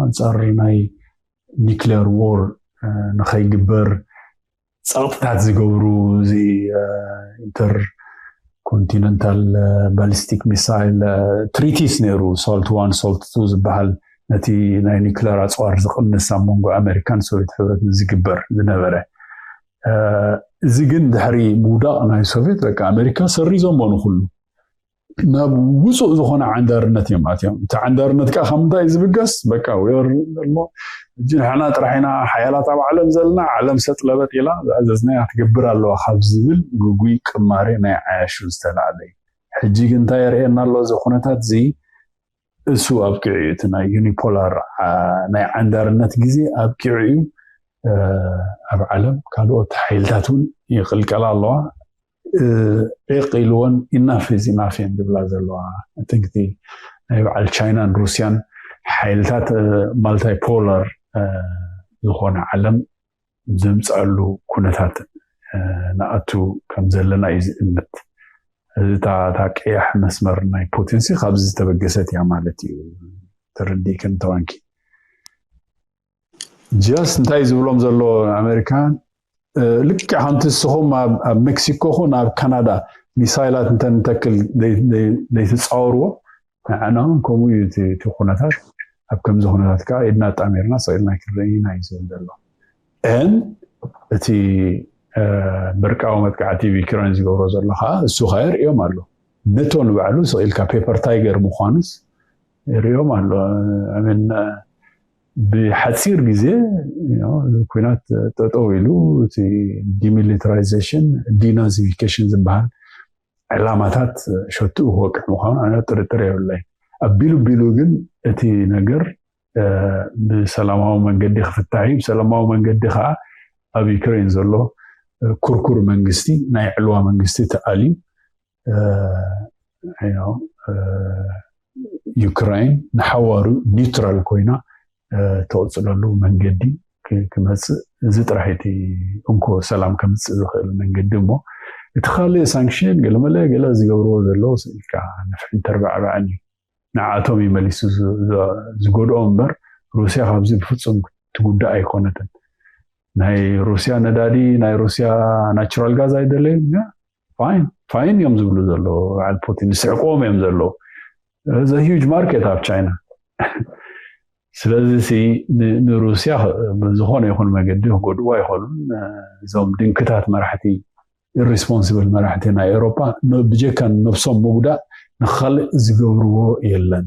ኣንፃር ናይ ኒክሌር ዎር ንኸይግበር ፀቕጥታት ዝገብሩ እዚ ኢንተር ኮንቲነንታል ባሊስቲክ ሚሳይል ትሪቲስ ነይሩ። ሶልት ዋን ሶልት ቱ ዝበሃል ነቲ ናይ ኒክለር ኣፅዋር ዝቕንስ ኣብ መንጎ ኣሜሪካን ሶቪየት ሕብረትን ዝግበር ዝነበረ። እዚ ግን ድሕሪ ምውዳቕ ናይ ሶቪየት በቃ ኣሜሪካ ሰሪዞሞ ንኩሉ ናብ ውፁእ ዝኾነ ዓንዳርነት እዮም ኣትዮም። እቲ ዓንዳርነት ከዓ ካብ ምንታይ እዩ ዝብገስ? በቃ ሞ እጂ ንሕና ጥራሕ ኢና ሓያላት ኣብ ዓለም ዘለና፣ ዓለም ሰጥ ለበጥ ኢላ ዝኣዘዝናያ ክትገብር ኣለዋ ካብ ዝብል ግጉይ ቅማሬ ናይ ዓያሹ ዝተላዕለ እዩ። ሕጂ ግን እንታይ የርእየና ኣሎ እዚ ኩነታት እዚ? እሱ ኣብቂዑ እዩ። እቲ ናይ ዩኒፖላር ናይ ዓንዳርነት ግዜ ኣብቂዑ እዩ። ኣብ ዓለም ካልኦት ሓይልታት እውን ይቕልቀላ ኣለዋ። ዒቕ ኢልዎን ኢናፍ ኢዝ ኢናፍ እየን ዝብላ ዘለዋ። ትንክቲ ናይ በዓል ቻይናን ሩስያን ሓይልታት ማልታይ ፖላር ዝኾነ ዓለም ዘምፅኣሉ ኩነታት ንኣቱ ከም ዘለና እዩ ዝእምት። እዚ እታ ቀያሕ መስመር ናይ ፖቲንሲ ካብዚ ዝተበገሰት እያ ማለት እዩ። ተረዲእክን ተዋንኪ ጀስ እንታይ ዝብሎም ዘሎ ኣሜሪካን ልክዕ ከምቲ ንስኹም ኣብ ሜክሲኮ ኹን ኣብ ካናዳ ሚሳይላት እንተ ንተክል ዘይትፃወርዎ ንዓና እውን ከምኡ እዩ እቲ ኩነታት። ኣብ ከምዚ ኩነታት ከዓ ኢድና ጣሚርና ሰቂልና ክንርኢ ኢና እዩ ዝብል ዘሎ። ን እቲ በርቃዊ መጥቃዕቲ ዩክሬን ዝገብሮ ዘሎ ከዓ እሱ ከዓ ይርእዮም ኣሎ። ነቶ ንባዕሉ ሰቂልካ ፔፐር ታይገር ምኳኑስ ይርእዮም ኣሎ። ብሓፂር ግዜ ኩናት ጠጠው ኢሉ እቲ ዲሚሊታራይዜሽን ዲናዚፊኬሽን ዝበሃል ዕላማታት ሸትኡ ክወቅዕ ምዃኑ ኣነ ጥርጥር የብለይ። ኣቢሉ ቢሉ ግን እቲ ነገር ብሰላማዊ መንገዲ ክፍታሕ እዩ። ብሰላማዊ መንገዲ ከዓ ኣብ ዩክሬን ዘሎ ኩርኩር መንግስቲ፣ ናይ ዕልዋ መንግስቲ ተኣልዩ፣ ዩክራይን ንሓዋሩ ኒውትራል ኮይና ተቕፅለሉ መንገዲ ክመፅእ፣ እዚ ጥራሕ እቲ እንኮ ሰላም ከምፅእ ዝኽእል መንገዲ እሞ፣ እቲ ካልእ ሳንክሽን ገለመለ ገለ ዝገብርዎ ዘለዉ ስኢልካ ንፍዕን ተርባዕባዕን እዩ። ንዓቶም እዩ መሊሱ ዝጎድኦም እምበር፣ ሩስያ ካብዚ ብፍፁም ትጉዳእ ኣይኮነትን። ናይ ሩስያ ነዳዲ፣ ናይ ሩስያ ናቹራል ጋዝ ኣይደለዩ፣ ፋይን ፋይን እዮም ዝብሉ ዘለዉ። በዓል ፑቲን ዝስዕቅዎም እዮም ዘለዉ። እዚ ሂጅ ማርኬት ኣብ ቻይና። ስለዚ ንሩስያ ብዝኾነ ይኹን መገዲ ክጎድኡ ኣይኽእሉን። እዞም ድንክታት መራሕቲ፣ ኢሪስፖንስብል መራሕቲ ናይ ኤውሮጳ ብጀካ ነብሶም ምጉዳእ ንካልእ ዝገብርዎ የለን።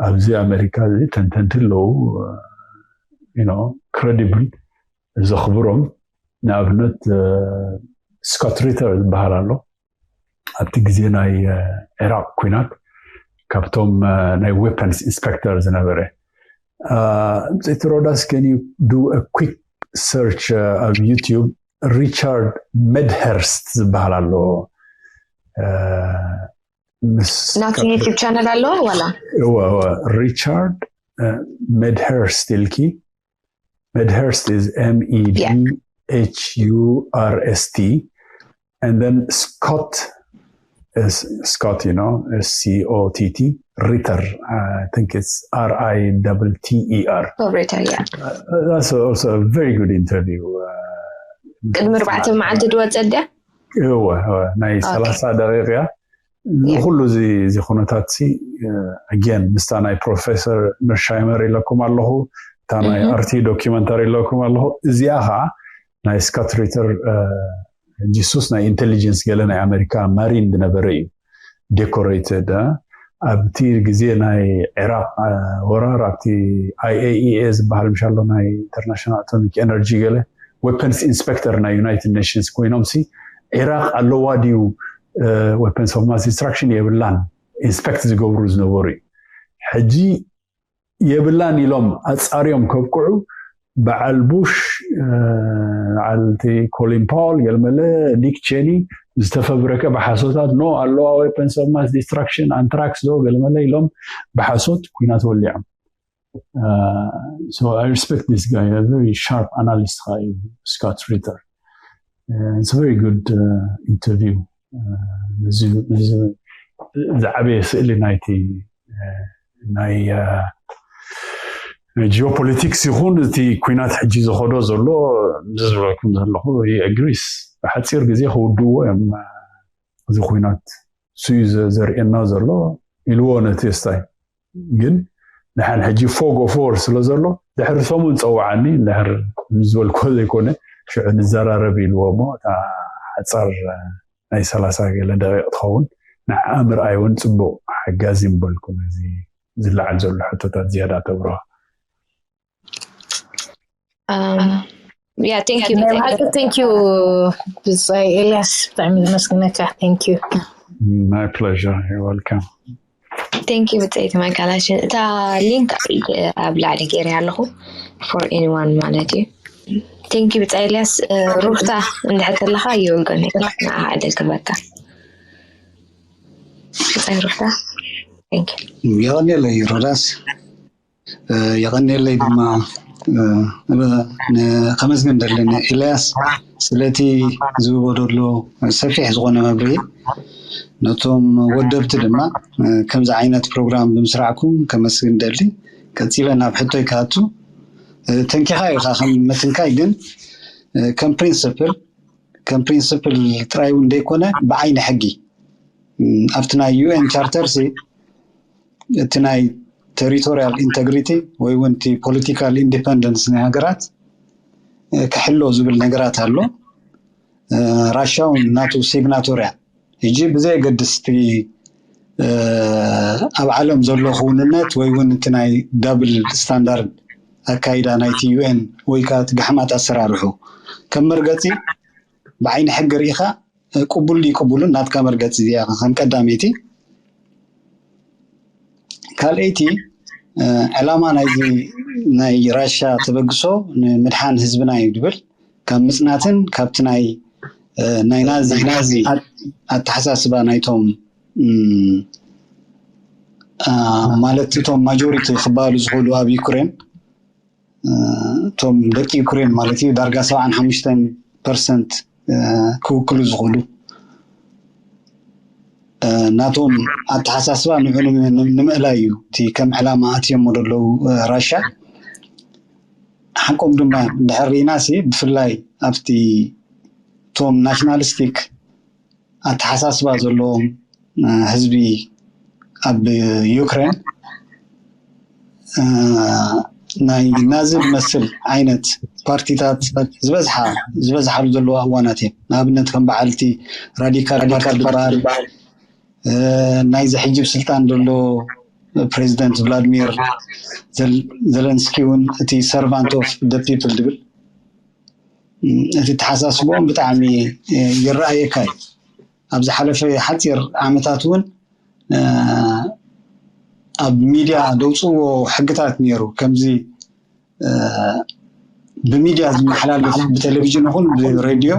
ኣብዚ ኣሜሪካ ተንተንቲ ኣለዉ፣ ክረዲብል ዘኽብሮም። ንኣብነት ስኮት ሪተር ዝበሃል ኣሎ። ኣብቲ ግዜ ናይ ዒራቅ ኩናት ካብቶም ናይ ዌፐንስ ኢንስፔክተር ዝነበረ። ምፅእቲ ሮዳስ፣ can you do a quick search ኣብ ዩቲዩብ? ሪቻርድ ሜድሄርስት ዝበሃል ኣሎ። ናቱ ዩቲብ ቻነል ኣለዎ ዋላ? ሪቻርድ ሜድሄርስት ኢልኪ። Medhurst is M E D H U R S T. And then Scott is Scott, you know, S C O T T, Ritter. I think it's R I double T E R. Oh, Ritter, yeah. Uh, that's also a very good interview. ቅድሚ ኣርባዕተ መዓልቲ ድወፀ ድያ? እወ ናይ ሰላሳ ደቂቃ እያ። ንኩሉ እዚ ኩነታት ሲ ኣጌን ምስታ ናይ ፕሮፌሰር መርሻይመር ኢለኩም ኣለኹ፣ እታ ናይ ኣርቲ ዶኪመንታሪ ኢለኩም ኣለኹ። እዚኣ ከዓ ናይ ስካት ሪተር ጂሱስ ናይ ኢንቴሊጀንስ ገለ ናይ ኣሜሪካ ማሪን ዝነበረ እዩ። ዴኮሬትድ ኣብቲ ግዜ ናይ ዒራቅ ወራር ኣብቲ I A E A ዝበሃል ምሻሎ ናይ ኢንተርናሽናል ኣቶሚክ ኤነርጂ ገለ ዌፐንስ ኢንስፔክተር ናይ ዩናይትድ ኔሽንስ ኮይኖም ሲ ዒራቅ ኣለዋ ድዩ weapons of mass destruction የብላን ኢንስፔክት ዝገብሩ ዝነበሩ እዩ። ሕጂ የብላን ኢሎም ኣፃርዮም ከብቅዑ በዓል ቡሽ በዓል እቲ ኮሊን ፓውል ገልመለ ዲክ ቼኒ ዝተፈብረከ ብሓሶታት ኖ ኣለዋ weapons of mass destruction ኣንትራክስ ዶ ገልመለ ኢሎም ብሓሶት ኩናት ወሊዖም። So I respect this guy, a very sharp analyst. Scott Ritter. It's a very good interview. ዝዓበየ ስእሊ ናይቲ ናይ ጂኦፖለቲክስ ይኹን እቲ ኩናት ሕጂ ዝኸዶ ዘሎ ዝብለኩም ዘለኹ ኣግሪስ ብሓፂር ግዜ ክውድዎ እዮም። እዚ ኩናት ስዩ ዘርእየና ዘሎ ኢልዎ ነቲ ስታይ ግን ንሓን ሕጂ ፎግ ኦፍ ዎር ስለ ዘሎ ድሕሪ ሰሙን ፀውዓኒ ድሕር ዝበልኮ ዘይኮነ ሽዑ ንዘራረብ ኢልዎ እሞ እታ ሓፃር ናይ ሰላሳ ገለ ደቂቕ ትኸውን ንዓ ምርኣይ እውን ፅቡቕ ሓጋዚ ምበልኩ ነዚ ዝለዓል ዘሎ ሕቶታት ዝያዳ ተብርሆ። Yeah, thank you. Thank you. ብፃይ ኤልያስ ብጣዕሚ ዝመስግነካ። Thank you. My pleasure. You're welcome. Thank you ብፀይቲ መጋላሽን እታ ሊንክ ኣብ ላዕሊ ገይረ ኣለኹ for anyone ማለት እዩ። Thank you ብፃይ ኤልያስ። ሩፍታ እንድሕር ከለካ ይወገን ንዓ ዕድል ክበካ። ብፃይ ሩፍታ። Thank you. የቐንየለይ ሮዳስ። የቐንየለይ ድማ ከመስግን ደለኒ ኤልያስ ስለቲ ዝህቦ ዘሎ ሰፊሕ ዝኾነ መብርሂ። ነቶም ወደብቲ ድማ ከምዚ ዓይነት ፕሮግራም ብምስራዕኩም ከመስግን ደሊ። ቀፂለ ናብ ሕቶይ ክኣቱ። ተንኪኻ ኢኻ ከም መትንካይ ግን ከም ፕሪንስፕል ከም ፕሪንስፕል ጥራይ እውን ዘይኮነ ብዓይኒ ሕጊ ኣብቲ ናይ ዩ ኤን ቻርተር ሲ እቲ ናይ ቴሪቶሪያል ኢንተግሪቲ ወይ እውን እቲ ፖለቲካል ኢንዲፐንደንስ ናይ ሃገራት ክሕሎ ዝብል ነገራት ኣሎ። ራሻ እውን ናቱ ሲግናቶርያ ሕጂ ብዘየገድስ እቲ ኣብ ዓለም ዘሎ ክውንነት ወይ እውን እቲ ናይ ዳብል ስታንዳርድ ኣካይዳ ናይቲ ዩ ኤን ወይ ከዓ እቲ ጋሕማት ኣሰራርሑ ከም መርገፂ ብዓይኒ ሕጊ ርኢኻ ቅቡል ድዩ ቅቡልን ናትካ መርገፂ እዚኣ ከም ቀዳመይቲ። ካልኣይቲ ዕላማ ናይዚ ናይ ራሻ ተበግሶ ንምድሓን ህዝብና እዩ ድብል ካብ ምፅናትን ካብቲ ናይ ናይ ናዚ ኣተሓሳስባ ናይቶም ማለት እቶም ማጆሪቲ ክበሃሉ ዝኽእሉ ኣብ ዩክሬን እቶም ደቂ ዩክሬን ማለት እዩ ዳርጋ ሰብዓን ሓሙሽተን ፐርሰንት ክውክሉ ዝኽእሉ ናቶም ኣተሓሳስባ ንዑ ንምእላይ እዩ እቲ ከም ዕላማ ኣትዮሞ ዘለዉ ራሻ። ሓቆም ድማ ድሕር ርኢናሲ ብፍላይ ኣብቲ እቶም ናሽናሊስቲክ ኣተሓሳስባ ዘለዎም ህዝቢ ኣብ ዩክሬን ናይ ናዚ ዝመስል ዓይነት ፓርቲታት ዝበዝሓ ዝበዝሓሉ ዘለዋ እዋናት እዮም። ንኣብነት ከም በዓልቲ ራዲካል ፓርቲ ዝበሃል ናይዚ ሕጂ ስልጣን ዘሎ ፕሬዚደንት ቭላድሚር ዘለንስኪ እውን እቲ ሰርቫንት ኦፍ ደ ፒፕል ድብል እቲ ተሓሳስቦም ብጣዕሚ ይረኣየካ እዩ። ኣብ ዝሓለፈ ሓፂር ዓመታት እውን ኣብ ሚድያ ደውፅዎ ሕግታት ነይሩ። ከምዚ ብሚድያ ዝመሓላለፍ ብቴሌቪዥን ይኹን ብሬድዮ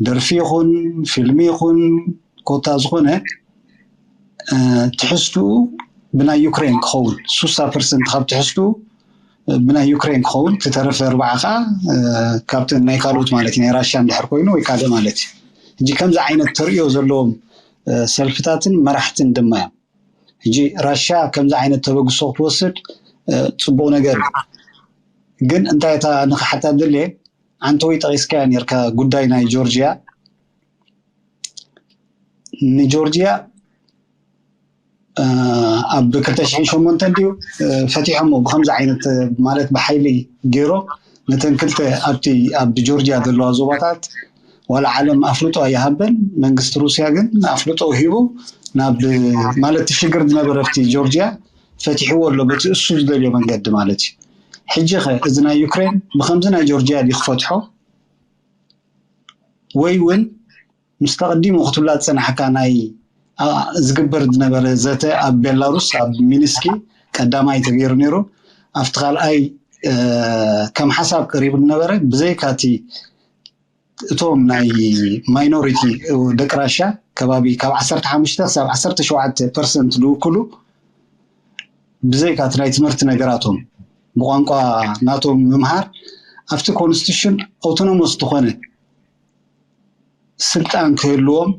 ደርፊ ይኹን ፊልሚ ይኹን ኮታ ዝኾነ ትሕዝትኡ ብናይ ዩክሬን ክኸውን ሱሳ ፐርሰንት ካብ ትሕዝትኡ ብናይ ዩክሬን ክኸውን ክተረፈ ርባዓ ከዓ ካብተን ናይ ካልኦት ማለት ናይ ራሽያ እንድሕር ኮይኑ ወይ ካልእ ማለት እዩ። ሕጂ ከምዚ ዓይነት ተርእዮ ዘለዎም ሰልፍታትን መራሕትን ድማ እዮም። ሕጂ ራሽያ ከምዚ ዓይነት ተበግሶ ክትወስድ ፅቡቕ ነገር እዩ። ግን እንታይ እታ ንክሓታ ድልየ ኣንተ ወይ ጠቂስካያ ነርካ ጉዳይ ናይ ጆርጂያ ንጆርጂያ ኣብ ክልተ ሽሕን ሸሞንተን ድዩ ፈቲሖሞ ብከምዚ ዓይነት ማለት ብሓይሊ ገይሮ ነተን ክልተ ኣብቲ ኣብ ጆርጂያ ዘለዋ ዞባታት ዋላ ዓለም ኣፍልጦ ኣይሃበን። መንግስቲ ሩስያ ግን ኣፍልጦ ሂቡ ናብ ማለት ሽግር ዝነበረ ኣብቲ ጆርጂያ ፈቲሕዎ ኣሎ በቲ እሱ ዝደልዮ መንገዲ ማለት እዩ። ሕጂ ኸ እዚ ናይ ዩክሬን ብከምዚ ናይ ጆርጂያ ድዩ ክፈትሖ ወይ እውን ምስ ተቐዲሙ ክትብላ ዝፀናሕካ ናይ ዝግበር ዝነበረ ዘተ ኣብ ቤላሩስ ኣብ ሚኒስኪ ቀዳማይ ተገይሩ ነይሩ። ኣብቲ ካልኣይ ከም ሓሳብ ቀሪቡ ዝነበረ ብዘይካቲ እቶም ናይ ማይኖሪቲ ደቂ ራሻ ከባቢ ካብ ዓሰርተ ሓሙሽተ ክሳብ ዓሰርተ ሸውዓተ ፐርሰንት ዝውክሉ ብዘይካ እቲ ናይ ትምህርቲ ነገራቶም ብቋንቋ ናቶም ምምሃር ኣብቲ ኮንስቲቱሽን ኣውቶኖሞስ ዝኾነ ስልጣን ክህልዎም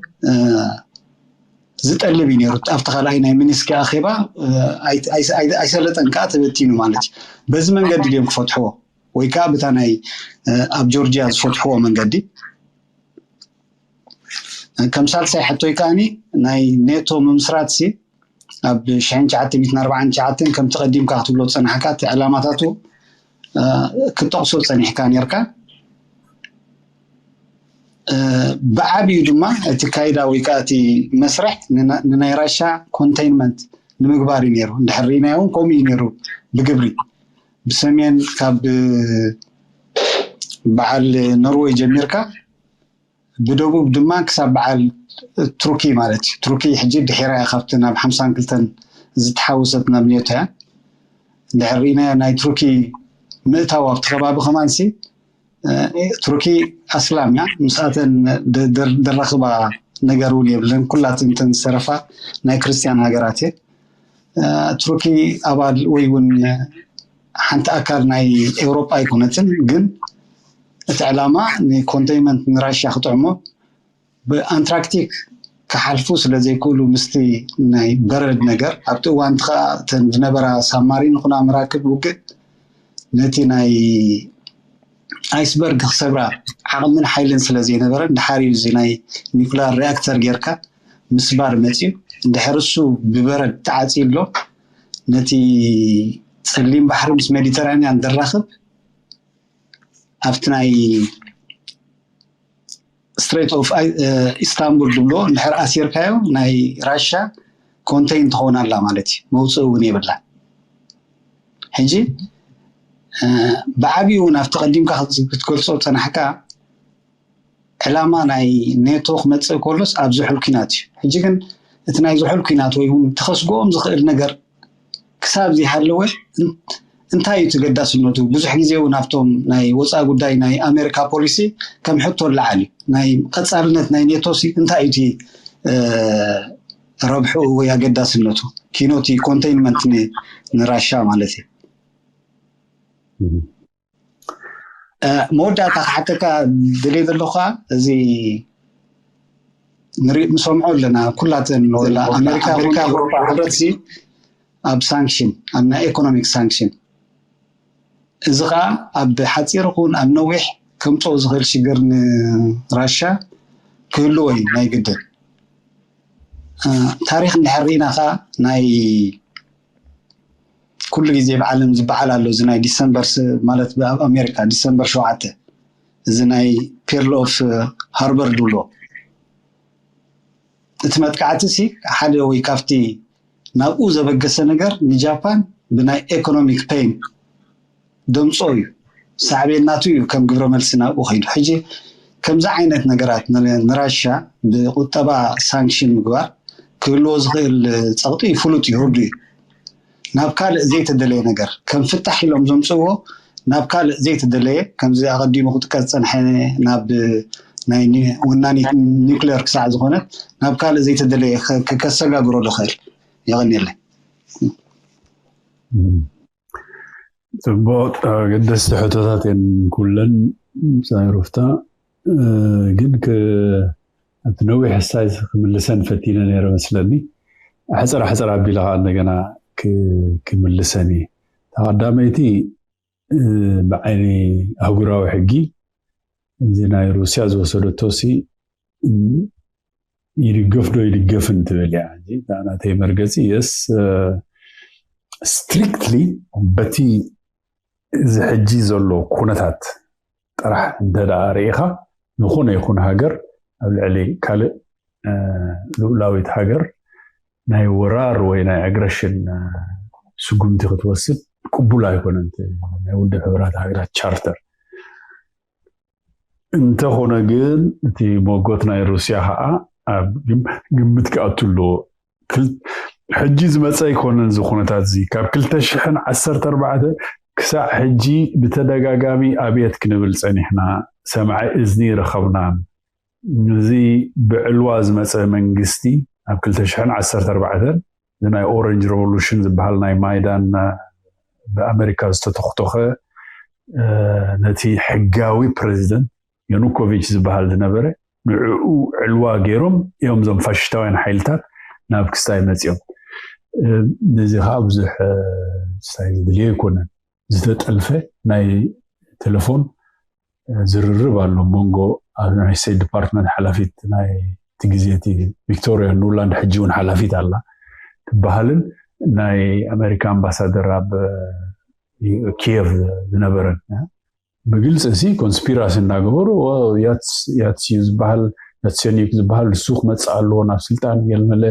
ዝጠልብ እዩ ነይሩ። ኣብቲ ካልኣይ ናይ ሚኒስኪ ኣኼባ ኣይሰለጠን ከዓ ተበቲኑ ማለት እዩ። በዚ መንገዲ ድዮም ክፈትሕዎ ወይ ከዓ ብታ ናይ ኣብ ጆርጂያ ዝፈትሕዎ መንገዲ ከም ሳልሳይ ሕቶይ ከዓኒ ናይ ኔቶ ምምስራት ሲ ኣብ ሽሕን ትሽዓተ ሚእትን ኣርባዓን ትሽዓተን ከምቲ ቀዲምካ ክትብሎ ዝፀናሕካ እቲ ዕላማታቱ ክትጠቕሶ ፀኒሕካ ነርካ። ብዓብዩ ድማ እቲ ካይዳ ወይ ከዓ እቲ መስርሕ ንናይ ራሻ ኮንቴይንመንት ንምግባር እዩ ነይሩ። እንድሕር ርኢናዮ እውን ከምኡ እዩ ነይሩ ብግብሪ ብሰሜን ካብ በዓል ኖርወይ ጀሚርካ ብደቡብ ድማ ክሳብ በዓል ቱርኪ ማለት እዩ። ቱርኪ ሕጂ ድሒራ እያ ካብቲ ናብ ሓምሳን ክልተን ዝተሓወሰት ናብ ኔቶ እያ። እንድሕር ርኢናዮ ናይ ቱርኪ ምእታው ኣብቲ ከባቢ ከማንሲ ቱርኪ ኣስላም እያ ምስኣተን ደራኽባ ነገር እውን የብለን። ኩላተን እተን ዝተረፋ ናይ ክርስትያን ሃገራት እየ። ቱርኪ ኣባል ወይ እውን ሓንቲ ኣካል ናይ ኤውሮጳ ኣይኮነትን። ግን እቲ ዕላማ ንኮንቴይንመንት ንራሽያ ክጥዕሞ ብኣንትራክቲክ ክሓልፉ ስለ ዘይክእሉ ምስቲ ናይ በረድ ነገር ኣብቲ እዋንቲ ከዓ እተን ዝነበራ ሳማሪን ይኹና መራክብ ውግእ ነቲ ናይ ኣይስበርግ ክሰብራ ዓቕምን ሓይልን ስለ ዘይነበረ ድሓር እዩ እዚ ናይ ኒኩላር ሪያክተር ጌርካ ምስባር መፅዩ። ድሕር እሱ ብበረድ ተዓፂ ኣሎ ነቲ ፀሊም ባሕሪ ምስ ሜዲተራንያን ዘራኽብ ኣብቲ ናይ ስትሬት ኦፍ ኢስታንቡል ዝብሎ እንድሕር ኣሲርካዮ ናይ ራሻ ኮንቴይን ትኸውን ኣላ ማለት እዩ። መውፅኢ እውን የብላ። ሕጂ ብዓብዩ እውን ኣብቲ ቀዲምካ ክትገልፆ ፀናሕካ ዕላማ ናይ ኔቶ ክመፅእ ከሎስ ኣብ ዝሑል ኲናት እዩ። ሕጂ ግን እቲ ናይ ዝሑል ኲናት ወይ እውን ተኸስግኦም ዝኽእል ነገር ክሳብ ዘይሃለወ እንታይ እዩ ተገዳስነቱ? ብዙሕ ግዜ እውን ኣብቶም ናይ ወፃኢ ጉዳይ ናይ ኣሜሪካ ፖሊሲ ከም ሕቶ ለዓል እዩ። ናይ ቀፃልነት ናይ ኔቶ ሲ እንታይ እዩ እቲ ረብሑ ወይ ኣገዳስነቱ? ኪኖቲ ኮንቴይንመንት ንራሻ ማለት እዩ። መወዳእታ ክሓተካ ደልየ ዘለኹ እዚ ንሰምዖ ኣለና ኩላተን ወላ ኣሜሪካ ኣሜሪካ ኣውሮፓ ሕብረት ሲ ኣብ ሳንክሽን ኣብ ናይ ኢኮኖሚክ ሳንክሽን እዚ ከዓ ኣብ ሓፂር ኹን ኣብ ነዊሕ ከምፅኦ ዝኽእል ሽግር ንራሻ ክህልዎ እዩ ናይ ግድን። ታሪክ እንድሕር ርኢና ከዓ ናይ ኩሉ ግዜ ብዓለም ዝበዓል ኣሎ። እዚ ናይ ዲሰምበር ማለት ኣብ ኣሜሪካ ዲሰምበር ሸውዓተ እዚ ናይ ፔርል ኦፍ ሃርበር ድብሎ እቲ መጥቃዕቲ ሲ ሓደ ወይ ካብቲ ናብኡ ዘበገሰ ነገር ንጃፓን ብናይ ኤኮኖሚክ ፔን ደምፆ እዩ። ሳዕቤን ናቱ እዩ ከም ግብረ መልሲ ናብኡ ከይዱ። ሕጂ ከምዚ ዓይነት ነገራት ንራሻ ብቁጠባ ሳንክሽን ምግባር ክህልዎ ዝኽእል ፀቕጢ ፍሉጥ እዩ፣ ርዱ እዩ። ናብ ካልእ ዘይተደለየ ነገር ከም ፍታሕ ኢሎም ዘምፅዎ ናብ ካልእ ዘይተደለየ ከምዚ ኣቐዲሙ ክጥቀስ ዝፀንሐ ናብ ናይ ወናኒት ኒውክሌር ክሳዕ ዝኾነ ናብ ካልእ ዘይተደለየ ከሰጋግሮ ዝኽእል። የቐንየለይ። ፅቡቅ ኣገደስቲ ሕቶታት እየን ኩለን። ሳይሩፍታ ግን ኣብቲ ነዊሕ ሳይዝ ክምልሰን ፈቲነ ነይረ መስለኒ። ሕፅር ሕፅር ኣቢለ ከዓ እንደገና ክምልሰን እየ። ተቐዳመይቲ ብዓይኒ ኣህጉራዊ ሕጊ እዚ ናይ ሩስያ ዝወሰደቶ ሲ ይድገፍ ዶ ይድገፍን ትብል እያ። ናተይ መርገፂ የስ ስትሪክትሊ በቲ እዚ ሕጂ ዘሎ ኩነታት ጥራሕ እንተ ደኣ ርኢኻ ዝኾነ ይኹን ሃገር ኣብ ልዕሊ ካልእ ልኡላዊት ሃገር ናይ ወራር ወይ ናይ ኣግረሽን ስጉምቲ ክትወስድ ቅቡል ኣይኮነን። ናይ ውድብ ሕብራት ሃገራት ቻርተር እንተኾነ ግን እቲ መጎት ናይ ሩስያ ከዓ ኣብ ግምት ክኣቱ ኣለዎ። ሕጂ ዝመፀ ኣይኮነን እዚ ኩነታት እዚ ካብ ክልተ ሽሕን ዓሰርተ ኣርባዕተ ክሳዕ ሕጂ ብተደጋጋሚ ኣብየት ክንብል ፀኒሕና፣ ሰማዒ እዝኒ ይረኸብናን። እዚ ብዕልዋ ዝመፀ መንግስቲ ኣብ ክልተ ሽሕን ዓሰርተ ኣርባዕተን ናይ ኦረንጅ ሬቮሉሽን ዝበሃል ናይ ማይዳን ብኣመሪካ ዝተተኽተኸ ነቲ ሕጋዊ ፕሬዚደንት የኑኮቪች ዝበሃል ዝነበረ ንዕኡ ዕልዋ ገይሮም እዮም እዞም ፋሽስታውያን ሓይልታት ናብ ክስታይ መፂኦም። ነዚ ከዓ ብዙሕ ክስታይ ዝድልዮ ኣይኮነን። ዝተጠልፈ ናይ ቴሌፎን ዝርርብ ኣሎ መንጎ ኣብ ናይ ስቴት ዲፓርትመንት ሓላፊት ናይ እቲ ግዜ እቲ ቪክቶሪያ ኑላንድ ሕጂ እውን ሓላፊት ኣላ ትበሃልን ናይ ኣሜሪካ ኣምባሳደር ኣብ ኪየቭ ዝነበረን ብግልፂ ሲ ኮንስፒራሲ እናገበሩ ያትስዩ ዝበሃል ያትሰኒክ ዝበሃል ንሱ ክመፅእ ኣለዎ ናብ ስልጣን ገልመለ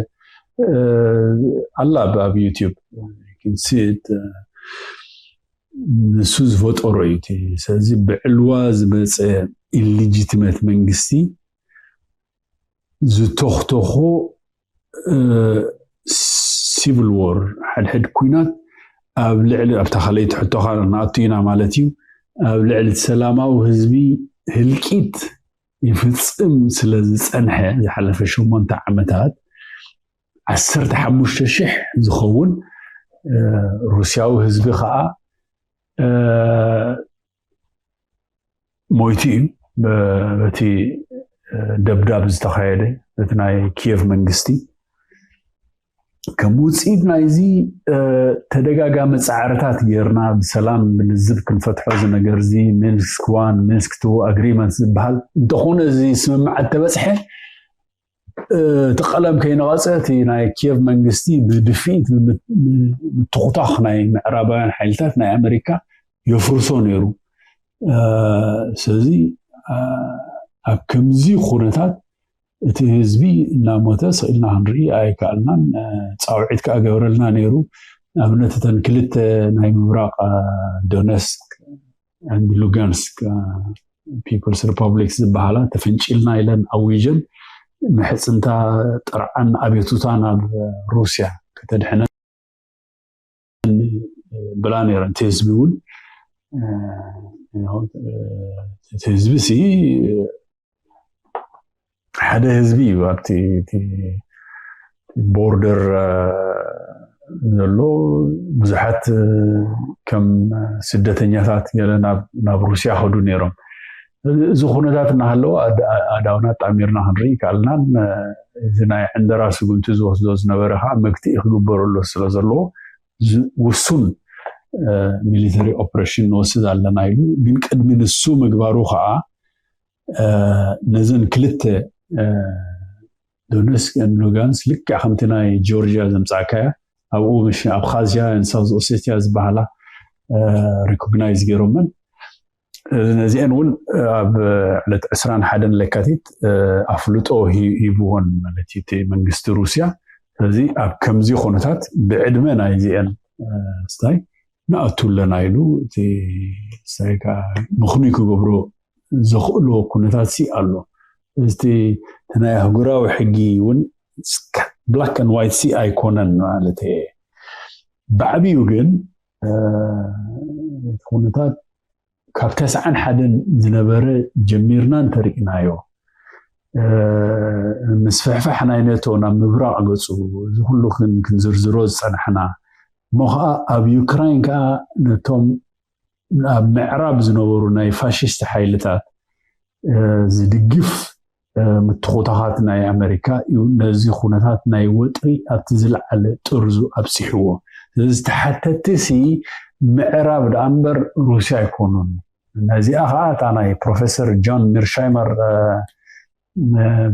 ኣላ ኣብ ዩቲዩብ ንሱ ዝፈጠሮ እዩ። ስለዚ ብዕልዋ ዝመፀ ኢሊጂትመት መንግስቲ ዝተኽተኾ ሲቪል ዎር ሓድሕድ ኩናት ኣብ ልዕሊ ኣብታ ካልኣይቲ ሕቶኻ ንኣቱ ኢና ማለት እዩ ኣብ ልዕሊ ሰላማዊ ህዝቢ ህልቂት ይፍፅም ስለ ዝፀንሐ ዝሓለፈ ሸሞንተ ዓመታት ዓሰርተ ሓሙሽተ ሽሕ ዝኸውን ሩስያዊ ህዝቢ ከዓ ሞይቱ እዩ። በቲ ደብዳብ ዝተኻየደ በቲ ናይ ኪየቭ መንግስቲ ከም ውፅኢት ናይዚ ተደጋጋሚ ፃዕርታት ጌርና ብሰላም ብልዝብ ክንፈትሖ እዚ ነገር እዚ ሚንስክ ዋን ሚንስክ ቱ ኣግሪመንት ዝበሃል እንተኾነ እዚ ስምምዓት ተበፅሐ እቲ ቀለም ከይነቐፀ እቲ ናይ ኪየቭ መንግስቲ ብድፍኢት ምትኹታኽ ናይ ምዕራባውያን ሓይልታት ናይ ኣመሪካ የፍርሶ ነይሩ። ስለዚ ኣብ ከምዚ ኩነታት እቲ ህዝቢ እናሞተ ስኢልና ክንርኢ ኣይከኣልናን። ፃውዒት ከዓ ገብረልና ነይሩ። ንኣብነት እተን ክልተ ናይ ምብራቕ ዶነስክ ሉጋንስክ ፒፕልስ ሪፐብሊክ ዝበሃላ ተፈንጪልና ኢለን ኣዊጀን ምሕፅንታ ጥርዓን ኣቤቱታ ናብ ሩስያ ከተድሕነን ብላ ነይረን። እቲ ህዝቢ እውን እቲ ህዝቢ ሲ ሓደ ህዝቢ እዩ ኣብቲ ቦርደር ዘሎ። ብዙሓት ከም ስደተኛታት ገለ ናብ ሩስያ ከዱ ነይሮም። እዚ ኩነታት እናሃለወ ኣዳውና ጣሚርና ክንርኢ ይከኣልናን፣ እዚ ናይ ዕንደራ ስጉምቲ ዝወስዶ ዝነበረ ከዓ መግትኢ ክግበረሉ ስለ ዘለዎ ውሱን ሚሊተሪ ኦፕሬሽን ንወስድ ኣለና ኢሉ። ግን ቅድሚ ንሱ ምግባሩ ከዓ ነዘን ክልተ ዶነስክ ን ሉጋንስ ልክዕ ከምቲ ናይ ጆርጂያ ዘምፃእካያ ኣብኡ ኣብኻዝያ ን ሳውዝ ኦሴትያ ዝበሃላ ሪኮግናይዝ ገይሮመን። ነዚአን እውን ኣብ ዕለት ዕስራን ሓደን ለካቲት ኣፍልጦ ሂብዎን ማለት እቲ መንግስቲ ሩስያ። ስለዚ ኣብ ከምዚ ኩነታት ብዕድመ ናይዚአን ስታይ ንኣቱ ኣለና ኢሉ እቲ ስታይ ከዓ ምኽኑይ ክገብሮ ዘኽእሎ ኩነታት ሲ ኣሎ። እቲ ናይ ኣህጉራዊ ሕጊ እውን ብላክ ን ዋይት ሲ ኣይኮነን ማለት። ብዓብዩ ግን ኩነታት ካብ ተስዓን ሓደን ዝነበረ ጀሚርና እንተርኢናዮ፣ ምስፍሕፋሕ ናይ ነቶ ናብ ምብራቕ ገፁ፣ እዚ ኩሉ ክንዝርዝሮ ዝፀናሕና እሞ ከዓ ኣብ ዩክራይን ከዓ ነቶም ኣብ ምዕራብ ዝነበሩ ናይ ፋሽስት ሓይልታት ዝድግፍ ምትኹታኻት ናይ ኣመሪካ እዩ ነዚ ኩነታት ናይ ወጥሪ ኣብቲ ዝለዓለ ጥርዙ ኣብፂሕዎ። ስለዚ ተሓተቲ ሲ ምዕራብ ደኣ እምበር ሩስያ ኣይኮኑን። ነዚኣ ከዓ እታ ናይ ፕሮፌሰር ጆን ሚርሻይመር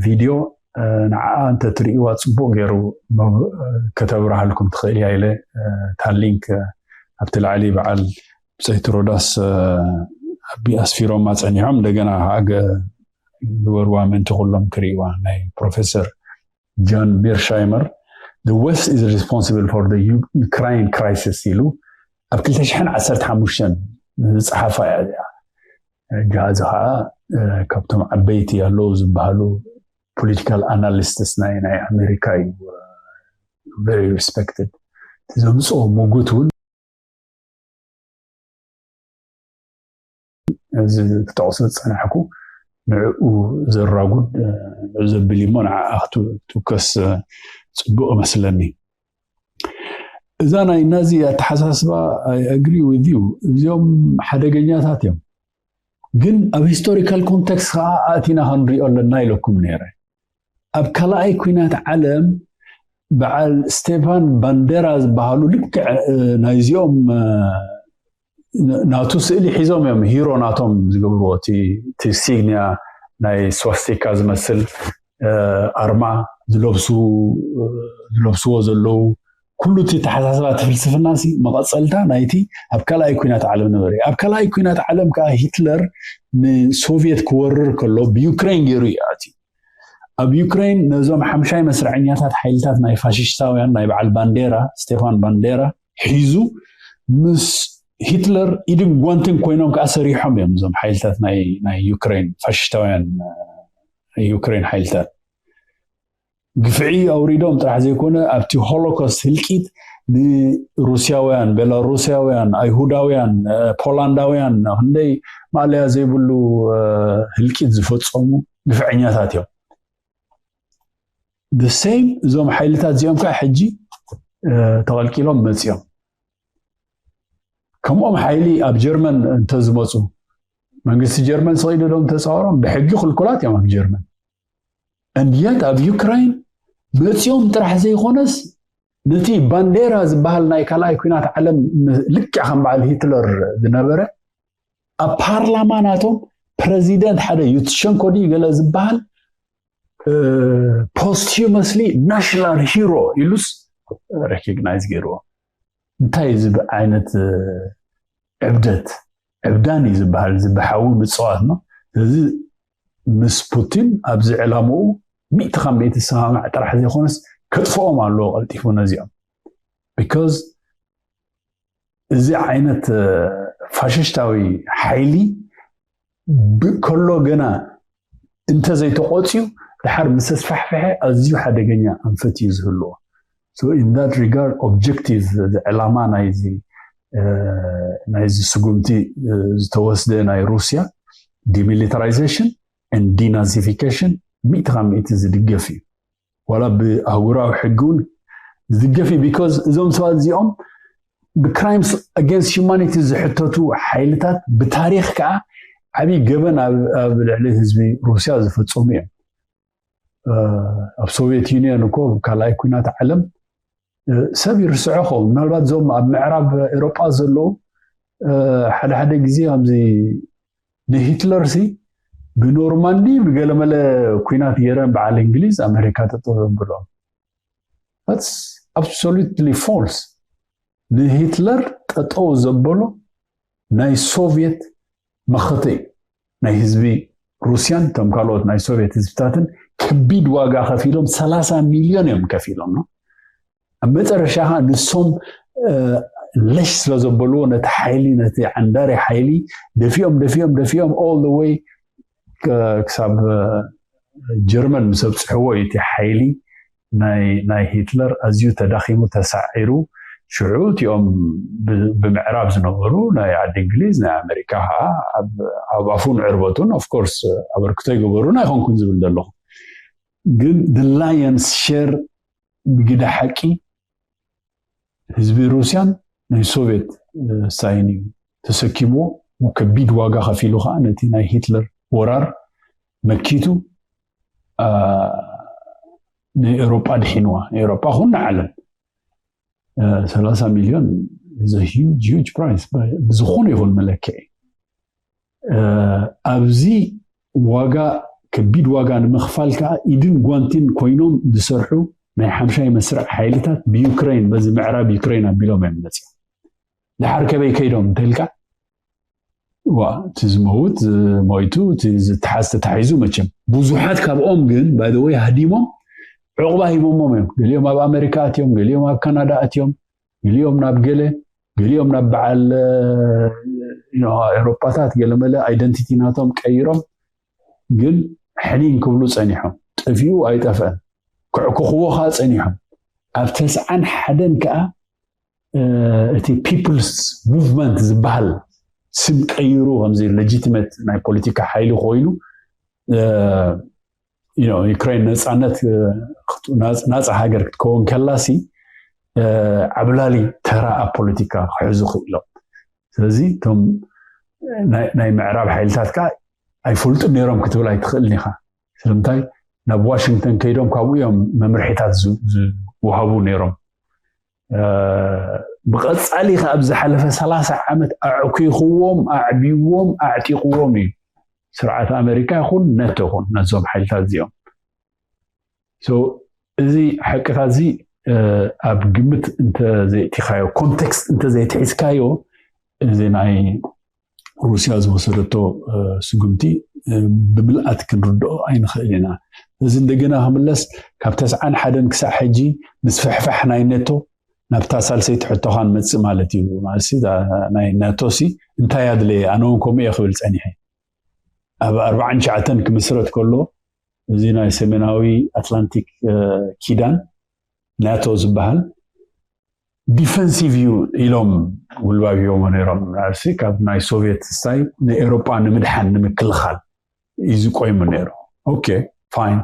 ቪድዮ ንዓኣ እንተትርእይዋ ፅቡቅ ገይሩ ከተብርሃልኩም ትኽእል እያ ኢለ እታ ሊንክ ኣብቲ ላዕሊ በዓል ብፀይቲ ሮዳስ ኣቢ ኣስፊሮማ ፀኒሖም እንደገና ከዓ ግበርዋ ምእንቲ ኩሎም ክርእይዋ ናይ ፕሮፌሰር ጆን ሚርሻይመር the west is responsible for the Ukraine crisis ኢሉ ኣብ ክልተ ሽሕን ዓሰርተ ሓሙሽተን ዝፀሓፋ እያ እዚኣ። ጃዚ ከዓ ካብቶም ዓበይቲ ኣለዉ ዝበሃሉ ፖለቲካል ኣናሊስትስ ናይ ናይ ኣሜሪካ እዩ። Very respected። እቲ ዘምፅኦ ሙጉት እውን እዚ ክጠቕሶ ዝፀናሕኩ ንዕኡ ዘራጉድ ንዕኡ ዘብል እሞ ንዓኣ ክትውከስ ፅቡቅ እመስለኒ። እዛ ናይ ናዚ ኣተሓሳስባ I agree with you። እዚኦም ሓደገኛታት እዮም። ግን ኣብ ሂስቶሪካል ኮንቴክስት ከዓ ኣእቲና ክንሪኦ ኣለና ኢለኩም ነይረ። ኣብ ካልኣይ ኩናት ዓለም በዓል ስቴፋን ባንዴራ ዝበሃሉ ልክዕ ናይዚኦም ናቱ ስእሊ ሒዞም እዮም ሂሮ ናቶም ዝገብርዎ። እቲ ሲግኒያ ናይ ስዋስቲካ ዝመስል ኣርማ ዝለብስዎ ዘለዉ ኩሉ እቲ ተሓሳስባ እቲ ፍልስፍና ሲ መቐፀልታ ናይቲ ኣብ ካልኣይ ኩናት ዓለም ነበረ። ኣብ ካልኣይ ኩናት ዓለም ከዓ ሂትለር ንሶቪየት ክወርር ከሎ ብዩክሬን ገይሩ እዩ ኣትዩ። ኣብ ዩክሬን ነዞም ሓምሻይ መስርዐኛታት ሓይልታት ናይ ፋሽስታውያን ናይ በዓል ባንዴራ ስቴፋን ባንዴራ ሒዙ ምስ ሂትለር ኢድን ጓንትን ኮይኖም ከዓ ሰሪሖም እዮም እዞም ሓይልታት ናይ ዩክሬን ፋሽስታውያን ዩክሬን ሓይልታት። ግፍዒ ኣውሪዶም ጥራሕ ዘይኮነ ኣብቲ ሆሎኮስት ህልቂት ንሩስያውያን፣ ቤላሩስያውያን፣ ኣይሁዳውያን፣ ፖላንዳውያን ክንደይ ማእለያ ዘይብሉ ህልቂት ዝፈፀሙ ግፍዐኛታት እዮም። The same እዞም ሓይልታት እዚኦም ከዓ ሕጂ ተቐልቂሎም መፂኦም። ከምኦም ሓይሊ ኣብ ጀርመን እንተዝመፁ መንግስቲ ጀርመን ስቕ ኢሉ ዶ ምተፃወሮም? ብሕጊ ክልኩላት እዮም ኣብ ጀርመን። And yet ኣብ ዩክራይን መፂኦም ጥራሕ ዘይኮነስ ነቲ ባንዴራ ዝበሃል ናይ ካልኣይ ኩናት ዓለም ልክዕ ከም በዓል ሂትለር ዝነበረ ኣብ ፓርላማ ናቶም ፕረዚደንት ሓደ ዩትሸንኮ ድዩ ገለ ዝበሃል ፖስቱመስሊ ናሽናል ሂሮ ኢሉስ ሬኮግናይዝ ገይርዎ። እንታይ እዚ ዓይነት ዕብደት ዕብዳን እዩ ዝበሃል እዚ ብሓዊ ምፅዋት ነው። ስለዚ ምስ ፑቲን ኣብዚ ዕላምኡ ሚእቲ ካብ ሚእቲ ዝሰማማዕ ጥራሕ ዘይኮነስ ከጥፍኦም ኣለዎ ቀልጢፉ ነዚኦም። ቢካዝ እዚ ዓይነት ፋሽስታዊ ሓይሊ ከሎ ገና እንተዘይተቆፅዩ ድሓር ምስ ተስፋሕፈሐ ኣዝዩ ሓደገኛ ኣንፈት እዩ ዝህልዎ። So in that regard objective ዕላማ ናይዚ ናይዚ ስጉምቲ ዝተወስደ ናይ ሩስያ demilitarization and denazification ሚእቲ ካብ ሚእቲ ዝድገፍ እዩ። ዋላ ብኣህጉራዊ ሕጊ እውን ዝድገፍ እዩ። Because እዞም ሰባት እዚኦም ብ crimes against humanity ዝሕተቱ ሓይልታት ብታሪክ ከዓ ዓብዪ ገበን ኣብ ልዕሊ ህዝቢ ሩስያ ዝፈፀሙ እዮም። ኣብ ሶቪየት ዩኒየን እኮ ካልኣይ ኩናት ዓለም ሰብ ይርስዖ ኸው ምናልባት እዞም ኣብ ምዕራብ ኤሮጳ ዘለዉ ሓደ ሓደ ግዜ ኣብዚ ንሂትለር ሲ ብኖርማንዲ ብገለመለ ኩናት ገይረን በዓል እንግሊዝ ኣሜሪካ ጠጠው ዘብሎም። Absolutely false። ንሂትለር ጠጠው ዘበሎ ናይ ሶቪየት መኸተ እዩ። ናይ ህዝቢ ሩስያን እቶም ካልኦት ናይ ሶቪየት ህዝብታትን ከቢድ ዋጋ ከፊሎም ሰላሳ ሚሊዮን እዮም ከፊሎም ነው ኣብ መጨረሻ ከዓ ንሶም ለሽ ስለዘበልዎ ነቲ ሓይሊ ነቲ ዓንዳሪ ሓይሊ ደፊኦም ደፊኦም ደፊኦም all the way ክሳብ ጀርመን ምስ ኣብፅሕዎ እቲ ሓይሊ ናይ ሂትለር ኣዝዩ ተዳኺሙ ተሳዒሩ ሽዑ እቲኦም ብምዕራብ ዝነበሩ ናይ ዓዲ እንግሊዝ ናይ ኣሜሪካ ከዓ ኣብ ኣፉን ዕርበቱን of course ኣበርክቶ ይገበሩን ኣይኮንኩን ዝብል ዘለኹ ግን the lion's share ብግደ ሓቂ ህዝቢ ሩስያን ናይ ሶቪየት ሳይን እዩ ተሰኪምዎ ከቢድ ዋጋ ከፊሉ ከዓ ነቲ ናይ ሂትለር ወራር መኪቱ ንኤሮጳ ድሒንዋ ንኤሮጳ ኩን ንዓለም ሰላሳ ሚሊዮን is a huge huge price ብዝኾነ ይኹን መለክዒ ኣብዚ ዋጋ ከቢድ ዋጋ ንምኽፋል ከዓ ኢድን ጓንቲን ኮይኖም ዝሰርሑ ናይ ሓምሻይ መስርዕ ሓይልታት ብዩክሬን በዚ ምዕራብ ዩክሬን ኣቢሎም እዮም መፅኦም ድሓር ከበይ ከይዶም እንተልካ ዋ እቲ ዝመውት ሞይቱ እቲ ዝተሓዝ ተታሒዙ መቸም ብዙሓት ካብኦም ግን by the way ሃዲሞም ዕቑባ ሂቦሞም እዮም ገሊኦም ኣብ ኣሜሪካ ኣትዮም ገሊኦም ኣብ ካናዳ ኣትዮም ገሊኦም ናብ ገለ ገሊኦም ናብ በዓል ኤሮፓታት ገለመለ identity ናቶም ቀይሮም ግን ሕኒን ክብሉ ፀኒሖም ጠፊኡ ኣይጠፍአን ክዕኩኽዎ ከዓ ፀኒሖም ኣብ ተስዓን ሓደን ከዓ እቲ people's movement ዝበሃል ስም ቀይሩ ከምዚ legitimate ናይ ፖለቲካ ሓይሊ ኮይኑ ዩክሬን ነፃነት ናፃ ሃገር ክትከውን ከላሲ ዓብላሊ ተራ ኣብ ፖለቲካ ክሕዙ ክኢሎም ስለዚ እቶም ናይ ምዕራብ ሓይልታት ከዓ ኣይፈልጡን ነይሮም ክትብል ኣይትኽእልን ኢኻ ስለምንታይ ናብ ዋሽንግተን ከይዶም ካብኡ እዮም መምርሒታት ዝወሃቡ ነይሮም ብቐፃሊ ከ ኣብ ዝሓለፈ ሰላሳ ዓመት ኣዕኪኽዎም ኣዕብይዎም ኣዕጢቕዎም እዩ ስርዓት ኣሜሪካ ይኹን ነቶ ይኹን ነዞም ሓይልታት እዚኦም እዚ ሓቅታት እዚ ኣብ ግምት እንተዘይእቲኻዮ ኮንቴክስት እንተዘይትሒዝካዮ እዚ ናይ ሩስያ ዝወሰደቶ ስጉምቲ ብምልኣት ክንርድኦ ኣይንኽእል ኢና። እዚ እንደገና ክምለስ ካብ ተስዓን ሓደን ክሳዕ ሕጂ ምስፍሕፋሕ ናይ ኔቶ ናብታ ሳልሰይቲ ሕቶኻ ንመፅእ ማለት እዩ። ማለት ናይ ኔቶ ሲ እንታይ ኣድለየ ኣነ እውን ከምኡ እየ ክብል ፀኒሐ። ኣብ ኣርባዓን ትሽዓተን ክምስረት ከሎ እዚ ናይ ሰሜናዊ ኣትላንቲክ ኪዳን ናቶ ዝበሃል ዲፈንሲቭ እዩ ኢሎም ጉልባብ ሂቦሞ ነይሮም። ምናልሲ ካብ ናይ ሶቪየት ስታይ ንኤሮጳ ንምድሓን ንምክልኻል እዩ ዝቆይሙ ነይሩ። ኦኬ ፋይን።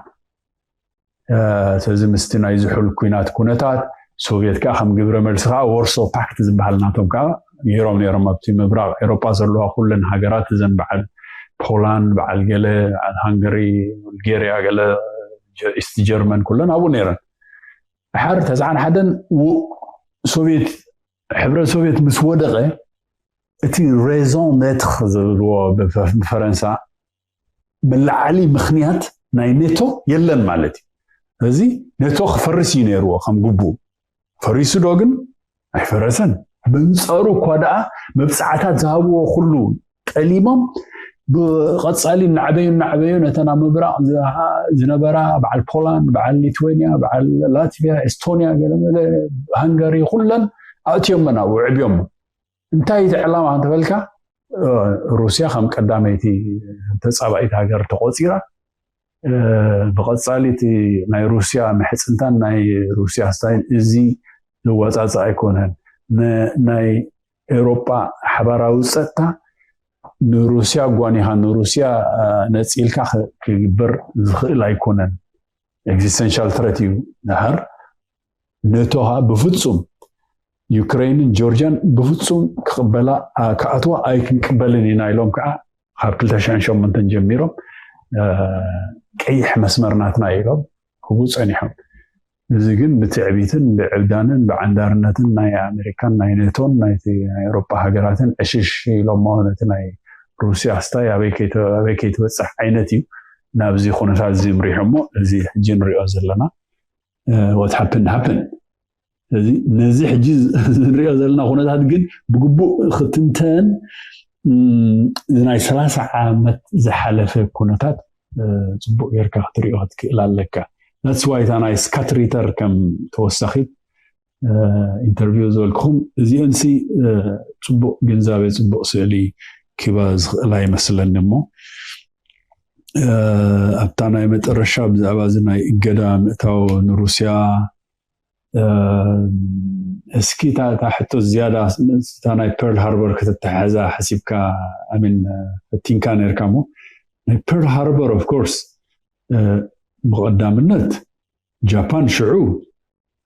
ስለዚ ምስቲ ናይ ዝሑል ኩናት ኩነታት ሶቪየት ከዓ ከም ግብረ መልሲ ከዓ ወርሶ ፓክት ዝበሃል ናቶም ከዓ ገይሮም ነይሮም። ኣብቲ ምብራቕ ኤሮጳ ዘለዋ ኩለን ሃገራት እዘን በዓል ፖላንድ፣ በዓል ገለ በዓል ሃንገሪ፣ ቡልጌርያ፣ ገለ ኢስት ጀርመን ኩለን ኣብኡ ነይረን። ድሓር ተስዓን ሓደን ሶቪየት ሕብረት ሶቪየት ምስ ወደቐ እቲ ሬዞን ኔትር ዝብልዎ ብፈረንሳ መለዓሊ ምኽንያት ናይ ኔቶ የለን ማለት እዩ። ስለዚ ኔቶ ክፈርስ እዩ ነይርዎ ከም ግቡኡ። ፈሪሱ ዶ ግን ኣይፈረሰን። በንፃሩ እኳ ደኣ መብፃዕታት ዝሃብዎ ኩሉ ጠሊሞም ብቐፃሊ እናዕበዩ እናዕበዩ ነተን ኣብ ምብራቕ ዝነበራ በዓል ፖላንድ በዓል ሊትዌንያ በዓል ላትቪያ ኤስቶንያ ገለመለ ሃንጋሪ ኩለን ኣእትዮመን ኣብኡ ዕብዮም እንታይ እቲ ዕላማ እንተበልካ ሩስያ ከም ቀዳመይቲ ተፃባኢት ሃገር ተቆፂራ። ብቐፃሊ እቲ ናይ ሩስያ ምሕፅንታን ናይ ሩስያ ስታይል እዚ ዝወፃፀ ኣይኮነን። ናይ ኤውሮጳ ሓባራዊ ፀጥታ ንሩስያ ጓኒኻ ንሩስያ ነፂልካ ክግበር ዝኽእል ኣይኮነን። ኤግዚስተንሻል ትረት እዩ ድሓር። ኔቶ ከዓ ብፍፁም ዩክሬንን ጆርጂያን ብፍፁም ክቕበላ ክኣትዋ ኣይክንቅበልን ኢና ኢሎም ከዓ ካብ ክልተ ሽሕን ሸሞንተን ጀሚሮም ቀይሕ መስመር ናትና ኢሎም ክቡ ፀኒሖም። እዚ ግን ብትዕቢትን ብዕብዳንን ብዓንዳርነትን ናይ ኣሜሪካን ናይ ኔቶን ናይ ኤሮፓ ሃገራትን ዕሽሽ ኢሎሞ ነቲ ናይ ሩስያ ስታይ ኣበይ ከይትበፅሕ ዓይነት እዩ ናብዚ ኩነታት እዚ ምሪሖሞ። እዚ ሕጂ ንሪኦ ዘለና ወት ሃፕን ሃፕን እዚ ነዚ ሕጂ ንሪኦ ዘለና ኩነታት ግን ብግቡእ ክትንተን ናይ ሰላሳ ዓመት ዝሓለፈ ኩነታት ፅቡቅ ጌርካ ክትሪኦ ክትክእል ኣለካ። ዳትስ ዋይ እታ ናይ ስካት ሪተር ከም ተወሳኺት ኢንተርቪው ዝበልክኹም እዚአንሲ ፅቡቅ ግንዛቤ ፅቡቅ ስእሊ ኪባ ዝኽእላ ይመስለኒ እሞ ኣብታ ናይ መጠረሻ ብዛዕባ እዚ ናይ እገዳ ምእታው ንሩስያ እስኪ እታ ሕቶ ዝያዳ እታ ናይ ፐርል ሃርበር ከተተሓዛ ሓሲብካ ኣሚን ፈቲንካ ነርካ እሞ ናይ ፐርል ሃርበር ኦፍኮርስ ብቐዳምነት ጃፓን ሽዑ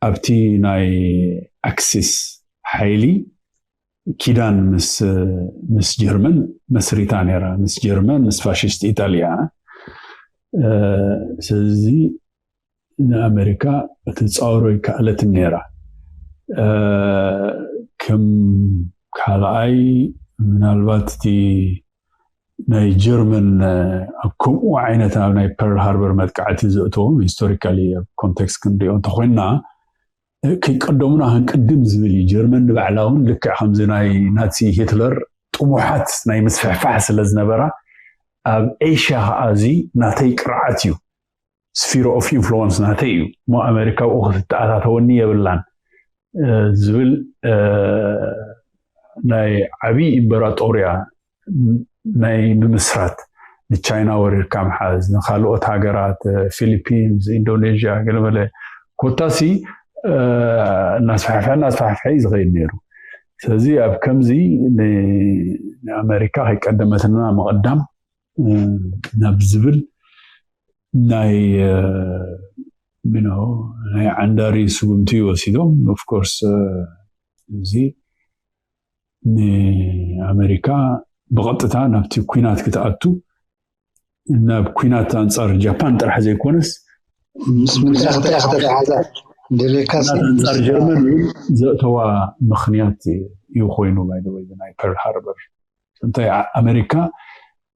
ኣብቲ ናይ ኣክሲስ ሓይሊ ኪዳን ምስ ጀርመን መስሪታ ነራ ምስ ጀርመን ምስ ፋሽስት ኢጣልያ። ስለዚ ንኣሜሪካ ክትፃወሮ ይከኣለትን ነራ። ከም ካልኣይ ምናልባት እቲ ናይ ጀርመን ኣብ ከምኡ ዓይነት ኣብ ናይ ፐርል ሃርበር መጥቃዕቲ ዘእተዎም ሂስቶሪካሊ ኣብ ኮንቴክስት ክንሪኦ እንተኮይና ከይቀደሙና ክንቅድም ዝብል እዩ። ጀርመን ንባዕላ እውን ልክዕ ከምዚ ናይ ናዚ ሂትለር ጥሙሓት ናይ ምስፍሕፋሕ ስለ ዝነበራ ኣብ ኤሽያ ከዓ እዚ ናተይ ቅርዓት እዩ፣ ስፊሮ ኦፍ ኢንፍሉወንስ ናተይ እዩ እሞ ኣሜሪካ ብኡ ክትተኣታተወኒ የብላን ዝብል ናይ ዓብዪ ኢምበራጦርያ ናይ ምምስራት ንቻይና ወሪርካ ምሓዝ ንካልኦት ሃገራት ፊሊፒንስ ኢንዶኔዥያ ገለመለ ኮታሲ እናስፋሕፍሐ እናስፋሕፍሐ እዩ ዝኸይድ ነይሩ። ስለዚ ኣብ ከምዚ ንኣሜሪካ ከይቀደመትና ምቕዳም ናብ ዝብል ናይ ናይ ዓንዳሪ ስጉምቲ ወሲዶም ኦፍኮርስ እዚ ንኣሜሪካ ብቐጥታ ናብቲ ኩናት ክትኣቱ ናብ ኩናት ኣንፃር ጃፓን ጥራሕ ዘይኮነስ ምስ ምንታይ ክትሓዛ ደልየካስ ኣንፃር ጀርመን እውን ዘእተዋ ምክንያት እዩ ኮይኑ ናይ ፐርል ሃርበር እንታይ ኣሜሪካ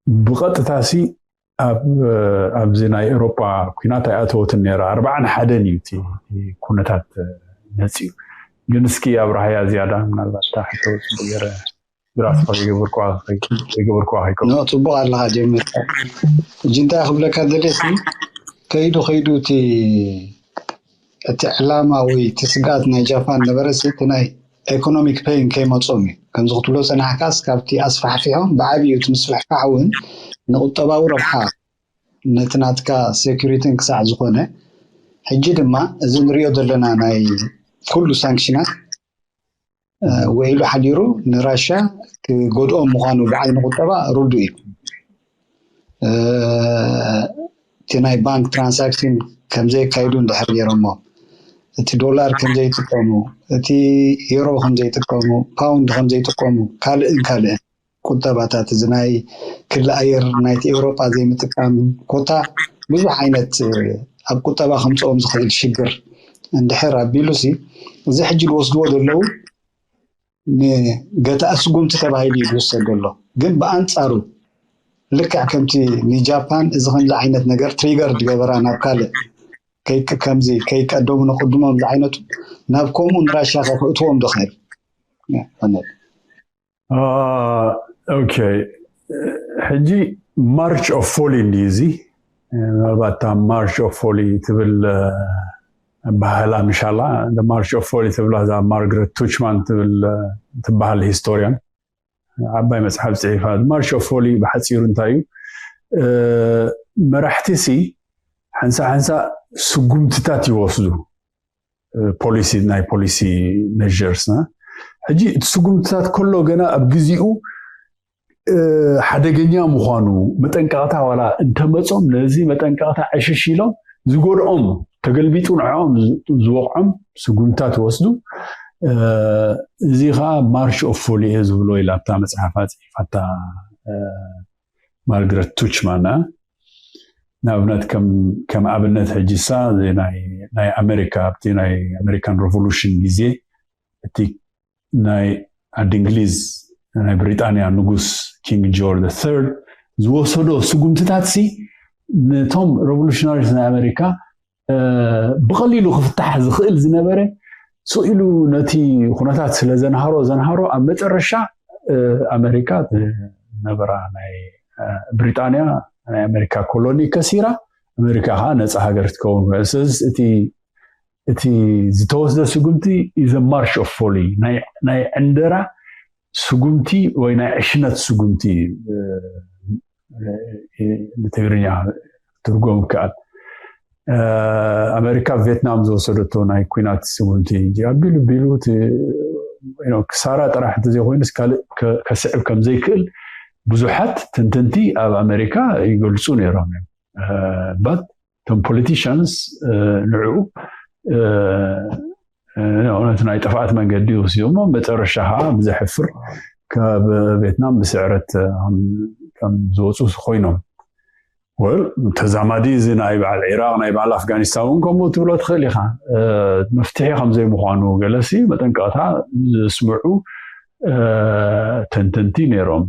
ብቐጥታ ሲ ኣብዚ ናይ ኤሮጳ ኩናት ኣይኣተወትን ነራ ኣርባዓን ሓደን እዩ እቲ ኩነታት መፅዩ። ግን እስኪ ኣብርሃያ ዝያዳ ምናልባት እታ ሕቶ ፅቡቅ ገይረ ግራፍ ከይገበርኩዋ ከይከውን ፅቡቅ ኣለካ ጀሚር። ሕጂ እንታይ ክብለካ ደልየ ከይዱ ከይዱ እቲ እቲ ዕላማ ወይ እቲ ስግኣት ናይ ጃፓን ነበረ እቲ ናይ ኤኮኖሚክ ፔን ከይመፆም እዩ። ከምዚ ክትብሎ ፀናሕካስ ካብቲ ኣስፋሕፊሖም ብዓብዩ እቲ ምስፍሕፋሕ እውን ንቁጠባዊ ረብሓ ነቲ ናትካ ሴኩሪቲን ክሳዕ ዝኾነ ሕጂ ድማ እዚ ንሪኦ ዘለና ናይ ኩሉ ሳንክሽናት ውዒሉ ሓዲሩ ንራሻ ክጎድኦም ምዃኑ ብዓይኒ ቁጠባ ርዱ እዩ። እቲ ናይ ባንክ ትራንሳክሽን ከምዘየካይዱ እንድሕር ገይሮሞ እቲ ዶላር ከምዘይጥቀሙ እቲ ዩሮ ከምዘይጥቀሙ ፓውንድ ከምዘይጥቀሙ ካልእን ካልእን ቁጠባታት እዚ ናይ ክሊ ኣየር ናይቲ ኤውሮጳ ዘይምጥቃም ኮታ ብዙሕ ዓይነት ኣብ ቁጠባ ከምፅኦም ዝኽእል ሽግር እንድሕር ኣቢሉሲ እዚ ሕጂ ዝወስድዎ ዘለዉ ንገታኢ ስጉምቲ ተባሂሉ እዩ ዝውሰድ ዘሎ። ግን ብኣንፃሩ ልክዕ ከምቲ ንጃፓን እዚ ከምዚ ዓይነት ነገር ትሪገር ዝገበራ ናብ ካልእ ከምዚ ከይቀደሙ ንቅድሞም ዝዓይነቱ ናብ ከምኡ ንራሻ ከክእትዎም ዝኽእል ኦኬ። ሕጂ ማርች ኦፍ ፎሊ እንዲ እዚ ምናልባት እታ ማርች ኦፍ ፎሊ ትብል ባህላ ምሻላ ማርች ኦፍ ፎሊ ትብላ እዛ ማርግረት ቱችማን ትብል ትበሃል ሂስቶሪያን ዓባይ መፅሓፍ ፅሒፋ። ማርሽ ኦፍ ፎሊ ብሓፂሩ እንታይ እዩ? መራሕቲ ሲ ሓንሳ ሓንሳ ስጉምትታት ይወስዱ፣ ፖሊሲ፣ ናይ ፖሊሲ ሜርስ። ሕጂ እቲ ስጉምትታት ከሎ ገና ኣብ ግዜኡ ሓደገኛ ምዃኑ መጠንቀቕታ ዋላ እንተመፆም፣ ነዚ መጠንቀቕታ ዕሽሽ ኢሎም ዝጎድኦም፣ ተገልቢጡ ንዕኦም ዝወቕዖም ስጉምትታት ይወስዱ። እዚ ከዓ ማርሽ ኦፍ ፎሊ እየ ዝብሎ ኢላ ኣብታ መፅሓፋ ፅሒፋታ ማርግረት ቱችማን። ንኣብነት ከም ኣብነት ሕጂሳ ናይ ኣሜሪካ፣ ኣብቲ ናይ ኣሜሪካን ሬቮሉሽን ግዜ እቲ ናይ ዓዲ እንግሊዝ፣ ናይ ብሪጣንያ ንጉስ ኪንግ ጆርጅ ተርድ ዝወሰዶ ስጉምትታት ሲ ነቶም ሬቮሉሽናሪስ ናይ ኣሜሪካ ብቐሊሉ ክፍታሕ ዝኽእል ዝነበረ ስኢሉ ነቲ ኩነታት ስለ ዘንሃሮ ዘንሃሮ ኣብ መጨረሻ ኣሜሪካ ነበራ ናይ ብሪጣንያ ናይ ኣሜሪካ ኮሎኒ ከሲራ፣ ኣሜሪካ ከዓ ነፃ ሃገር ትከውን። ስለዚ እቲ ዝተወስደ ስጉምቲ is a march of folly፣ ናይ ዕንደራ ስጉምቲ ወይ ናይ ዕሽነት ስጉምቲ ብትግርኛ ትርጎም ይከኣል። ኣሜሪካ ቬትናም ዝወሰደቶ ናይ ኩናት ስጉምቲ ኣቢሉ ቢሉ ክሳራ ጥራሕ እንተዘይኮይኑስ ካልእ ከስዕብ ከምዘይክእል ብዙሓት ተንተንቲ ኣብ ኣሜሪካ ይገልፁ ነይሮም እዮም። በት እቶም ፖለቲሽንስ ንዕኡ እውነት ናይ ጥፍኣት መንገዲ ወሲዶሞ መጨረሻ ከዓ ብዘሕፍር ካብ ቬትናም ብስዕረት ከም ዝወፁ ኮይኖም። ወል ተዛማዲ እዚ ናይ በዓል ዒራቅ ናይ በዓል ኣፍጋኒስታን እውን ከምኡ ትብሎ ትኽእል ኢኻ። መፍትሒ ከምዘይምዃኑ ገለሲ መጠንቀቕታ ዘስምዑ ተንተንቲ ነይሮም።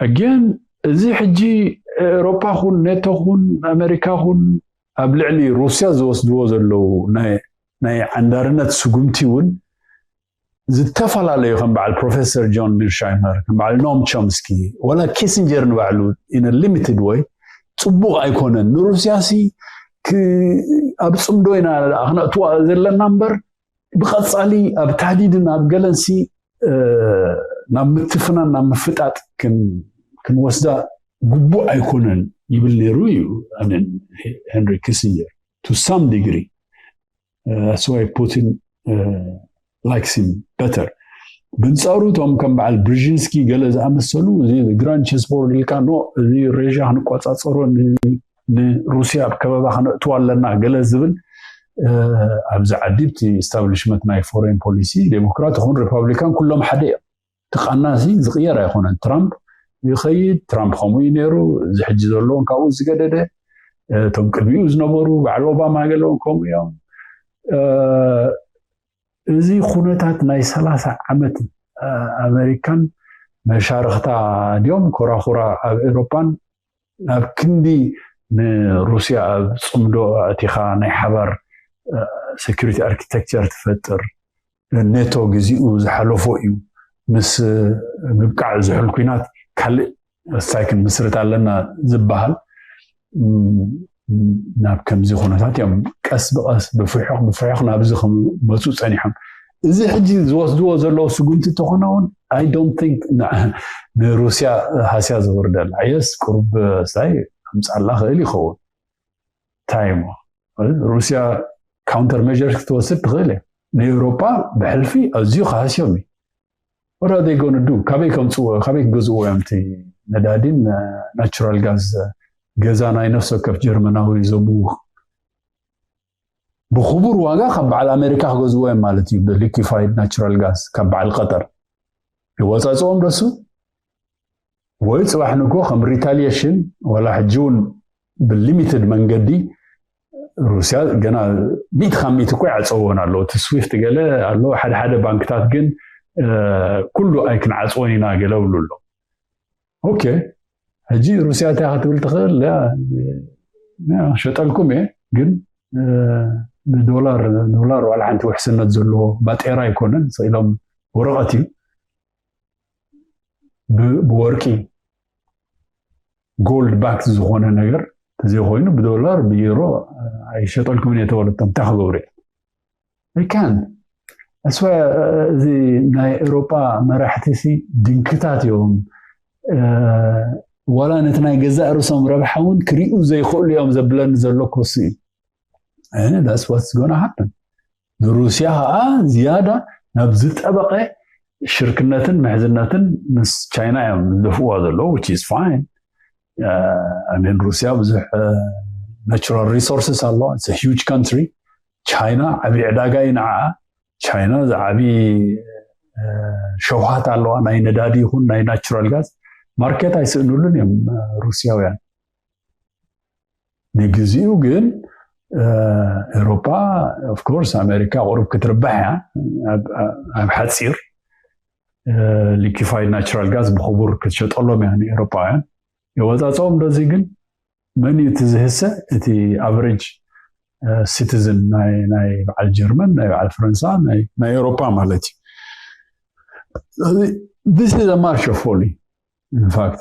ኣጌን እዚ ሕጂ ኤውሮፓ ኹን ኔቶ ኹን ኣሜሪካ ኹን ኣብ ልዕሊ ሩስያ ዝወስድዎ ዘለዉ ናይ ዓንዳርነት ስጉምቲ እውን ዝተፈላለዩ ከም በዓል ፕሮፌሰር ጆን ሚርሻይመር ከም በዓል ኖም ቾምስኪ ወላ ኪሲንጀር ንባዕሉ in a limited way ፅቡቕ ኣይኮነን ንሩስያ ሲ ኣብ ፅምዶ ኢና ክነእትዋ ዘለና እምበር ብቐፃሊ ኣብ ታህዲድን ኣብ ገለንሲ ናብ ምትፍናን ናብ ምፍጣጥ ክንወስዳ ግቡእ ኣይኮነን ይብል ነይሩ እዩ ሄንሪ ኪሲንጀር to some degree። That's why Putin likes him better። ብንፃሩ እቶም ከም በዓል ብሪዥንስኪ ገለ ዝኣመሰሉ እዚ ግራንድ ቸስቦርድ ኢልካ ኖ እዚ ሬሽያ ክንቆፃፀሮ ንሩስያ ኣብ ከበባ ክነእትዋ ኣለና ገለ ዝብል ኣብዚ ዓዲ እቲ ኢስታብሊሽመንት ናይ ፎሬን ፖሊሲ ዴሞክራት ይኹን ሪፓብሊካን ኩሎም ሓደ እዮም። እቲ ቃና እዚ ዝቕየር ኣይኮነን። ትራምፕ ይኸይድ፣ ትራምፕ ከምኡ እዩ ነይሩ። እዚ ሕጂ ዘለውን ካብኡ ዝገደደ እቶም ቅድሚኡ ዝነበሩ በዓል ኦባማ ገለውን ከምኡ እዮም። እዚ ኩነታት ናይ ሰላሳ ዓመት ኣሜሪካን መሻርክታ ድዮም ኮራኹራ ኣብ ኤውሮፓን ናብ ክንዲ ንሩስያ ኣብ ፅምዶ ኣእቲኻ ናይ ሓባር ሴኩሪቲ ኣርኪቴክቸር ትፈጥር ኔቶ ግዚኡ ዝሓለፎ እዩ። ምስ ምብቃዕ ዝሑል ኩናት ካልእ ሳይ ክንምስርት ኣለና ዝበሃል ናብ ከምዚ ኩነታት እዮም ቀስ ብቐስ ብፍሑቕ ብፍሑቕ ናብዚ ክመፁ ፀኒሖም። እዚ ሕጂ ዝወስድዎ ዘለዉ ስጉምቲ እንተኾነ እውን I don't think ንሩስያ ሃስያ ዘወርደላ የስ ቅሩብ ሳይ ኣምፃላ ክእል ይኸውን። እንታይ እሞ ሩስያ ካውንተር ሜር ክትወስድ ትኽእል እየ። ንኤውሮፓ ብሕልፊ ኣዝዩ ክሃስዮም እዩ። ወራደይ ጎንዱ ካበይ ከምፅዎ ካበይ ክገዝእዎ እዮም እቲ ነዳዲን ናቹራል ጋዝ ገዛ ናይ ነፍሲ ወከፍ ጀርመናዊ ዘምው ብክቡር ዋጋ ካብ በዓል ኣሜሪካ ክገዝእዎ እዮም ማለት እዩ። ብሊኪፋይድ ናቹራል ጋዝ ካብ በዓል ቀጠር ይወፃፅኦም ደሱ ወይ ፅባሕ ንጎ ከም ሪታሊየሽን ዋላ ሕጂ እውን ብሊሚትድ መንገዲ ሩስያ ገና ሚእቲ ካብ ሚእቲ እኮ ይዓፀውዎን ኣለዉ። እቲ ስዊፍት ገለ ኣለዉ ሓደ ሓደ ባንክታት ግን ኩሉ ኣይክንዓፅዎን ኢና ገለ ብሉ ኣሎ። ኦኬ ሕጂ ሩስያ እንታይ ክትብል ትኽእል? ሸጠልኩም እየ ግን ብዶላር ዶላር ዋላ ሓንቲ ውሕስነት ዘለዎ ባጤራ ኣይኮነን። ስኢሎም ወረቐት እዩ ብወርቂ ጎልድ ባክ ዝኾነ ነገር ተዘይኮይኑ ብዶላር ብዩሮ ኣይሸጠልኩምን እየ ተበለቶም እንታይ ክገብሩ እዮም? ካን ኣስፋ እዚ ናይ ኤውሮጳ መራሕቲ ሲ ድንክታት እዮም። ዋላ ነቲ ናይ ገዛእ ርእሶም ረብሓ እውን ክሪኡ ዘይኽእሉ እዮም ዘብለኒ ዘሎ ኮሱ እዩ። ዳስ ዋትስ ጎና ሃፕን። ንሩስያ ከዓ ዝያዳ ናብ ዝጠበቐ ሽርክነትን ምሕዝነትን ምስ ቻይና እዮም ዝደፍእዋ ዘለዉ። Which is fine. I mean, ሩስያ ብዙሕ ናቹራል ሪሶርስስ ኣለዋ። Huge country. ቻይና ዓብዪ ዕዳጋ እዩ ንዓኣ። ቻይና ዝዓብዪ ሸውሃት ኣለዋ፣ ናይ ነዳዲ ይኹን ናይ ናቹራል ጋዝ ማርኬት ኣይስእንሉን እዮም ሩስያውያን። ንግዚኡ ግን ኤውሮፓ ኦፍኮርስ ኣሜሪካ ቁሩብ ክትርባሕ እያ። ኣብ ሓፂር ሊኪፋይድ ናቹራል ጋዝ ብክቡር ክትሸጠሎም እያ ንኤውሮፓውያን። የወፃፅኦም እንደዚ ግን መን እዩ እቲ ዝህሰ? እቲ ኣቨሬጅ ሲቲዝን ናይ በዓል ጀርመን፣ ናይ በዓል ፈረንሳ፣ ናይ ኤውሮፓ ማለት እዩ። This is a march of folly. In fact,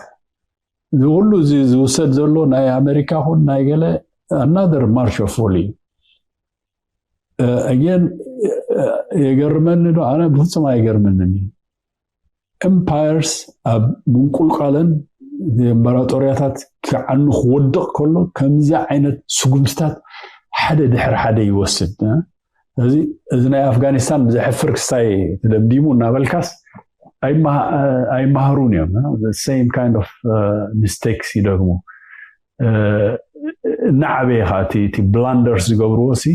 እዚ ኩሉ እዚ ዝውሰድ ዘሎ ናይ ኣሜሪካ ኹን ናይ ገለ ኣናደር ማርች ኦፍ ፎሊ። ኣጌን የገርመኒ ዶ? ኣነ ብፍፁም ኣይገርመንን እዩ። ኤምፓየርስ ኣብ ምንቁልቋለን፣ እምበራጦርያታት ክዓኑ ክወድቕ ከሎ ከምዚ ዓይነት ስጉምትታት ሓደ ድሕሪ ሓደ ይወስድ። ስለዚ እዚ ናይ ኣፍጋኒስታን ብዘሕፍር ክስታይ ተደምዲሙ እናበልካስ ኣይመሃሩን እዮም። Same kind of mistakes ይደግሙ። እናዓበየ ከዓ እቲ ብላንደርስ ዝገብርዎ ሲ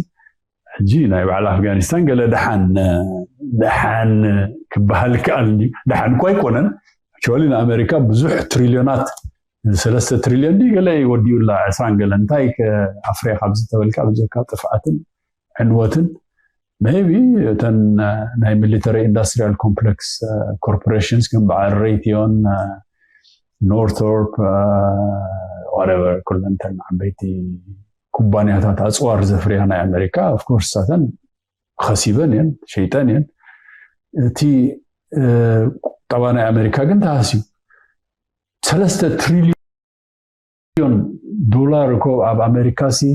ሕጂ ናይ በዓል ኣፍጋኒስታን ገለ ደሓን ደሓን ክበሃል ይከኣል። ደሓን እኳ ኣይኮነን። ቸሊ ንኣሜሪካ ብዙሕ ትሪልዮናት፣ ሰለስተ ትሪልዮን ዲ ገለ ይወዲኡላ፣ ዕስራን ገለ እንታይ ኣፍርያ ካብ ዝተበልካ ብጀካ ጥፍኣትን ዕንወትን። ቢ እተን ናይ ሚሊተሪ ኢንዱስትሪያል ኮምፕሌክስ ኮርፖሬሽንስ ከም በዓል ሬይቲዮን፣ ኖርቶርፕ፣ ወረቨር ኩለንተን ዓበይቲ ኩባንያታት ኣፅዋር ዘፍርያ ናይ ኣሜሪካ ኦፍኮርስ ሳተን ከሲበን እየን፣ ሸይጠን እየን። እቲ ቁጠባ ናይ ኣሜሪካ ግን ተሃስዩ። ሰለስተ ትሪልዮን ዶላር እኮ ኣብ ኣሜሪካ ሲ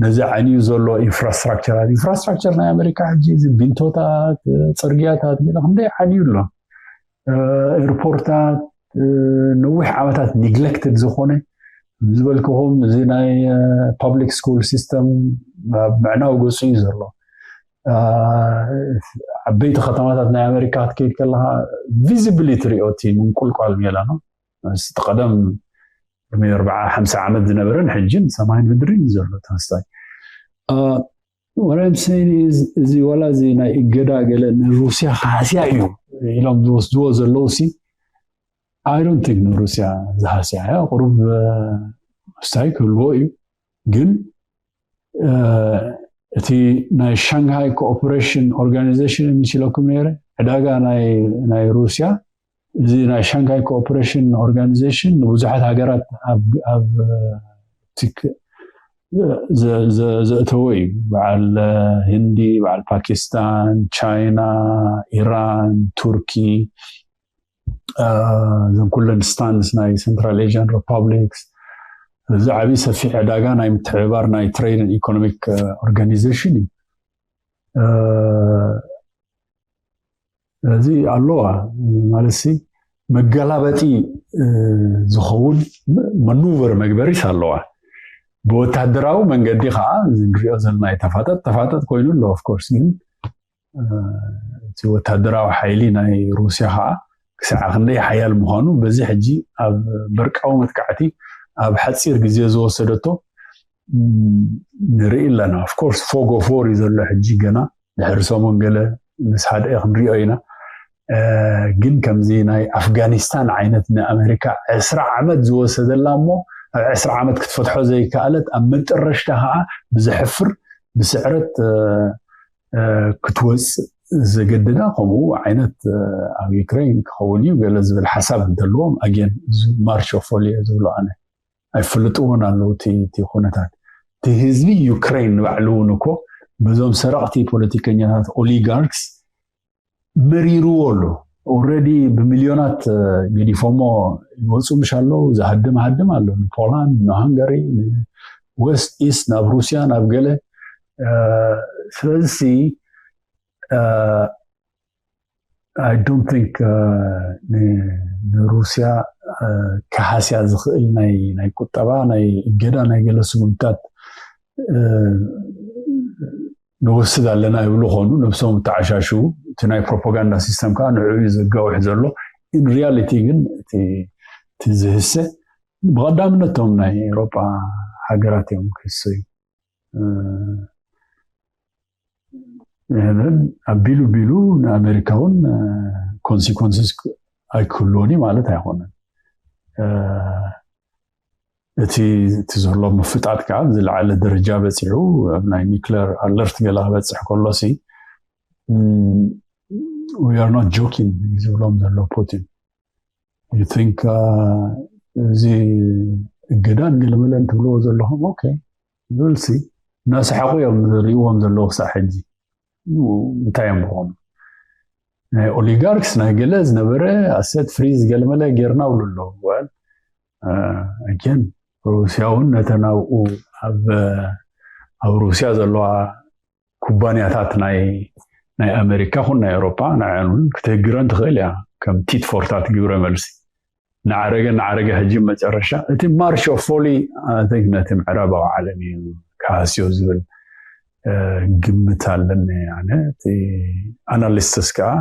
ነዚ ዓንዩ ዘሎ ኢንፍራስትራክቸራት። ኢንፍራስትራክቸር ናይ ኣሜሪካ ሕጂ እዚ ቢንቶታት፣ ፅርግያታት ገለ ክንደይ ዓንዩ ኣሎ። ኤርፖርታት፣ ነዊሕ ዓመታት ኒግሌክትድ ዝኾነ ዝበልክኹም እዚ ናይ ፓብሊክ ስኩል ሲስተም ኣብ ምዕናው ገፁ እዩ ዘሎ። ዓበይቲ ከተማታት ናይ ኣሜሪካ ክትከይድ ከለካ ቪዚብሊ ትሪኦ እቲ ምንቁልቋል ሜላ ነው። እቲ ቀደም ቅድሚ ኣርባዓ ሓምሳ ዓመት ዝነበረን ሕጅን ሰማይን ምድርን እዩ ዘሎ ተመስታይ። What I'm saying is እዚ ዋላ እዚ ናይ እገዳ ገለ ንሩስያ ክሃስያ እዩ ኢሎም ዝወስድዎ ዘለዉ ሲ I don't think ንሩስያ ዝሃስያ እያ። ቁሩብ ስታይ ክህልዎ እዩ። ግን እቲ ናይ ሻንግሃይ ኮኦፕሬሽን ኦርጋናይዜሽን የሚችለኩም ነይረ ዕዳጋ ናይ ሩስያ እዚ ናይ ሻንግሃይ ኮኦፕሬሽን ኦርጋናይዜሽን ንብዙሓት ሃገራት ኣብ ዘእተወ እዩ። በዓል ህንዲ፣ በዓል ፓኪስታን፣ ቻይና፣ ኢራን፣ ቱርኪ፣ እዘን ኩለን ስታንስ ናይ ሰንትራል ኤዥያን ሪፓብሊክስ፣ እዚ ዓብዪ ሰፊሕ ዕዳጋ ናይ ምትሕብባር ናይ ትሬድን ኢኮኖሚክ ኦርጋኒዜሽን እዩ። ስለዚ ኣለዋ ማለት ሲ መገላበጢ ዝኸውን መኑቨር መግበሪስ ኣለዋ። ብወታደራዊ መንገዲ ከዓ እዚ ንሪኦ ዘለና ተፋጠጥ ተፋጠጥ ኮይኑ ኣሎ። ኦፍኮርስ ግን እቲ ወታደራዊ ሓይሊ ናይ ሩስያ ከዓ ክሳዕ ክንደይ ሓያል ምዃኑ በዚ ሕጂ ኣብ በርቃዊ መጥቃዕቲ ኣብ ሓፂር ግዜ ዝወሰደቶ ንርኢ ኣለና። ኦፍኮርስ ፎግ ኦፍ ዎር እዩ ዘሎ ሕጂ ገና ድሕሪ ሰሙን ገለ ምስ ሃድአ ክንሪኦ ኢና። ግን ከምዚ ናይ ኣፍጋኒስታን ዓይነት ንኣሜሪካ ዕስራ ዓመት ዝወሰደላ እሞ ኣብ ዕስራ ዓመት ክትፈትሖ ዘይከኣለት ኣብ መጠረሽታ ከዓ ብዘሕፍር ብስዕረት ክትወፅእ ዘገድዳ ከምኡ ዓይነት ኣብ ዩክሬን ክኸውን እዩ ገለ ዝብል ሓሳብ እንተለዎም ኣጌን ማርች ኦፍ ፎሊ ዝብሎ ኣነ ኣይፈልጥዎን ኣለዉ እቲ ኩነታት እቲ ህዝቢ ዩክሬን ንባዕሉ እውን እኮ በዞም ሰረቕቲ ፖለቲከኛታት ኦሊጋርክስ መሪርዎ ኣሎ። ኦልሬዲ ብሚልዮናት ገዲፎሞ ይወፁ ምሽ ኣለዉ ዝሃድም ሃድም ኣሎ ንፖላንድ ንሃንጋሪ ንወስት ኢስት ናብ ሩስያ ናብ ገለ ስለዚ I don't think ንሩስያ ክሃስያ ዝኽእል ናይ ቁጠባ ናይ እገዳ ናይ ገለ ስጉምትታት ንወስድ ኣለና ይብሉ ኾኑ ነብሶም ተዓሻሽዉ። እቲ ናይ ፕሮፓጋንዳ ሲስተም ከዓ ንዕኡ ዘጋውሕ ዘሎ። In reality ግን እቲ ዝህሰ ብቐዳምነቶም ናይ ኤሮጳ ሃገራት እዮም ክህሰዩ። ኣቢሉ ቢሉ ንኣሜሪካ እውን ኮንሲኮንስስ ኣይክህልዎን እዩ ማለት ኣይኮነን። እቲ እቲ ዘሎ ምፍጣጥ ከዓ ዝለዓለ ደረጃ በፂሑ ኣብ ናይ ኒክለር ኣለርት ገለ ክበፅሕ ከሎሲ we are not joking ዝብሎም ዘሎ ፑቲን። You think እዚ እገዳን ገለመለን ትብልዎ ዘለኹም okay we'll see እናሰሓቁ እዮም ዝሪእዎም ዘለዉ ክሳብ ሕጂ። እንታይ እዮም ዝኾኑ ናይ ኦሊጋርክስ ናይ ገለ ዝነበረ ኣሰት ፍሪዝ ገለመለ ጌርና ብሉ ኣለዉ። Well again ሩስያ እውን ነተን ኣብኡ ኣብ ሩስያ ዘለዋ ኩባንያታት ናይ ኣሜሪካ ኹን ናይ ኤውሮጳ ንዐን እውን ክትህግረን ትኽእል እያ። ከም ቲት ፎርታት ግብረ መልሲ እናዓረገ እናዓረገ ሕጂ መጨረሻ እቲ ማርሽ ኦፍ ፎሊ ነቲ ምዕራባዊ ዓለም እዩ ክሃስዮ ዝብል ግምት ኣለኒ። ኣነ እቲ ኣናሊስትስ ከዓ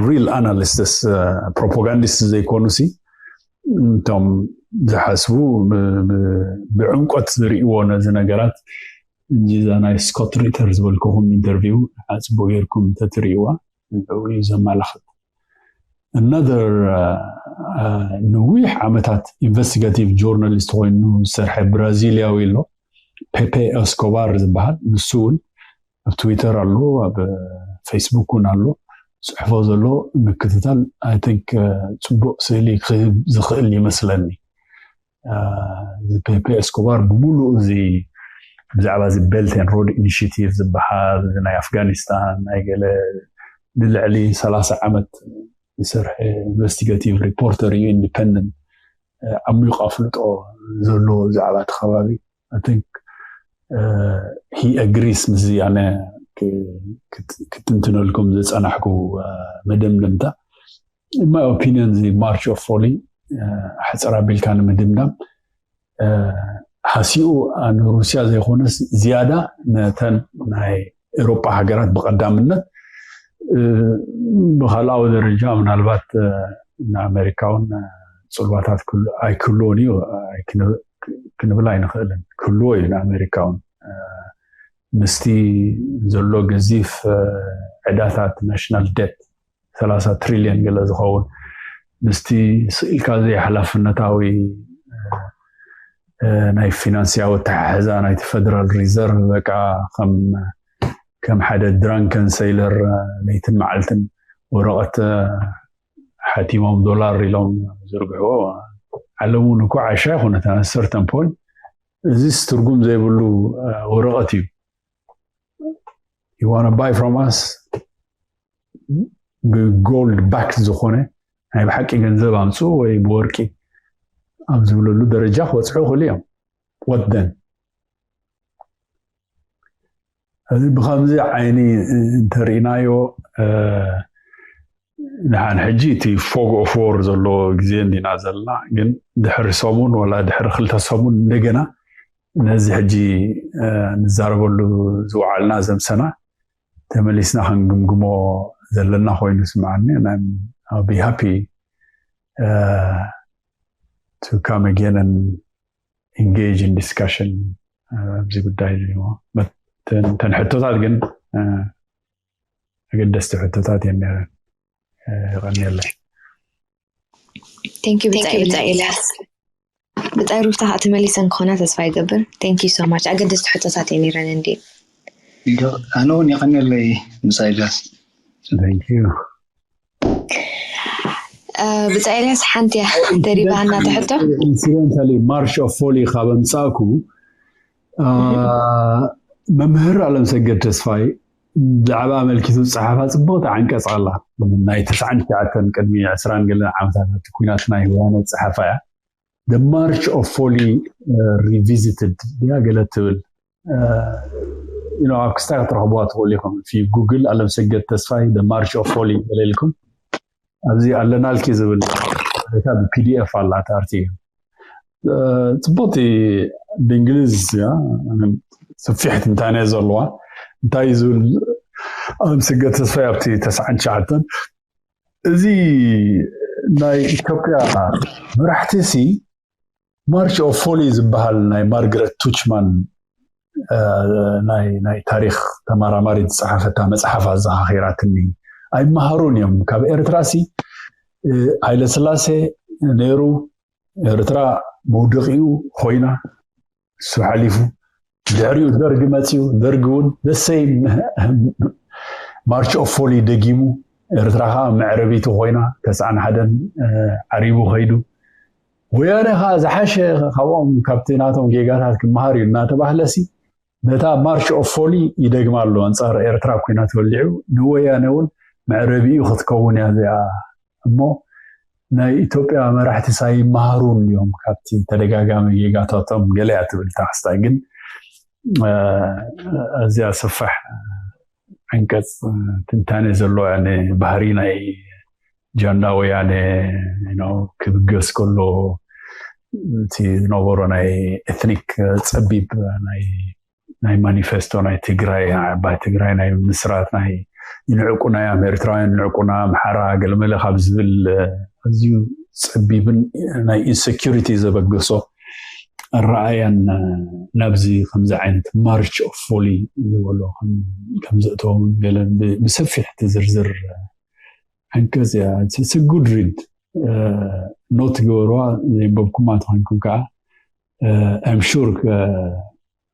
ሪል ኣናሊስትስ ፕሮፓጋንዲስት ዘይኮኑ ሲ እቶም ዝሓስቡ ብዕምቆት ዝርእይዎ ነዚ ነገራት እንጂ እዛ ናይ ስኮት ሪተር ዝበልኩኹም ኢንተርቪው ንዓ ፅቡቅ ጌርኩም እንተትርእይዋ ንዕኡ እዩ ዘመላኽት። Another ነዊሕ ዓመታት ኢንቨስቲጋቲቭ ጆርናሊስት ኮይኑ ዝሰርሐ ብራዚልያዊ ኣሎ ፔፔ ኤስኮባር ዝበሃል። ንሱ እውን ኣብ ትዊተር ኣሎ ኣብ ፌስቡክ እውን ኣሎ። ዝፅሕፎ ዘሎ ምክትታል I think ፅቡቅ ስእሊ ክህብ ዝኽእል ይመስለኒ። እዚ ፔፔ ኤስኮባር ብምሉእ እዚ ብዛዕባ እዚ ቤልት ኤንድ ሮድ ኢኒሽቲቭ ዝበሃል ናይ ኣፍጋኒስታን ናይ ገለ ንልዕሊ ሰላሳ ዓመት ዝሰርሐ ኢንቨስቲጋቲቭ ሪፖርተር እዩ። ኢንዲፐንደንት ዓሚቑ ኣፍልጦ ዘለዎ ብዛዕባ እቲ ከባቢ I think he agrees ምስዚ ኣነ ክትንትነልኩም ዝፀናሕኩ መደምደምታ። In my opinion እዚ ማርች ኦፍ ፎሊ ኣሕፅር ኣቢልካ ንምድምዳም ሃሲኡ ንሩስያ ዘይኮነስ ዝያዳ ነተን ናይ ኤውሮጳ ሃገራት ብቐዳምነት ብካልኣዊ ደረጃ ምናልባት ንኣሜሪካ እውን ፅልዋታት ኣይክህልዎን እዩ ክንብል ኣይንኽእልን። ክህልዎ እዩ ንኣሜሪካ እውን ምስቲ ዘሎ ገዚፍ ዕዳታት ናሽናል ዴት ሰላሳ ትሪልዮን ገለ ዝኸውን ምስቲ ስኢልካ ዘይሓላፍነታዊ ናይ ፊናንስያዊ ኣተሓሕዛ ናይቲ ፌደራል ሪዘርቭ በቃ ከም ሓደ ድራንከን ሰይለር ለይትን መዓልትን ወረቐት ሓቲሞም ዶላር ኢሎም ዝርግሕዎ ዓለም እውን እኮ ዓሻ ይኮነት ሰርተን ፖይንት እዚስ ትርጉም ዘይብሉ ወረቐት እዩ። You wanna buy from us ብጎልድ ባክ ዝኾነ ናይ ብሓቂ ገንዘብ ኣምፅኡ ወይ ብወርቂ ኣብ ዝብለሉ ደረጃ ክበፅሑ ይኽእሉ እዮም። What then? እዚ ብከምዚ ዓይኒ እንተርኢናዮ ንሓን ሕጂ እቲ ፎግ ኦፍ ዎር ዘለዎ ግዜ እንዲና ዘለና ግን ድሕሪ ሰሙን ወላ ድሕሪ ክልተ ሰሙን እንደገና ነዚ ሕጂ ንዛረበሉ ዝወዓልና ዘምሰና ተመሊስና ክንግምግሞ ዘለና ኮይኑ ስምዓኒ። I'll be happy to come again and engage in discussion ኣብዚ ጉዳይ እዚ። እተን ሕቶታት ግን ኣገደስቲ ሕቶታት እየን ነረን። ይቐንየለይ። Thank you ብፃይ ኤልያስ። ብፃይ ሩታ ከዓ ተመሊሰን ክኾና ተስፋ ይገብር። Thank you so much ኣገደስቲ ሕቶታት እየ ነረን እንዲ ኣነ እውን የቐንየለይ ብፃይ ኤልያስ። Thank you። ብፃይ ኤልያስ ሓንቲ እያ ደሪባና ትሕቶ። Incidentally ማርሽ ኦፍ ፎሊ ካብ ኣምፃእኩ መምህር ኣለምሰገድ ተስፋይ ብዛዕባ ኣመልኪቱ ዝፀሓፋ ፅብቕቲ ዓንቀፅ ኣላ። ናይ ተስዓን ትሽዓተን ቅድሚ ዕስራን ገለን ዓመታት ኣብቲ ኩናት ናይ ህዋነ ዝፀሓፋ እያ። The March of Folly Revisited ድያ ገለ ትብል። ኣብ ክስታይ ክትረኽብዋ ትኽእሉ ኢኹም። If you Google ኣለምሰገድ ተስፋይ The March of Folly ገለ ኢልኩም ኣብዚ ኣለናልኪ ዝብል ብ ፒ ዲ ኤፍ ኣላ ኣርትዩ። ጽቡቕቲ ብእንግሊዝ እያ፣ ሰፊሕ ትንታነ ዘለዋ። እንታይ እዩ ዝብል? ኣብ ስገ ተስፋይ ኣብቲ ተስዓን ትሽዓተን፣ እዚ ናይ ኢትዮጵያ መራሕቲ ሲ ማርች ኦፍ ፎሊ ዝበሃል ናይ ማርግረት ቱችማን ናይ ታሪክ ተመራማሪት ዝፀሓፈታ መፅሓፍ ኣዘኻኺራትኒ። ኣይመሃሩን እዮም። ካብ ኤርትራ ሲ ሃይለስላሴ ነይሩ፣ ኤርትራ መውደቂኡ ኮይና፣ እሱ ሓሊፉ፣ ድሕሪኡ ደርጊ መፅዩ፣ ደርጊ እውን ደሰይ ማርች ኦፍ ፎሊ ደጊሙ፣ ኤርትራ ከዓ መዕረቢቱ ኮይና፣ ተስዓን ሓደን ዓሪቡ ከይዱ። ወያነ ከዓ ዝሓሸ ካብኦም ካብቲ ናቶም ጌጋታት ክመሃር እዩ እናተባህለሲ፣ ነታ ማርች ኦፍ ፎሊ ይደግማ ኣሎ። ኣንፃር ኤርትራ ኩናት ወሊዑ፣ ንወያነ እውን መዕረቢኡ ክትከውን እያ እዚኣ። እሞ ናይ ኢትዮጵያ መራሕቲ ሳይመሃሩ እዮም ካብቲ ተደጋጋሚ ጌጋታቶም ገለ እያ ትብል ታክስታይ። ግን ኣዝያ ሰፋሕ ዕንቀፅ ትንታነ ዘለዎ እያ። ንባህሪ ናይ ጃንዳ ወያነ ክብገስ ከሎ እቲ ዝነበሮ ናይ ኤትኒክ ፀቢብ ናይ ማኒፌስቶ ናይ ትግራይ፣ ናይ ዓባይ ትግራይ ናይ ምስራት ናይ ይንዕቁና እዮም ኤርትራውያን፣ ይንዕቁና፣ ኣምሓራ ገለመለ ካብ ዝብል ኣዝዩ ፀቢብን ናይ ኢንሰኪሪቲ ዘበገሶ ኣረኣያን ናብዚ ከምዚ ዓይነት ማርች ኦፍ ፎሊ ዝበሎ ከም ዘእተዎም ገለ ብሰፊሕ ትዝርዝር ዓንቀፅ እያ። ጉድ ሪድ፣ ኖት ገበርዋ። ዘንበብኩማ ተኮንኩም ከዓ ኣም ሹር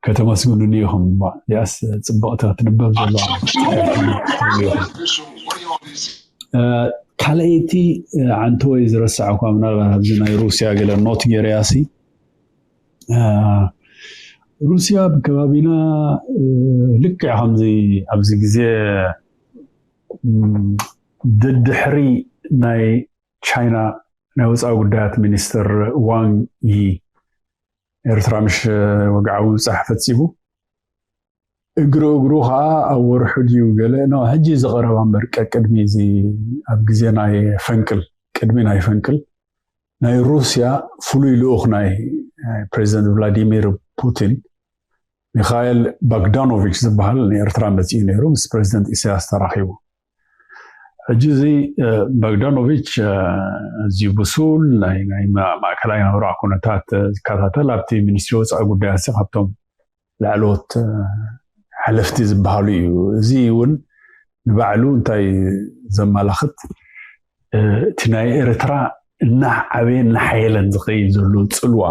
ከተመስግኑኒ ኢኹም። እዚኣስ ፅብቕቲ ክትንበብ ዘለዋ። ካልኣይቲ ዓንተወይ ዝረሳዕኳ፣ ምናልባት ኣብዚ ናይ ሩስያ ገለ ኖት ገይረያ ሲ፣ ሩስያ ብከባቢና ልክዕ ከምዚ ኣብዚ ግዜ ደድሕሪ ናይ ቻይና ናይ ወፃኢ ጉዳያት ሚኒስትር ዋንግ ዪ ኤርትራ ምሽ ወግዓዊ ምብፃሕ ፈፂሙ፣ እግሪ እግሩ ከዓ ኣብ ወርሑ ድዩ ገለ ነው ሕጂ ዝቐረባ እምበር፣ ቀቅድሚ እዚ ኣብ ግዜ ናይ ፈንቅል ቅድሚ ናይ ፈንቅል ናይ ሩስያ ፍሉይ ልኡኽ ናይ ፕሬዚደንት ቭላዲሚር ፑቲን ሚኻኤል ባግዳኖቪች ዝበሃል ንኤርትራ መፂኡ ነይሩ። ምስ ፕሬዚደንት ኢሳያስ ተራኺቡ። ሕጂ እዚ ባግዳኖቪች ኣዝዩ ብሱል ናይ ማእከላይ ምብራቕ ኩነታት ዝከታተል ኣብቲ ሚኒስትሪ ወፃኢ ጉዳያት ካብቶም ላዕለዎት ሓለፍቲ ዝበሃሉ እዩ። እዚ እውን ንባዕሉ እንታይ ዘመላኽት፣ እቲ ናይ ኤርትራ እናዓበየ እናሓየለን ዝኸይድ ዘሎ ፅልዋ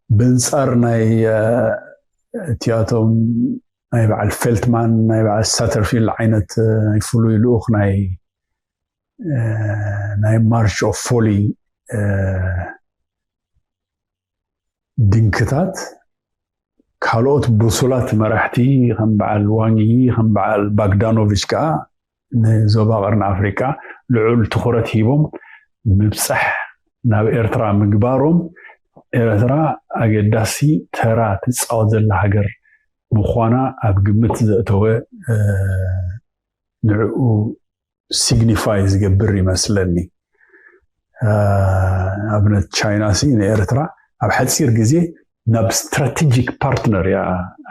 ብንፃር ናይ እቲኣቶም ናይ በዓል ፌልትማን ናይ በዓል ሳተርፊልድ ዓይነት ናይ ፍሉይ ልኡኽ ናይ ናይ ማርች ኦፍ ፎሊ ድንክታት ካልኦት ብሱላት መራሕቲ ከም በዓል ዋንጊ ከም በዓል ባግዳኖቪች ከዓ ንዞባ ቀርኒ ኣፍሪቃ ልዑል ትኹረት ሂቦም ምብፃሕ ናብ ኤርትራ ምግባሮም ኤርትራ ኣገዳሲ ተራ ትፃወት ዘላ ሃገር ምዃና ኣብ ግምት ዘእተወ ንዕኡ ሲግኒፋይ ዝገብር ይመስለኒ። ኣብነት ቻይና ሲ ንኤርትራ ኣብ ሓፂር ግዜ ናብ ስትራቴጂክ ፓርትነር እያ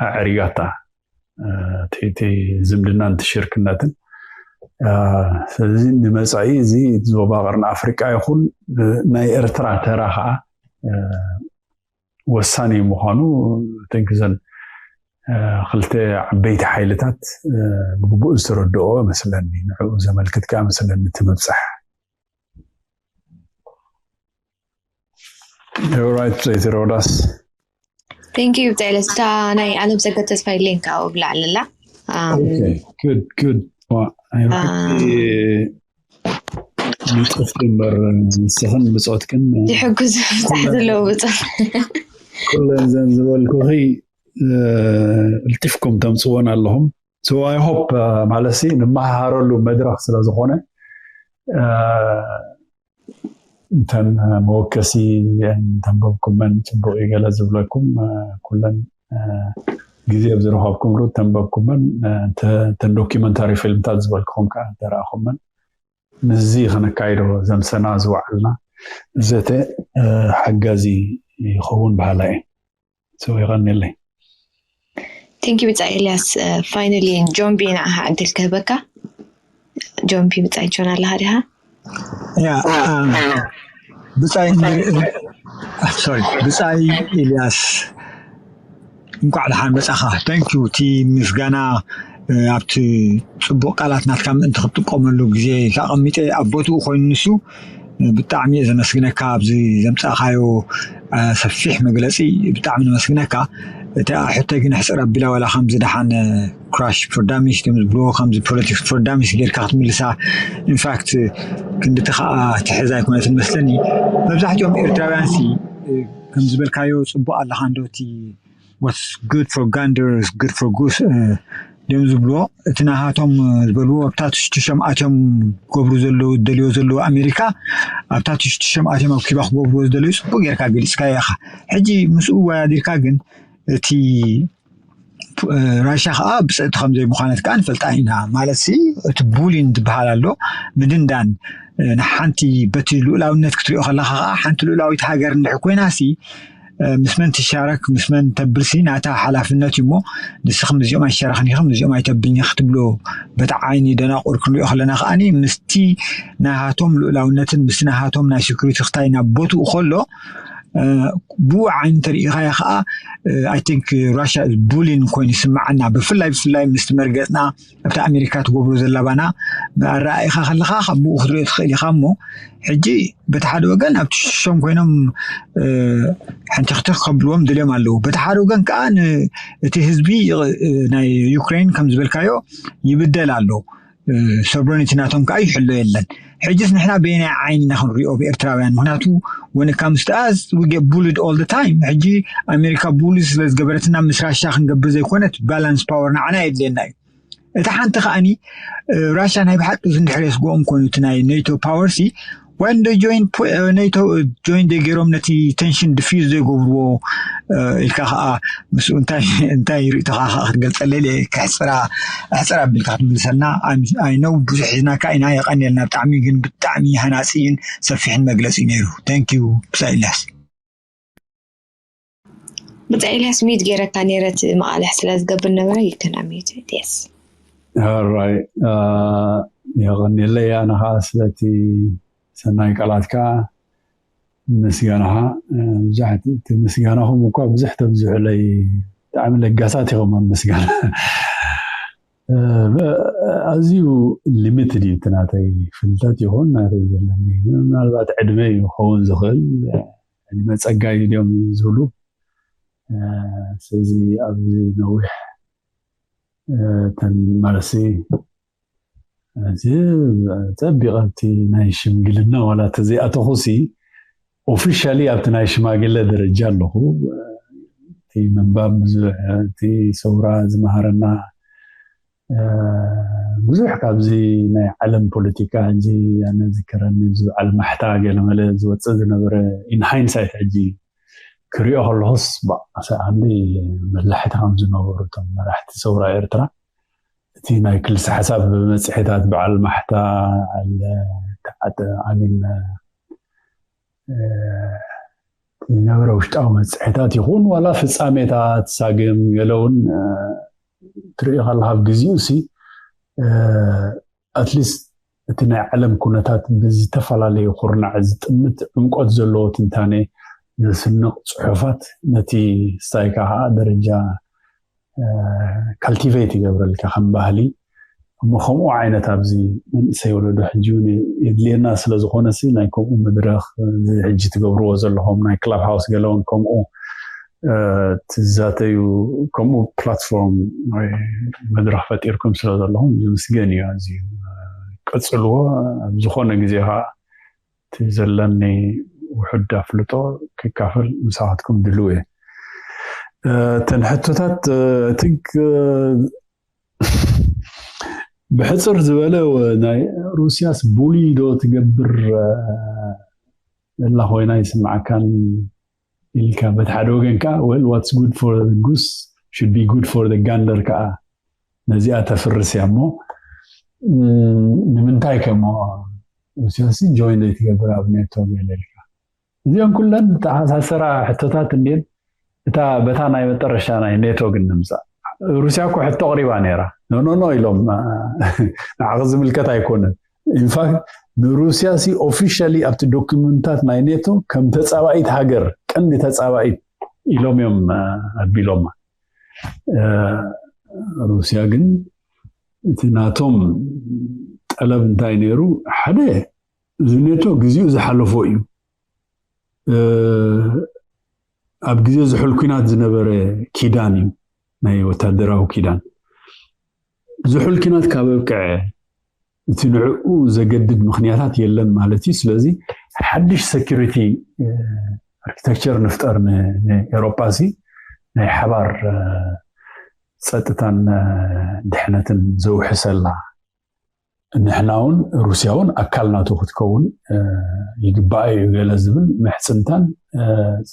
ኣዕሪጋታ። እቲ ዝምድናን ሽርክነትን ስለዚ ንመፃኢ እዚ ዞባ ቀርኒ ኣፍሪቃ ይኹን ናይ ኤርትራ ተራ ከዓ ወሳኒ ምዃኑ ተንክዘን ክልተ ዓበይቲ ሓይልታት ብግቡእ ዝተረድኦ መስለኒ። ንዕኡ ዘመልክት ከዓ መስለኒ እቲ ምብፃሕ። ራይት ለይቲ ሮዳስ። ቴንክ ዩ ብጣዕሚ ለስታ ናይ ዓለም ሰገድ ተስፋ ይለኝ ካብኡ ብላዕሊ ኣላ። ጉድ ጉድ። ንጥፍቲ እምበር ንስኽን ብፆትክን ይሕግዙ ብፃሕ ዘለዎ ብፆት ኩለን ዘን ዝበልኩኺ ልጢፍኩም ተምፅወን ኣለኹም። So I hope ማለት ሲ ንመሃሃረሉ መድረክ ስለዝኾነ እንተን መወከሲ ተንበብኩመን ፅቡቅ እዩ ገለ ዝብለኩም ኩለን ግዜ ኣብ ዝረኸብኩምሉ ተንበብኩመን እተን ዶኪመንታሪ ፊልምታት ዝበልክኹም ከዓ እንተረኣኹመን ምስዚ ከነካይዶ ዘምሰና ዝወዓልና ዘተ ሓጋዚ ይኸውን በሃላይ። ይቐንየለይ። Thank you ብጻይ ኤልያስ። Finally ጆምቢ ንዓኻ ዕድል ክህበካ። ጆምቢ ብጻይ ጆን ኣለኻ ዲኻ? ያ ብጻይ ሶሪ ብጻይ ኤልያስ እንኳዕ ደሓን መጻኻ። Thank you። እቲ ምስጋና ኣብቲ ጽቡቕ ቃላት ናትካ ምእንቲ ክትጥቀመሉ ግዜ ተቐሚጠ ኣብ ቦትኡ ኮይኑ ንሱ ብጣዕሚ እየ ዘመስግነካ ኣብዚ ዘምጻእካዮ ሰፊሕ መግለጺ ብጣዕሚ ነመስግነካ። እታ ሕቶይ ግን ሕጽር ኣቢላ ዋላ ከምዚ ደሓን crash for damage ከም ዝብልዎ ከምዚ politics for damage ጌርካ ክትምልሳ ኢንፋክት ክንድቲ ከዓ ትሕዝ ኣይኮነትን መስለኒ። መብዛሕትኦም ኤርትራውያን ሲ ከም ዝበልካዮ ጽቡቕ ኣለኻ እንዶ እቲ what's good for gander is good for goose ድዮም ዝብልዎ። እቲ ናሃቶም ዝበልዎ ኣብታ ትሽትሾም ኣትዮም ክገብሩ ዘለዉ ዝደልዮ ዘለዉ ኣሜሪካ ኣብታ ትሽትሾም ኣትዮም ኣብ ኪባ ክገብርዎ ዝደልዩ ጽቡቅ ጌርካ ገሊጽካዮ ኢኻ። ሕጂ ምስኡ ወዳዲርካ ግን እቲ ራሻ ከዓ ብፅእቲ ከምዘይ ምዃነት ከዓ ንፈልጣ ኢና ማለት ሲ እቲ ቡሊን ዝበሃል ኣሎ ምድንዳን ንሓንቲ በቲ ልኡላውነት ክትሪኦ ከለካ ከዓ ሓንቲ ልኡላዊት ሃገር እንድሕ ኮይና ሲ ምስ መን ትሻረክ ምስ መን ተብል ሲ ናታ ሓላፍነት እዩ እሞ ንስኺ ምስዚኦም ኣይሻረኽን ኢኺ ምስዚኦም ኣይተብልኒ ክትብሎ በቲ ዓይኒ ደናቁር ክንሪኦ ከለና ከዓኒ ምስቲ ናሃቶም ልኡላውነትን ምስቲ ናሃቶም ናይ security ክታይ ናብ ቦትኡ ከሎ ብኡ ዓይኒ ተሪኢኻዮ ከዓ I think Russia is bullying ኮይኑ ይስምዓና ብፍላይ ብፍላይ ምስቲ መርገፅና ኣብቲ ኣሜሪካ ትገብሮ ዘላ ባና ኣረኣኢኻ ከለካ ካብ ብኡ ክትሪኦ ትኽእል ኢኻ እሞ ሕጂ በቲ ሓደ ወገን ኣብቲ ሽሽቶም ኮይኖም ሕንትኽትኽ ከብልዎም ደልዮም ኣለዉ በቲ ሓደ ወገን ከዓ እቲ ህዝቢ ናይ ዩክሬን ከም ዝበልካዮ ይብደል ኣሎ sovereignty ናቶም ከዓ ይሕሎ የለን ሕጅስ ንሕና በየናይ ዓይኒ ኢና ክንሪኦ ብኤርትራውያን ምክንያቱ when it comes to us we get bullied all the time ሕጂ ኣሜሪካ bully ስለ ዝገበረትና ምስ ራሻ ክንገብር ዘይኮነት balance power ንዓና የድልየና እዩ እታ ሓንቲ ከዓኒ ራሻ ናይ ብሓቂ እዚ እንድሕር የስግኦም ኮይኑ እቲ ናይ ኔቶ power ሲ when they join ኔቶ join ገይሮም ነቲ tension diffuse ዘይገብርዎ ኢልካ ከዓ ምስኡ እንታይ እንታይ ርእቶኻ ከዓ ክትገልፀለይ ከሕፅራ ኣሕፅር ኣቢልካ ክትምልሰልና ኣይነው ብዙሕ ሒዝናካ ኢና የቐንየልና ብጣዕሚ ግን ብጣዕሚ ሃናፂን ሰፊሕን መግለፂ ነይሩ thank you ብፃይ ኢልያስ ብፃይ ኢልያስ mute ገይረካ ነይረ እቲ መቃልሕ ስለ ዝገብር ነበረ you can unmute yes ሕራይ የቐንየለይ ኣነ ከዓ ስለቲ ሰናይ ቃላትካ ምስጋናኻ ብዙሕ እቲ ምስጋናኹም እኳ ብዙሕ ተብዝሑለይ ብጣዕሚ ለጋሳት ኢኹም ኣብ ምስጋና ኣዝዩ limited እዩ እቲ ናተይ ፍልጠት ይኹን ናተይ ዘለኒ ምናልባት ዕድመ እዩ ክኸውን ዝኽእል ዕድመ ፀጋ እዩ ድዮም ዝብሉ ስለዚ ኣብዚ ነዊሕ ተን ማለሲ እዚ ጸቢቐ ኣብቲ ናይ ሽምግልና ዋላ ተዘይኣተኹሲ officially ኣብቲ ናይ ሽማግለ ደረጃ ኣለኹ እቲ ምንባብ ብዙሕ እቲ ሰውራ ዝመሃረና ብዙሕ ካብዚ ናይ ዓለም ፖለቲካ ሕጂ ኣነ ዝከረኒ ኣብዚ በዓል ማሕታ ገለመለ ዝወፅእ ዝነበረ in hindsight ሕጂ ክሪኦ ከለኹስ በቃ ሰኣንዲ መላሕቲ ከም ዝነበሩ እቶም መራሕቲ ሰውራ ኤርትራ እቲ ናይ ክልሲ ሓሳብ መፅሄታት በዓል ማሕታ ዓለ ተዓጠ ኣሚን ዝነበረ ውሽጣዊ መፅሄታት ይኹን ዋላ ፍፃሜታት ሳግም ገለ እውን ትሪኦ ከለካ ኣብ ግዜኡ ሲ ኣትሊስት እቲ ናይ ዓለም ኩነታት ብዝተፈላለዩ ኩርናዕ ዝጥምት ዕምቆት ዘለዎ ትንታኔ ዘስንቕ ጽሑፋት ነቲ ስታይካ ከዓ ደረጃ ካልቲቬት ይገብረልካ ከም ባህሊ እሞ ከምኡ ዓይነት ኣብዚ መንእሰይ ወለዶ ሕጂ እውን የድልየና ስለ ዝኾነ ሲ ናይ ከምኡ መድረኽ እዚ ሕጂ ትገብርዎ ዘለኹም ናይ ክላብ ሃውስ ገለውን ከምኡ ትዛተዩ ከምኡ ፕላትፎርም ወይ መድረኽ ፈጢርኩም ስለ ዘለኹም ዝምስገን እዩ ኣዝዩ ቀፅልዎ ኣብ ዝኾነ ግዜ ከዓ እቲ ዘለኒ ውሑድ ኣፍልጦ ክካፈል ምሳኻትኩም ድልው እየ እተን ሕቶታት ትግ ብሕፅር ዝበለ ናይ ሩስያስ ቡሊ ዶ ትገብር ዘላ ኮይና ይስምዓካን ኢልካ በቲ ሓደ ወገን ከዓ well what's good for the goose should be good for the gander ከዓ ነዚኣ ተፍርስ እያ እሞ ንምንታይ ከሞ ሩስያ ሲ ጆይን ዘይትገብር ኣብ ኔቶ ገለ ኢልካ። እዚኦም ኩለን ዝተኣሳሰራ ሕቶታት እንድን እታ በታ ናይ መጠረሻ ናይ ኔቶ ግን ንምፃእ። ሩስያ እኮ ሕቶ ኣቕሪባ ነይራ። ኖ ኖ ኖ ኢሎም ንዓኺ ዝምልከት ኣይኮነን። ኢንፋክት ንሩስያ ሲ ኦፊሻሊ ኣብቲ ዶክመንታት ናይ ኔቶ ከም ተፃባኢት ሃገር ቀንዲ ተፃባኢት ኢሎም እዮም ኣቢሎማ። ሩስያ ግን እቲ ናቶም ጠለብ እንታይ ነይሩ? ሓደ እዚ ኔቶ ግዜኡ ዝሓለፎ እዩ። ኣብ ግዜ ዝሑል ኲናት ዝነበረ ኪዳን እዩ፣ ናይ ወታደራዊ ኪዳን። ዝሑል ኲናት ካብ ኣብቅዐ እቲ ንዕኡ ዘገድድ ምኽንያታት የለን ማለት እዩ። ስለዚ ሓድሽ ሴኩሪቲ ኣርኪቴክቸር ንፍጠር ንኤሮፓ ሲ ናይ ሓባር ጸጥታን ድሕነትን ዘውሕሰላ፣ ንሕና እውን ሩስያ እውን ኣካል ናቱ ክትከውን ይግባእ እዩ ገለ ዝብል ምሕፅንታን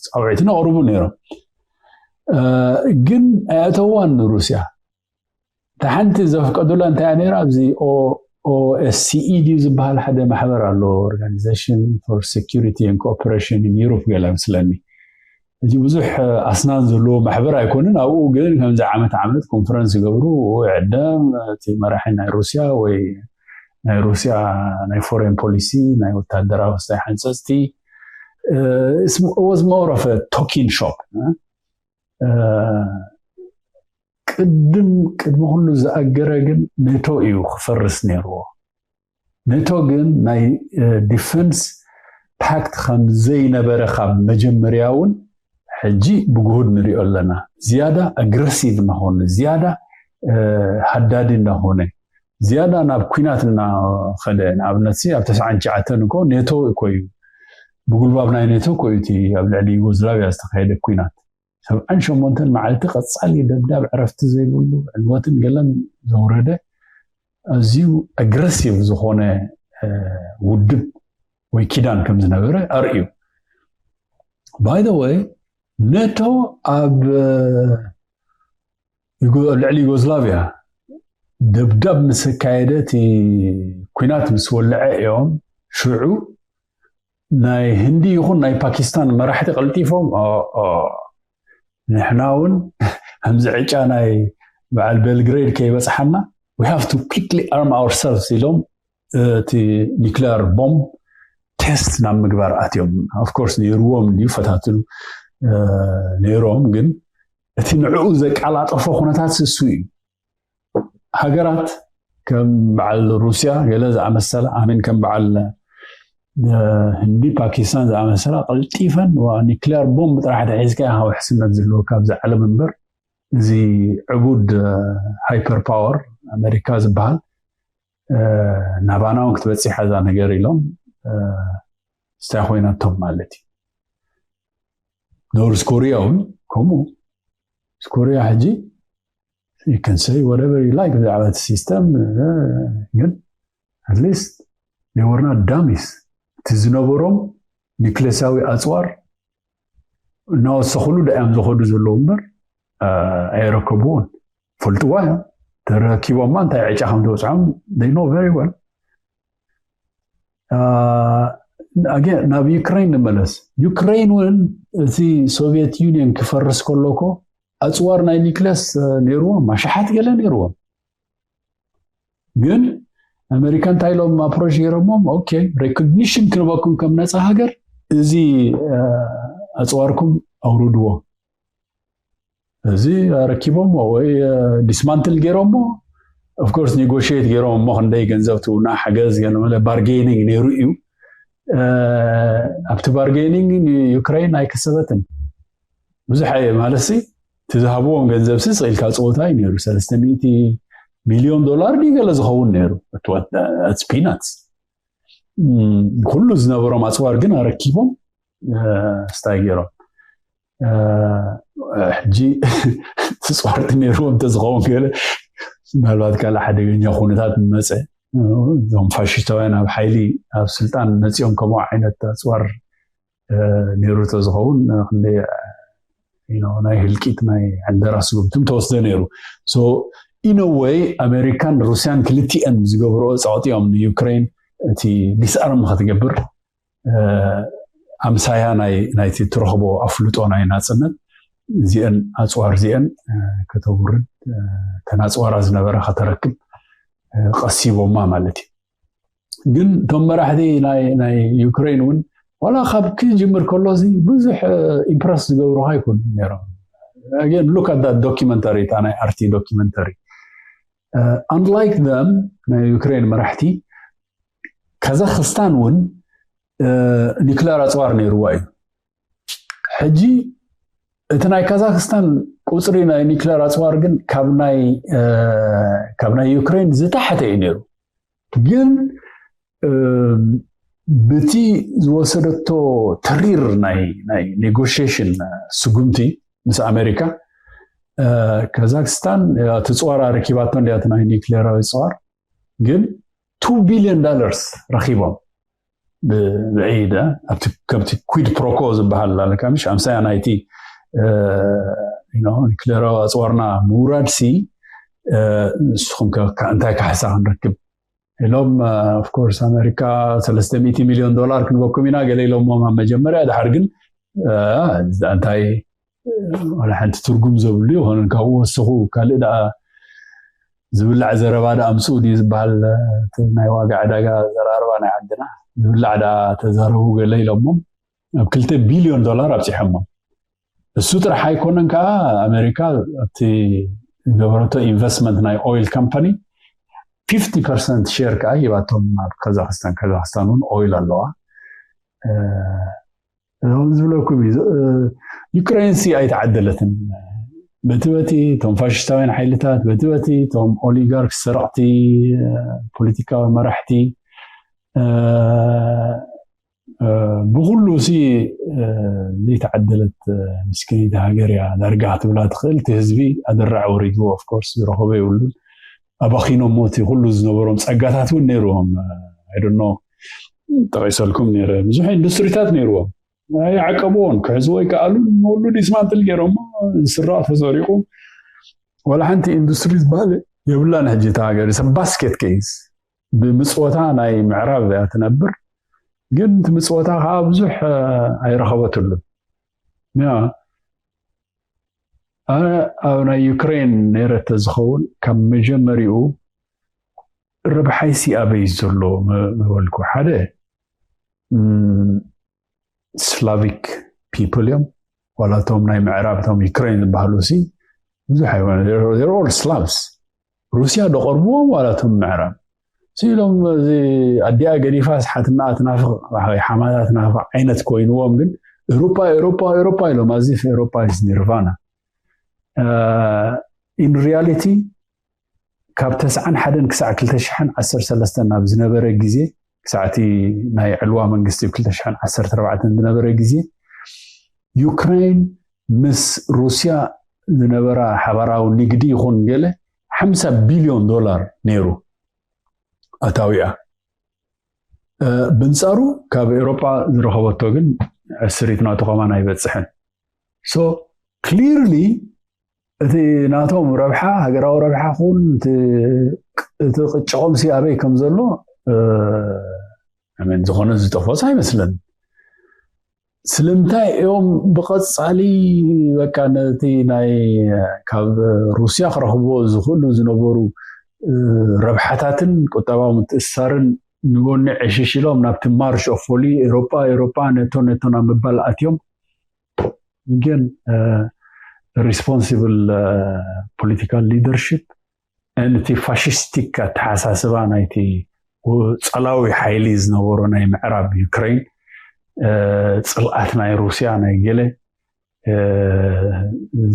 ፃውዒትን ኣቕርቡ ነይሮም። ግን ኣየእተዋን ንሩስያ። እታ ሓንቲ ዘፍቀዱላ እንታይ እያ ነይራ? ኣብዚ ኦኤስሲኢ ድዩ ዝበሃል ሓደ ማሕበር ኣሎ፣ Organization for Security and Cooperation in Europe ገለ ምስለኒ። እዚ ብዙሕ ኣስናን ዘለዎ ማሕበር ኣይኮንን። ኣብኡ ግን ከምዚ ዓመት ዓመት ኮንፈረንስ ይገብሩ፣ ይዕደም፣ እቲ መራሒ ናይ ሩስያ ወይ ናይ ሩስያ ናይ ፎሬን ፖሊሲ፣ ናይ ወታደራዊ ስታይ ሓንፀፅቲ፣ was more of a talking shop። ቅድም ቅድሚ ኩሉ ዝኣገረ ግን ኔቶ እዩ ክፈርስ ነይርዎ። ኔቶ ግን ናይ ዲፈንስ ፓክት ከም ዘይነበረ ካብ መጀመርያ እውን ሕጂ ብግሁድ ንሪኦ ኣለና። ዝያዳ ኣግረሲቭ እናኾነ፣ ዝያዳ ሃዳዲ እናኾነ፣ ዝያዳ ናብ ኲናት እናኸደ፣ ንኣብነት ኣብ ተስዓን ትሽዓተን እኮ ኔቶ እኮ እዩ፣ ብጉልባብ ናይ ኔቶ እኮ እዩ እቲ ኣብ ልዕሊ ዩጎዝላቪያ ዝተኻየደ ኲናት። ሰብዓን ሸሞንተን መዓልቲ ቀጻሊ ደብዳብ ዕረፍቲ ዘይብሉ ዕንወትን ገለን ዘውረደ ኣዝዩ ኣግረሲቭ ዝኾነ ውድብ ወይ ኪዳን ከም ዝነበረ ኣርእዩ። By the way፣ ኔቶ ኣብ ልዕሊ ዩጎዝላቪያ ደብዳብ ምስ ኣካየደ፣ እቲ ኲናት ምስ ወልዐ እዮም ሽዑ ናይ ህንዲ ይኹን ናይ ፓኪስታን መራሕቲ ቀልጢፎም ንሕና እውን ከምዚ ዕጫ ናይ በዓል ቤልግሬድ ከይበፅሓና we have to quickly arm ourselves ኢሎም እቲ ኒክሊር ቦምብ ቴስት ናብ ምግባር ኣትዮም። ኦፍኮርስ ነይርዎም ድዩ ፈታትኑ ነይሮም፣ ግን እቲ ንዕኡ ዘቀላጠፎ ኩነታት እሱ እዩ። ሃገራት ከም በዓል ሩስያ ገለ ዝኣመሰላ ኣሜን ከም በዓል ህንዲ ፓኪስታን ዝኣመሰላ ቀልጢፈን ኒክሊር ቦምብ ጥራሕ ተሒዝካ ኢኻ ውሕስነት ዝህልወካ ኣብዚ ዓለም እምበር እዚ ዕቡድ ሃይፐር ፓወር ኣሜሪካ ዝበሃል ናባና እውን ክትበፅሕ እዛ ነገር ኢሎም ስታይ ኮይናቶም ማለት እዩ። ኖርዝ ኮሪያ እውን ከምኡ። ኮሪያ ሕጂ you can say whatever you like ብዛዕባ እቲ ሲስተም፣ ግን at least they were not dummies። እቲ ዝነበሮም ኒክሌሳዊ ኣፅዋር እናወሰኹሉ ዳእዮም ዝኸዱ ዘለዉ እምበር ኣየረከብዎን። ፈልጥዋ እዮም። ተረኪቦማ እንታይ ዕጫ ከም ዝበፅዖም they know very well። ኣገ ናብ ዩክሬን ንመለስ። ዩክሬን እውን እቲ ሶቪየት ዩኒየን ክፈርስ ከሎ እኮ ኣፅዋር ናይ ኒክለስ ነይርዎም፣ ማሽሓት ገለ ነይርዎም። ግን ኣሜሪካ እንታይ ኢሎም ኣፕሮች ገይሮሞም? ኦኬ፣ ሬኮግኒሽን ክንበኩም ከም ነፃ ሃገር፣ እዚ ኣፅዋርኩም ኣውርድዎ። እዚ ኣረኪቦሞ ወይ ዲስማንትል ገይሮሞ። ኦፍኮርስ ኔጎሽት ገይሮም እሞ ክንደይ ገንዘብ ትውና ሓገዝ ገለ ባርጌኒንግ ነይሩ እዩ። ኣብቲ ባርጌኒንግ ዩክሬን ኣይከሰበትን። ብዙሕ ማለት ሲ እቲ ዝሃብዎም ገንዘብ ሲ ስኢልካ ፀወታ እዩ ነይሩ። ሰለስተ ሚእቲ ሚሊዮን ዶላር ድዩ ገለ ዝኸውን ነይሩ። ፒናትስ። ኩሉ ዝነበሮም ኣፅዋር ግን ኣረኪቦም ስታይ ገይሮም። ሕጂ ትፅዋርቲ ነይርዎ እንተዝኸውን ገለ ምናልባት ካልእ ሓደገኛ ኩነታት መፀ። እዞም ፋሽስታውያን ኣብ ሓይሊ ኣብ ስልጣን መፂኦም ከምኡ ዓይነት ኣፅዋር ነይሩ ተዝኸውን ክንደይ ናይ ህልቂት ናይ ዕንደራ ስጉምቲ ተወስደ ነይሩ። ኢነወይ ኣሜሪካን ሩስያን ክልቲአን ዝገብርኦ ፀቕጢኦም ንዩክሬን እቲ ዲስኣርም ክትገብር ኣምሳያ ናይቲ ትረኽቦ ኣፍልጦ ናይ ናፅነት እዚአን ኣፅዋር እዚአን ከተውርድ ተናፅዋራ ዝነበረ ከተረክብ ቀሲቦማ ማለት እዩ። ግን እቶም መራሕቲ ናይ ዩክሬን እውን ዋላ ካብ ክጅምር ከሎ ብዙሕ ኢምፕረስ ዝገብሩካ ኣይኮኑ ነሮም። Again, look at that documentary፣ እታ ናይ ኣርቲ ዶኪመንተሪ። Unlike them፣ ናይ ዩክሬን መራሕቲ ካዛክስታን እውን ኒክለር ኣፅዋር ነይርዋ እዩ። ሕጂ እቲ ናይ ካዛክስታን ቁፅሪ ናይ ኒክለር ኣፅዋር ግን ካብ ናይ ዩክሬን ዝተሓተ እዩ ነይሩ። ግን ብቲ ዝወሰደቶ ተሪር ናይ ኔጎሽሽን ስጉምቲ ምስ ኣሜሪካ፣ ካዛክስታን ትፅዋራ ረኪባቶ እንዲያ ናይ ኒክሌራዊ ፅዋር። ግን ቱ ቢልዮን ዳለርስ ረኪቦም ብዒደ ኣብቲ ከምቲ quids pro quos ዝበሃል ኣለካ ምሽ ኣምሳያ ናይቲ ኒክሌራዊ ኣፅዋርና ምውራድ ሲ ንስኹም እንታይ ካሕሳ ክንረክብ ኢሎም። ኦፍኮርስ ኣሜሪካ ሰለስተ ሚእቲ ሚልዮን ዶላር ክንበኩም ኢና ገለ ኢሎሞም ኣብ መጀመርያ። ድሓር ግን እንታይ ዋላ ሓንቲ ትርጉም ዘብሉ ይኾንን ካብኡ ወስኹ ካልእ ደኣ ዝብላዕ ዘረባ ደኣ ኣምፅኡ ድዩ ዝበሃል? ናይ ዋጋ ዕዳጋ ዘራርባ ናይ ዓድና ዝብላዕ ደኣ ተዛረቡ ገለ ኢሎሞም ኣብ ክልተ ቢልዮን ዶላር ኣብፂሖሞም። እሱ ጥራሕ ኣይኮነን ከዓ ኣሜሪካ ኣብቲ ዝገበረቶ ኢንቨስትመንት ናይ ኦይል ካምፓኒ ፊፍቲ ፐርሰንት ሼር ከዓ ሂባቶም ኣብ ካዛክስታን። ካዛክስታን እውን ኦይል ኣለዋ። ዝብለኩም እዩ። ዩክሬን ሲ ኣይተዓደለትን። በቲ በቲ እቶም ፋሽስታውያን ሓይልታት፣ በቲ በቲ እቶም ኦሊጋርክ ሰረቕቲ ፖለቲካዊ መራሕቲ ብኩሉ ሲ ዘይተዓደለት ምስኪኒቲ ሃገር እያ። ዳርጋ ክትብላ ትኽእል። እቲ ህዝቢ ኣደራዕ ወሪድዎ። ኦፍኮርስ ዝረኸቦ የብሉን። ኣባኺኖሞ እቲ ኩሉ ዝነበሮም ጸጋታት እውን ነይርዎም። ኣይደኖ ጠቒሰልኩም ነይረ። ብዙሕ ኢንዱስትሪታት ነይርዎም። ኣይዓቀብዎን። ክሕዝዎ ይከኣሉ። ንወሉ ዲስማንትል ገይሮሞ ዝስራቕ ተሰሪቑ። ዋላ ሓንቲ ኢንዱስትሪ ዝበሃል የብላን። ሕጂ እታ ሃገር ሰብ ባስኬት ኬስ ብምፅወታ ናይ ምዕራብ እያ ትነብር። ግን እቲ ምፅወታ ከዓ ብዙሕ ኣይረኸበትሉን። ያ ኣነ ኣብ ናይ ዩክሬን ነረተ ዝኸውን ካብ መጀመሪኡ ረብሓይሲ ኣበይ ዘሎ ምበልኩ ሓደ ስላቪክ ፒፕል እዮም። ዋላቶም ናይ ምዕራብ እቶም ዩክሬን ዝበሃሉ ሲ ብዙሕ ኣይኮነ ኦል ስላቭስ። ሩስያ ደቐርብዎም ዋላቶም ምዕራብ ሲሎም እዚ ኣዲኣ ገዲፋ ስሓትና ትናፍቕ ሓማታ ትናፍቕ ዓይነት ኮይንዎም። ግን ኤሮፓ ኤሮፓ ኤሮፓ ኢሎም ኣዚፍ ኤሮፓ ኒርቫና። ኢን ሪያሊቲ ካብ ተስዓን ሓደን ክሳዕ ክልተ ሽሕን ዓሰርተ ሰለስተን ናብ ዝነበረ ግዜ ክሳዕቲ ናይ ዕልዋ መንግስቲ ክልተ ሽሕን ዓሰርተ ኣርባዕተን ዝነበረ ግዜ ዩክሬን ምስ ሩስያ ዝነበራ ሓባራዊ ንግዲ ይኹን ገለ ሓምሳ ቢልዮን ዶላር ነይሩ ኣታዊኣ። ብንፃሩ ካብ ኤሮፓ ዝረኸበቶ ግን ዕስሪት ናቱ ከማን ኣይበፅሕን። ሶ ክሊርሊ እቲ ናቶም ረብሓ ሃገራዊ ረብሓ ኹን እቲ ቅጭቖም ሲ ኣበይ ከም ዘሎ ዝኾነ ዝጠፈስ ኣይመስለን። ስለምንታይ እዮም ብቐፃሊ በቃ ነቲ ናይ ካብ ሩስያ ክረኽብዎ ዝኽእሉ ዝነበሩ ረብሓታትን ቁጠባዊ ምትእስሳርን ንጎኒ ዕሽሽ ኢሎም ናብቲ ማርሽ ኦፍ ፎሊ ኤሮፓ ኤሮፓ ነቶ ነቶ ናብ ምባል ኣትዮም። ግን ሪስፖንሲብል ፖለቲካል ሊደርሽፕ ነቲ ፋሽስቲክ ኣተሓሳስባ ናይቲ ፀላዊ ሓይሊ ዝነበሮ ናይ ምዕራብ ዩክሬን ፅልኣት ናይ ሩስያ ናይ ገለ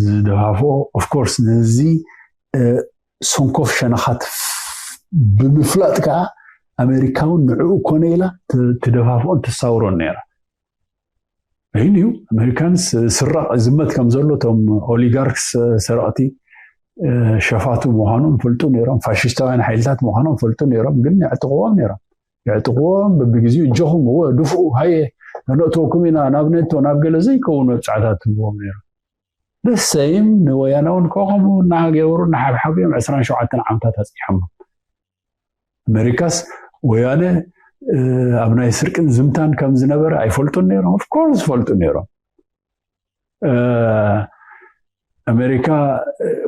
ዝደፋፍኦ ኦፍኮርስ ነዚ ሰንኮፍ ሸነኻት ብምፍላጥ ከዓ ኣሜሪካ እውን ንዕኡ ኮነ ኢላ ትደፋፍኦን ትሳውሮን ነይራ። ይህን እዩ ኣሜሪካንስ ስራቕ ዝመት ከም ዘሎ እቶም ኦሊጋርክስ ሰረቕቲ ሸፋቱ ምዃኖም ፈልጡ ነይሮም። ፋሽስታውያን ሓይልታት ምዃኖም ፈልጡ ነይሮም። ግን የዕጥቕዎም ነይሮም። የዕጥቕዎም በብግዜኡ እጆኹም እወ ድፍኡ ሃየ ነእትወኩም ኢና ናብ ኔቶ ናብ ገለ ዘይከውን መብፃዕታት ትህብዎም ነይሮም። ደሰይም ንወያነ እውን ከ ከምኡ እናገበሩ እናሓብሓቡ እዮም ዕስራን ሸውዓተን ዓመታት ኣፅኒሖም። ኣሜሪካስ ወያነ ኣብ ናይ ስርቅን ዝምታን ከም ዝነበረ ኣይፈልጡን ነይሮም? ኦፍኮርስ ይፈልጡ ነይሮም። ኣሜሪካ፣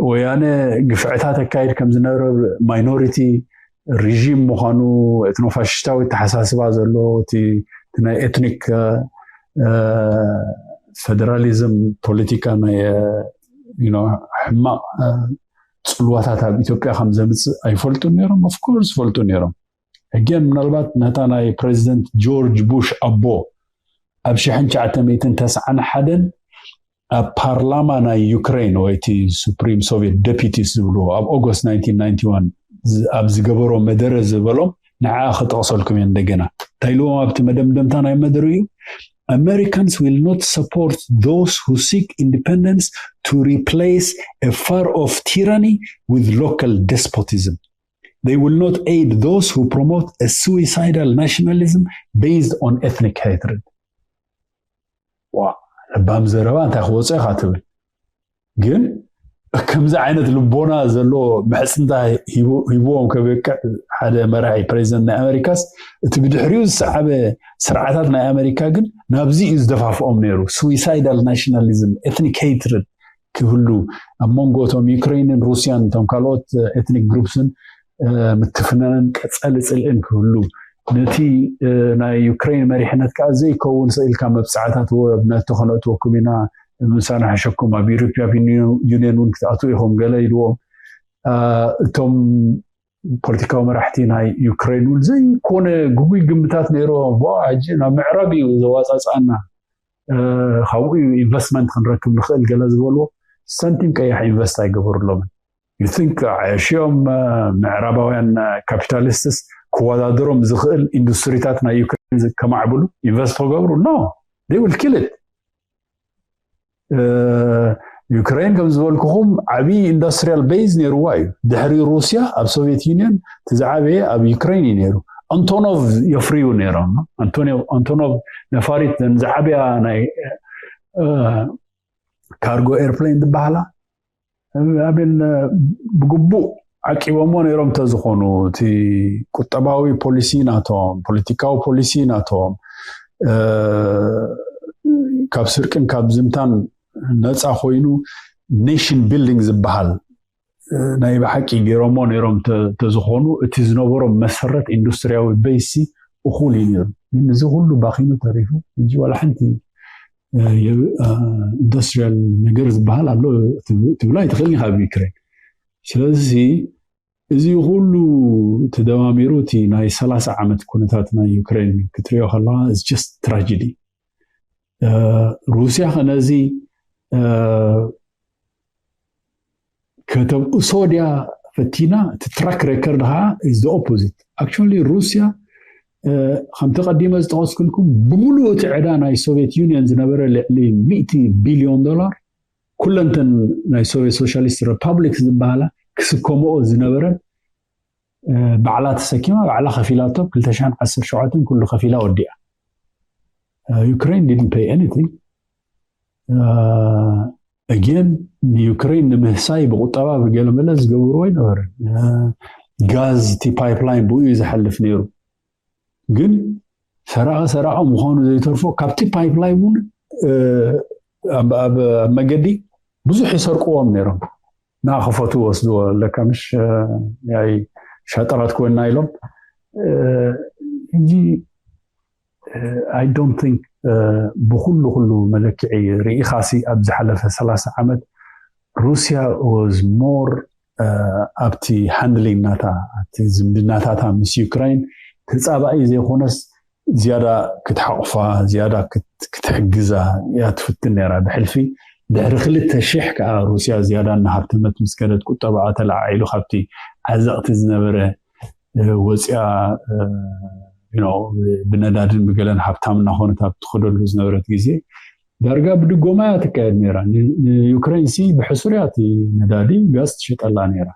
ወያነ ግፍዕታት ኣካይድ ከም ዝነበረ፣ ማይኖሪቲ ሪዥም ምዃኑ፣ ኤትኖፋሽስታዊ ተሓሳስባ ዘሎ፣ እቲ ናይ ኤትኒክ ፌደራሊዝም ፖለቲካ ናይ ሕማቕ ፅልዋታት ኣብ ኢትዮጵያ ከም ዘምፅእ ኣይፈልጡን ነይሮም? ኦፍኮርስ ይፈልጡ ነይሮም። ሕጊን ምናልባት ነታ ናይ ፕሬዚደንት ጆርጅ ቡሽ ኣቦ ኣብ ሽሕን ትሽዓተ ሚእትን ተስዓን ሓደን ኣብ ፓርላማ ናይ ዩክሬን ወይ እቲ ሱፕሪም ሶቪየት ዴፒቲስ ዝብልዎ ኣብ ኦገስት ናይንቲን ናይንቲ ዋን ኣብ ዝገበሮ መደረ ዝበሎም ንዓ ክጠቕሰልኩም እየ እንደገና። እንታይ ኢልዎም ኣብቲ መደምደምታ ናይ መደሩ እዩ? Americans will not support those who seek independence to replace a far-off tyranny with local despotism. They will not aid those who promote a suicidal nationalism based on ethnic hatred. ዋ፣ ለባም ዘረባ እንታይ ክወፅኦ ኢኻ ትብል? ግን ከምዚ ዓይነት ልቦና ዘለዎ ምሕፅንታ ሂብዎም ከበቅዕ ሓደ መራሒ ፕሬዚደንት ናይ ኣሜሪካስ፣ እቲ ብድሕሪኡ ዝሰዓበ ስርዓታት ናይ ኣሜሪካ ግን ናብዚ እዩ ዝደፋፍኦም ነይሩ። ሱዊሳይዳል ናሽናሊዝም፣ ኤትኒክ ሄይትርድ ክህሉ፣ ኣብ መንጎ እቶም ዩክሬንን ሩስያን እቶም ካልኦት ኤትኒክ ግሩፕስን ምትፍናንን ቀፃሊ ፅልእን ክህሉ፣ ነቲ ናይ ዩክሬን መሪሕነት ከዓ ዘይከውን ስኢልካ መብፃዕታት ወብ ነቲ ክነእትወኩም ኢና፣ ምሳና ሕሸኩም ኣብ ዩሮፒያን ዩኒየን እውን ክትኣትዉ ኢኹም ገለ ኢልዎም። እቶም ፖለቲካዊ መራሕቲ ናይ ዩክሬን እውን ዘይኮነ ግጉይ ግምታት ነይርዎም። ሕጂ ናብ ምዕራብ እዩ ዘዋፃፅኣና፣ ካብኡ እዩ ኢንቨስትመንት ክንረክብ ንኽእል ገለ ዝበልዎ፣ ሳንቲም ቀያሕ ኢንቨስት ኣይገበሩሎምን። You think ዓየሽዮም ምዕራባውያን ካፒታሊስትስ ክወዳደሮም ዝኽእል ኢንዱስትሪታት ናይ ዩክሬን ከማዕብሉ ኢንቨስት ክገብሩ? No, they will kill it. ዩክሬን ከም ዝበልኩኹም ዓብዪ ኢንዱስትሪያል ቤዝ ነይርዋ እዩ። ድሕሪ ሩስያ ኣብ ሶቪየት ዩኒየን እቲ ዝዓበየ ኣብ ዩክሬን እዩ ነይሩ። ኣንቶኖቭ የፍርዩ ነይሮም። ኣንቶኖቭ ነፋሪት ዝዓበያ ናይ ካርጎ ኤርፕሌን ዝበሃላ ኣበን ብግቡእ ዓቂቦሞ ነይሮም እንተዝኾኑ፣ እቲ ቁጠባዊ ፖሊሲ ናቶም፣ ፖለቲካዊ ፖሊሲ ናቶም ካብ ስርቅን ካብ ዝምታን ነፃ ኮይኑ፣ ኔሽን ቢልዲንግ ዝበሃል ናይ ብሓቂ ገይሮሞ ነይሮም እንተዝኾኑ፣ እቲ ዝነበሮም መሰረት ኢንዱስትሪያዊ ቤይሲ እኹል እዩ ነይሩ። ግን እዚ ኩሉ ባኺኑ ተሪፉ፣ ሕጂ ዋላ ሓንቲ ኢንዱስትሪያል ነገር ዝበሃል ኣሎ ትብላ ኣይትኽእልን ኢኻ ኣብ ዩክሬን። ስለዚ እዚ ኩሉ ተደማሚሩ እቲ ናይ ሰላሳ ዓመት ኩነታት ናይ ዩክሬን ክትሪኦ ከለካ it's just tragedy። ሩስያ ከ ነዚ ከተብእሶ ድያ ፈቲና? እቲ ትራክ ሬከርድ ከዓ is the opposite. Actually ሩስያ ከምቲ ቀዲመ ዝጠቐስኩልኩም ብምሉእ እቲ ዕዳ ናይ ሶቪየት ዩኒየን ዝነበረ ልዕሊ ሚእቲ ቢልዮን ዶላር ኩለንተን ናይ ሶቪየት ሶሻሊስት ሪፓብሊክ ዝበሃላ ክስከምኦ ዝነበረን ባዕላ ተሰኪማ ባዕላ ከፊላቶ ክልተ ሽሕን ዓሰርተ ሸውዓተን ኩሉ ከፊላ ወዲኣ። Ukraine didn't pay anything. Again ንዩክሬን ንምህሳይ ብቁጠባ ብገለመለ ዝገብርዎ ኣይነበረን። ጋዝ እቲ ፓይፕላይን ብኡ እዩ ዝሓልፍ ነይሩ። ግን ሰራቒ ሰራቒ ምዃኑ ዘይተርፎ ካብቲ ፓይፕላይን እውን ኣብ መገዲ ብዙሕ ይሰርቅዎም ነይሮም። ና ክፈቱ ወስድዎ ኣለካ ምሽ ያይ ሻጠራት ኮይና ኢሎም። ሕጂ I don't think ብኩሉ ኩሉ መለክዒ ርኢኻሲ ኣብ ዝሓለፈ ሰላሳ ዓመት ሩስያ was more ኣብቲ ሃንድሊንግ ናታ ኣብቲ ዝምድናታታ ምስ ዩክራይን ተፃባኢ ዘይኮነስ ዝያዳ ክትሓቑፋ ዝያዳ ክትሕግዛ እያ ትፍትን ነይራ። ብሕልፊ ድሕሪ ክልተ ሽሕ ከዓ ሩስያ ዝያዳ እናሃብተመት ምስ ከደት ቁጠባኣ ተለዓዒሉ ካብቲ ዓዘቕቲ ዝነበረ ወፂኣ ብነዳድን ብገለን ሃብታም እናኾነት ኣብ ትኸደሉ ዝነበረት ግዜ ዳርጋ ብድጎማ እያ ትካየድ ነይራ። ንዩክሬን ሲ ብሕሱር እያ እቲ ነዳዲ ጋዝ ትሸጠላ ነይራ።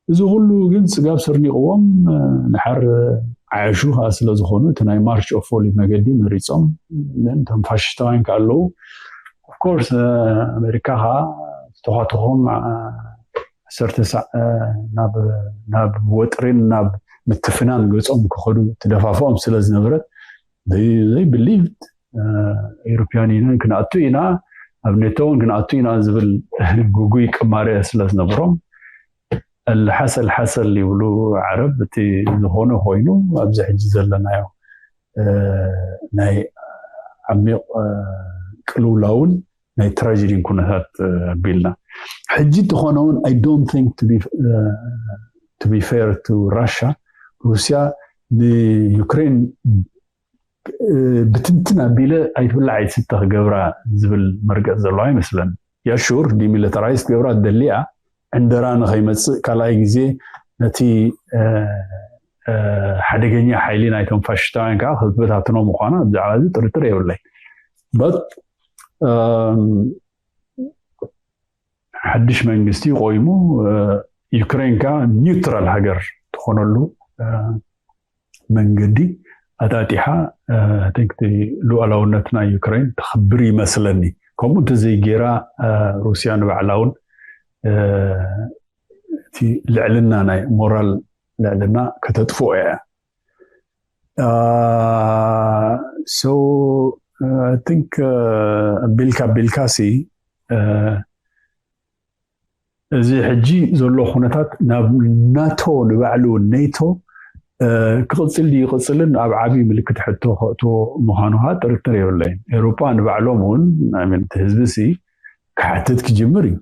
እዚ ኩሉ ግን ፅጋብ ስርኒቕዎም ንሓር ዓያሹ ከዓ ስለ ዝኾኑ እቲ ናይ ማርች ኦፍ ፎሊ መገዲ መሪፆም እቶም ፋሽስታውያን ከዓ ኣለዉ። ኦፍኮርስ ኣሜሪካ ከዓ ዝተኳተኾም ዓሰርተ ሳዕ ናብ ወጥሪን ናብ ምትፍናን ገጾም ክኸዱ ትደፋፍኦም ስለ ዝነበረት they believed European Union ክንኣቱ ኢና ኣብ ኔቶ እውን ክንኣቱ ኢና ዝብል ጉጉይ ቅማሬ ስለ ዝነበሮም ኣልሓሰል ሓሰል ይብሉ ዓረብ። እቲ ዝኾነ ኮይኑ ኣብዚ ሕጂ ዘለናዮ ናይ ዓሚቕ ቅልውላውን ናይ ትራጀዲን ኩነታት ኣቢልና ሕጂ እንተኾነ እውን I don't think to be fair to Russia ሩስያ ንዩክሬን ብትንትን ኣቢለ ኣይትብላዕ ኣይትስተ ክገብራ ዝብል መርገፅ ዘለዋ ኣይመስለን። ያ sure demilitarized ክገብራ ትደሊ እያ ዕንደራ ንኸይመፅእ ካልኣይ ግዜ ነቲ ሓደገኛ ሓይሊ ናይቶም ፋሽስታውያን ከዓ ክትበታትኖ ምዃና ብዛዕባ እዚ ጥርጥር የብለይ but ሓድሽ መንግስቲ ቆይሙ ዩክሬን ከዓ ኒውትራል ሃገር ትኾነሉ መንገዲ ኣጣጢሓ ሉኣላውነት ናይ ዩክሬን ተኽብር ይመስለኒ። ከምኡ እንተዘይጌራ ሩስያ ንባዕላ እውን እቲ ልዕልና ናይ ሞራል ልዕልና ከተጥፍኦ እያ። so I think ቢልካ ቢልካሲ እዚ ሕጂ ዘሎ ኩነታት ናብ ናቶ ንባዕሉ ኔቶ ክቕፅል ድዩ ይቕፅልን ኣብ ዓብዪ ምልክት ሕቶ ከእትዎ ምዃኑ ከዓ ጥርጥር የብለይን። ኤውሮጳ ንባዕሎም እውን እቲ ህዝቢ ሲ ክሓትት ክጅምር እዩ።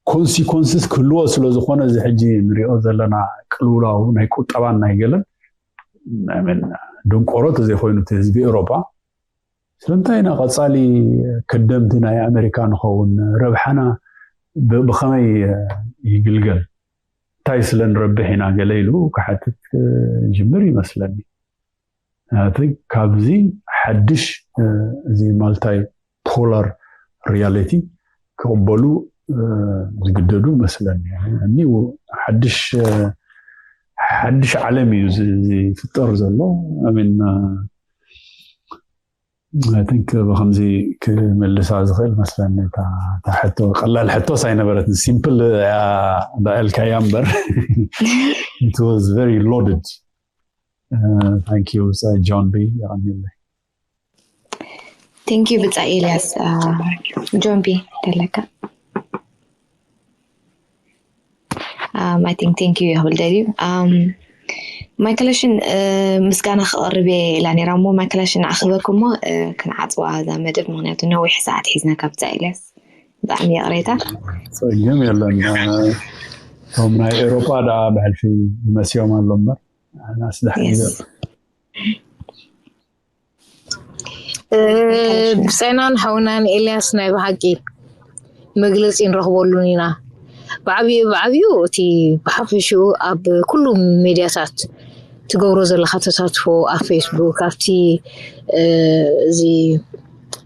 ኮንሲኮንስስ ክህልዎ ስለ ዝኾነ እዚ ሕጂ ንሪኦ ዘለና ቅልውላው ናይ ቁጠባን ናይ ገለን ደንቆሮ ተዘይኮይኑ እቲ ህዝቢ ኤውሮጳ ስለምንታይ ኢና ቀፃሊ ከደምቲ ናይ ኣሜሪካ ንኸውን? ረብሓና ብኸመይ ይግልገል? እንታይ ስለ ንረብሕ ኢና ገለ ኢሉ ክሓትት ጅምር ይመስለኒ። እቲ ካብዚ ሓድሽ እዚ ማልታይ ፖላር ሪያሊቲ ክቕበሉ ዝግደዱ መስለኒ። እኒ ሓድሽ ሓድሽ ዓለም እዩ ዝፍጠር ዘሎ። ሚን I think ብከምዚ ክምልሳ ዝኽእል መስለኒ። እታ ሕቶ ቀላል ሕቶስ ኣይነበረትን። ሲምፕል እያ እንዳበልካያ እምበር it was very loaded. Thank you ብፃይ ጆን ቢ። የቐንየለይ። Thank you ብፃይ ኤልያስ። ጆን ቢ ደለካ I think thank you ክብል ደልዩ። ማይክለሽን ምስጋና ክቐርብ እየ ኢላ ነራ እሞ ማይክለሽን ኣኽበክ እሞ ክንዓፅዋ እዛ መደብ ምክንያቱ ነዊሕ ሰዓት ሒዝና ካብ ብፃይ ኤልያስ ብጣዕሚ ይቕሬታ። ፀገም የለን። እቶም ናይ ኤውሮጳ ደኣ ብሕልፊ ይመስዮም ኣሎ እምበር ናስ ደሓን ይዘር ብፀይናን ሓውናን ኤልያስ ናይ ብሓቂ መግለፂ ንረኽበሉን ኢና። ብዓብዩ ብዓብዩ እቲ ብሓፈሽኡ ኣብ ኩሉ ሜድያታት ትገብሮ ዘለካ ተሳትፎ ኣብ ፌስቡክ ኣብቲ እዚ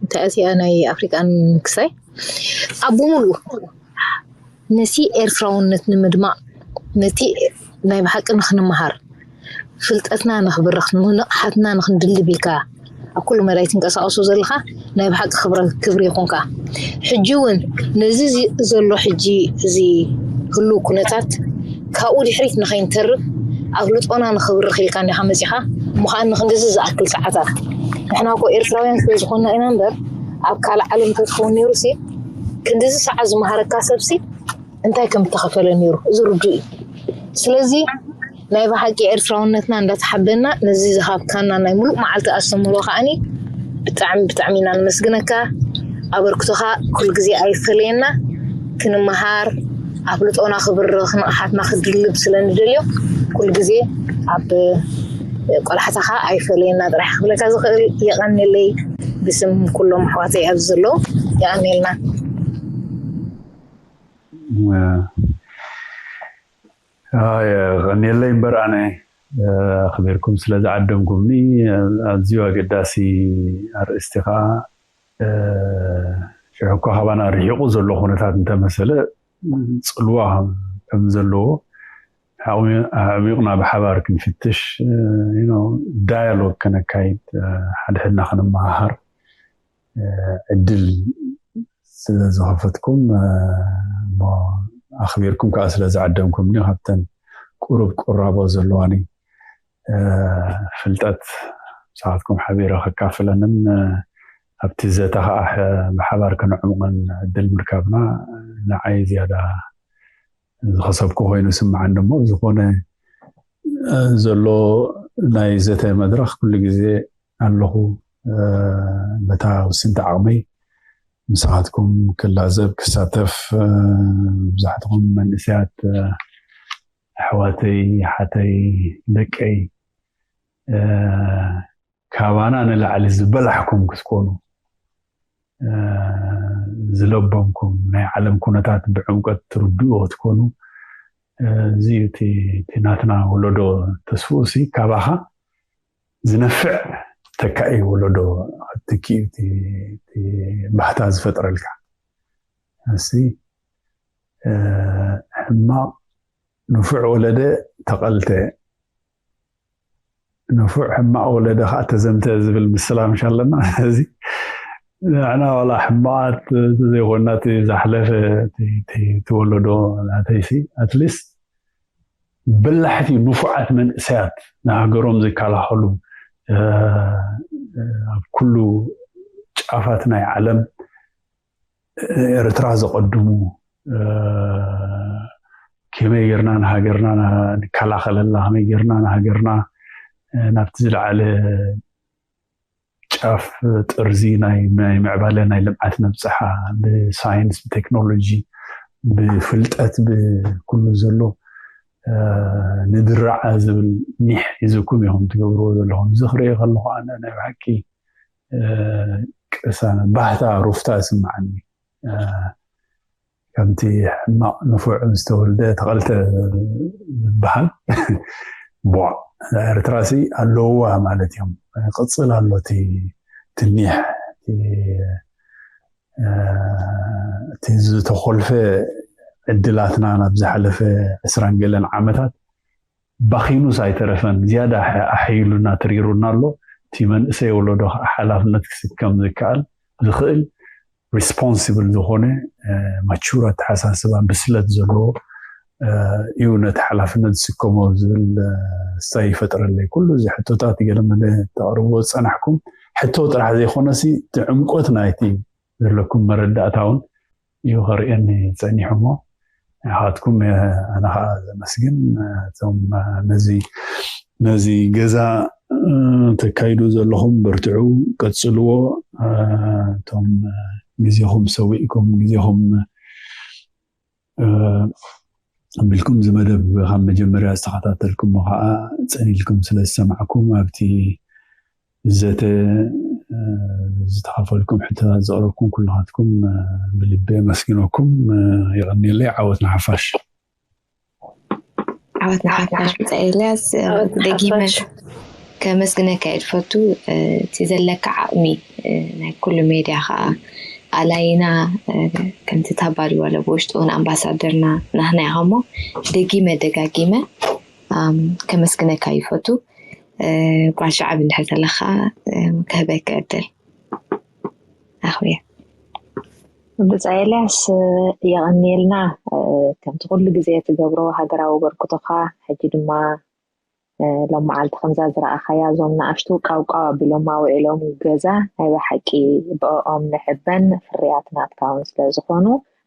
እንታይ እቲኣ ናይ ኣፍሪቃን ክሳይ ኣብ ብምሉ ነቲ ኤርትራውነት ንምድማቕ ነቲ ናይ ብሓቂ ንክንመሃር ፍልጠትና ንክብርኽ ንንቕሓትና ንክንድልብ ኢልካ ኣብ ኩሉ መዳይ ትንቀሳቐሶ ዘለኻ ናይ ብሓቂ ክብሪ ይኹንካ። ሕጂ እውን ነዚ ዘሎ ሕጂ እዚ ህሉው ኩነታት ካብኡ ድሕሪት ንኸይንተርፍ ኣፍልጦና ንክብርኽ ኢልካ እንዲኻ መፂኻ። እሞ ከዓ ንክንድዚ ዝኣክል ሰዓታት ንሕና እኮ ኤርትራውያን ስለ ዝኾንና ኢና እምበር ኣብ ካልእ ዓለም እንተትኸውን ነይሩ ሲ ክንድዚ ሰዓት ዝመሃረካ ሰብሲ እንታይ ከም እተኸፈለ ነይሩ እዚ ርዱእ እዩ። ስለዚ ናይ ብሓቂ ኤርትራውነትና እንዳተሓበና ነዚ ዝሃብካና ናይ ሙሉእ መዓልቲ ኣስተምህሮ ከዓኒ ብጣዕሚ ብጣዕሚ ኢና ንመስግነካ። ኣበርክቶኻ ኩሉ ግዜ ኣይፈለየና። ክንመሃር ኣፍልጦና ክብርኽ ንቕሓትና ክድልብ ስለ ንደልዮ ኩሉ ግዜ ኣብ ቆላሕታኻ ኣይፈለየና ጥራሕ ክብለካ ዝኽእል። የቐንየለይ ብስም ኩሎም ኣሕዋተይ ኣብዚ ዘለዉ የቐንየልና። ቀኒየለይ እምበር ኣነ ኣኽቢርኩም ስለ ዝዓደምኩምኒ። ኣዝዩ ኣገዳሲ ኣርእስቲ ከዓ ሽዑ እኳ ካባና ርሒቑ ዘሎ ኩነታት እንተመሰለ ፅልዋ ከም ዘለዎ ኣዕሚቕና ብሓባር ክንፍትሽ ዳያሎግ ከነካይድ ሓድሕድና ክንመሃሃር ዕድል ስለ ዝኸፈትኩም ኣኽቢርኩም ከዓ ስለ ዝዓደምኩምኒ ካብተን ቁሩብ ቁራቦ ዘለዋኒ ፍልጠት ምሳኻትኩም ሓቢረ ከካፍለንን ኣብቲ ዘተ ከዓ ብሓባር ከነዕሙቕን ዕድል ምርካብና ንዓይ ዝያዳ ዝኸሰብኩ ኮይኑ ስምዓን። ደሞ ዝኾነ ዘሎ ናይ ዘተ መድረኽ ኩሉ ግዜ ኣለኹ። በታ ውስንቲ ዓቕመይ ምሳኻትኩም ክላዘብ ክሳተፍ፣ መብዛሕትኹም መንእሰያት ኣሕዋተይ ሓተይ ደቀይ ካባና ንላዕሊ ዝበላሕኩም ክትኮኑ ዝለበምኩም ናይ ዓለም ኩነታት ብዕምቀት ትርድኡ ክትኮኑ፣ እዚ እቲ ናትና ወለዶ ተስፍኡ ሲ ካባኻ ዝነፍዕ ተካኢ ወለዶ ክትትኪ ባህታ ዝፈጥረልካ። እሲ ሕማቕ ንፉዕ ወለደ ተቐልተ፣ ንፉዕ ሕማቕ ወለደ ከዓ ተዘምተ ዝብል ምስላ ምሽ ኣለና። እዚ ንሕና ዋላ ሕማቓት ዘይኮና እቲ ዝሓለፈ ትወለዶ ናተይሲ ኣትሊስት በላሕቲ ንፉዓት መንእሰያት ንሃገሮም ዝከላኸሉ ኣብ ኩሉ ጫፋት ናይ ዓለም ኤርትራ ዘቐድሙ፣ ከመይ ጌርና ንሃገርና ንከላኸለላ፣ ከመይ ጌርና ንሃገርና ናብቲ ዝለዓለ ጫፍ ጥርዚ ናይ ምዕባለ ናይ ልምዓት ነብፅሓ፣ ብሳይንስ ብቴክኖሎጂ ብፍልጠት ብኩሉ ዘሎ ንድራዓ ዝብል ኒሕ ሒዝኩም ኢኹም ትገብርዎ ዘለኹም። እዚ ክርኢ ከለኹ ኣነ ናይ ብሓቂ ቅሳነ ባህታ ሩፍታ ይስምዓኒ። ከምቲ ሕማቕ ንፉዕ ዝተወልደ ተቐልተ ዝበሃል፣ ቧዕ ኤርትራሲ ኣለውዋ ማለት እዮም። ቅፅል ኣሎ እቲ ትኒሕ እቲ ዝተኮልፈ ዕድላትና ናብ ዝሓለፈ ዕስራን ገለን ዓመታት ባኺኑስ ኣይተረፈን ዝያዳ ኣሕይሉና ትሪሩና ኣሎ። እቲ መንእሰይ ወለዶ ከዓ ሓላፍነት ክስከም ዝከኣል ዝኽእል ሪስፖንሲብል ዝኾነ ማቹር ኣተሓሳስባ ብስለት ዘለዎ እዩ ነቲ ሓላፍነት ዝስከሞ ዝብል ስታይ ይፈጥረለይ። ኩሉ እዚ ሕቶታት ገለመለ ተቕርብዎ ዝፀናሕኩም ሕቶ ጥራሕ ዘይኮነሲ እቲ ዕምቆት ናይቲ ዘለኩም መረዳእታ እውን እዩ ከርእየኒ ፀኒሑ። እሞ ንኻትኩም ኣነ ከዓ ዘመስግን። እቶም ነዚ ነዚ ገዛ ተካይዱ ዘለኹም በርትዑ፣ ቀፅልዎ። እቶም ግዜኹም ሰዊእኩም ግዜኹም ኣቢልኩም እዚ መደብ ካብ መጀመርያ ዝተኸታተልኩሞ ከዓ ፀኒልኩም ስለ ዝሰማዕኩም ኣብቲ ዘተ ዝተኻፈልኩም ሕቶታት ዘቕረብኩም ኩልኻትኩም ብልቢ ኣመስግነኩም። የቐንየለይ። ዓወት ንሓፋሽ። ዓወት ንሓፋሽ። ብጻ ኤልያስ ደጊመ ከመስግነካ እየ ዝፈቱ። እቲ ዘለካ ዓቕሚ ናይ ኩሉ ሜድያ ከዓ ኣላይና ከምቲ ታባል ዝበለ ብውሽጢ እውን ኣምባሳደርና ናህና ኢኻ እሞ ደጊመ ደጋጊመ ከመስግነካ ይፈቱ። ጓል ሸዓብ እንድሕር ዘለካ ክህበካ ዕድል ኣኽብየ። ብጻ ኤልያስ የቐንየልና። ከምቲ ኩሉ ግዜ ትገብሮ ሃገራዊ በርክቶኻ ሕጂ ድማ ሎም መዓልቲ ከምዛ ዝረኣኻያ እዞም ንኣሽቱ ቃውቃው ኣቢሎም ኣውዒሎም ገዛ ናይ ብሓቂ ብኦም ንሕበን ፍርያት ናትካ እውን ስለ ዝኾኑ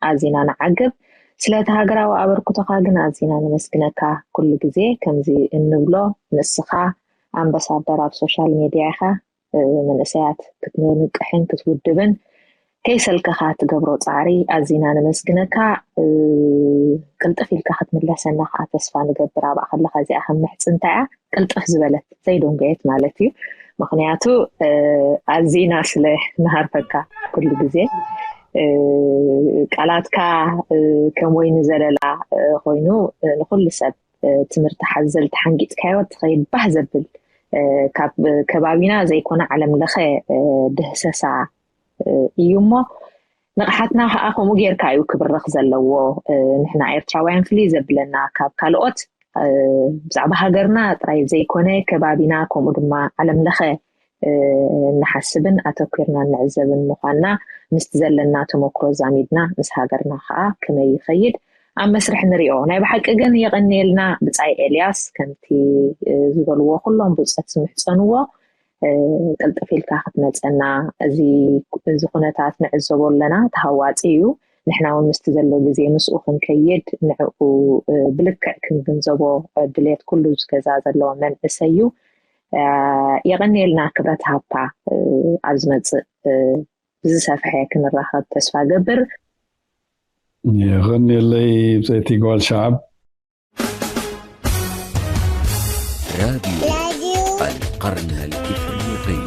ኣዚና ንዓግብ። ስለቲ ሃገራዊ ኣበርክቶኻ ግን ኣዚና ነመስግነካ። ኩሉ ግዜ ከምዚ እንብሎ ንስኻ ኣምበሳደር ኣብ ሶሻል ሜድያ ኢኻ። መንእሰያት ክትንቅሕን ክትውድብን ከይሰልከኻ ትገብሮ ፃዕሪ ኣዚና ነመስግነካ። ቅልጥፍ ኢልካ ክትምለሰና ከዓ ተስፋ ንገብር። ኣብኣ ከለካ እዚኣ ከም ምሕፅንታ እያ ቅልጥፍ ዝበለት ዘይደንጎየት ማለት እዩ። ምክንያቱ ኣዚና ስለ ንሃርፈካ ኩሉ ግዜ ቃላትካ ከም ወይኒ ዘለላ ኮይኑ ንኩሉ ሰብ ትምህርቲ ሓዘል ተሓንጊጥካዮ ትኸይድ ባህ ዘብል ካብ ከባቢና ዘይኮነ ዓለም ለኸ ድህሰሳ እዩ እሞ ንቕሓትና ከዓ ከምኡ ጌርካ እዩ ክብርኽ ዘለዎ። ንሕና ኤርትራውያን ፍልይ ዘብለና ካብ ካልኦት ብዛዕባ ሃገርና ጥራይ ዘይኮነ ከባቢና ከምኡ ድማ ዓለም ለኸ ንሓስብን ኣተኲርና ንዕዘብን ምዃንና ምስቲ ዘለና ተመክሮ ዛሚድና ምስ ሃገርና ከዓ ከመይ ይኸይድ ኣብ መስርሕ ንሪኦ። ናይ ብሓቂ ግን የቐንየልና ብጻይ ኤልያስ፣ ከምቲ ዝበልዎ ኩሎም ብጸት ዝምሕጸንዎ ቅልጥፍ ኢልካ ክትመጸና፣ እዚ እዚ ኩነታት ንዕዘቦ ኣለና፣ ተሃዋፂ እዩ። ንሕና እውን ምስቲ ዘሎ ግዜ ምስኡ ክንከይድ፣ ንዕኡ ብልክዕ ክንግንዘቦ ድሌት ኩሉ ዝገዛ ዘለዎ መንእሰይ እዩ። የቐንየልና ክብረት ሃብታ። ኣብ ዝመጽእ ብዝሰፍሐ ክንራኸብ ተስፋ ገብር። የቐንየለይ ብጸይቲ ጓል ሸዓብ። راديو القرن الإفريقي.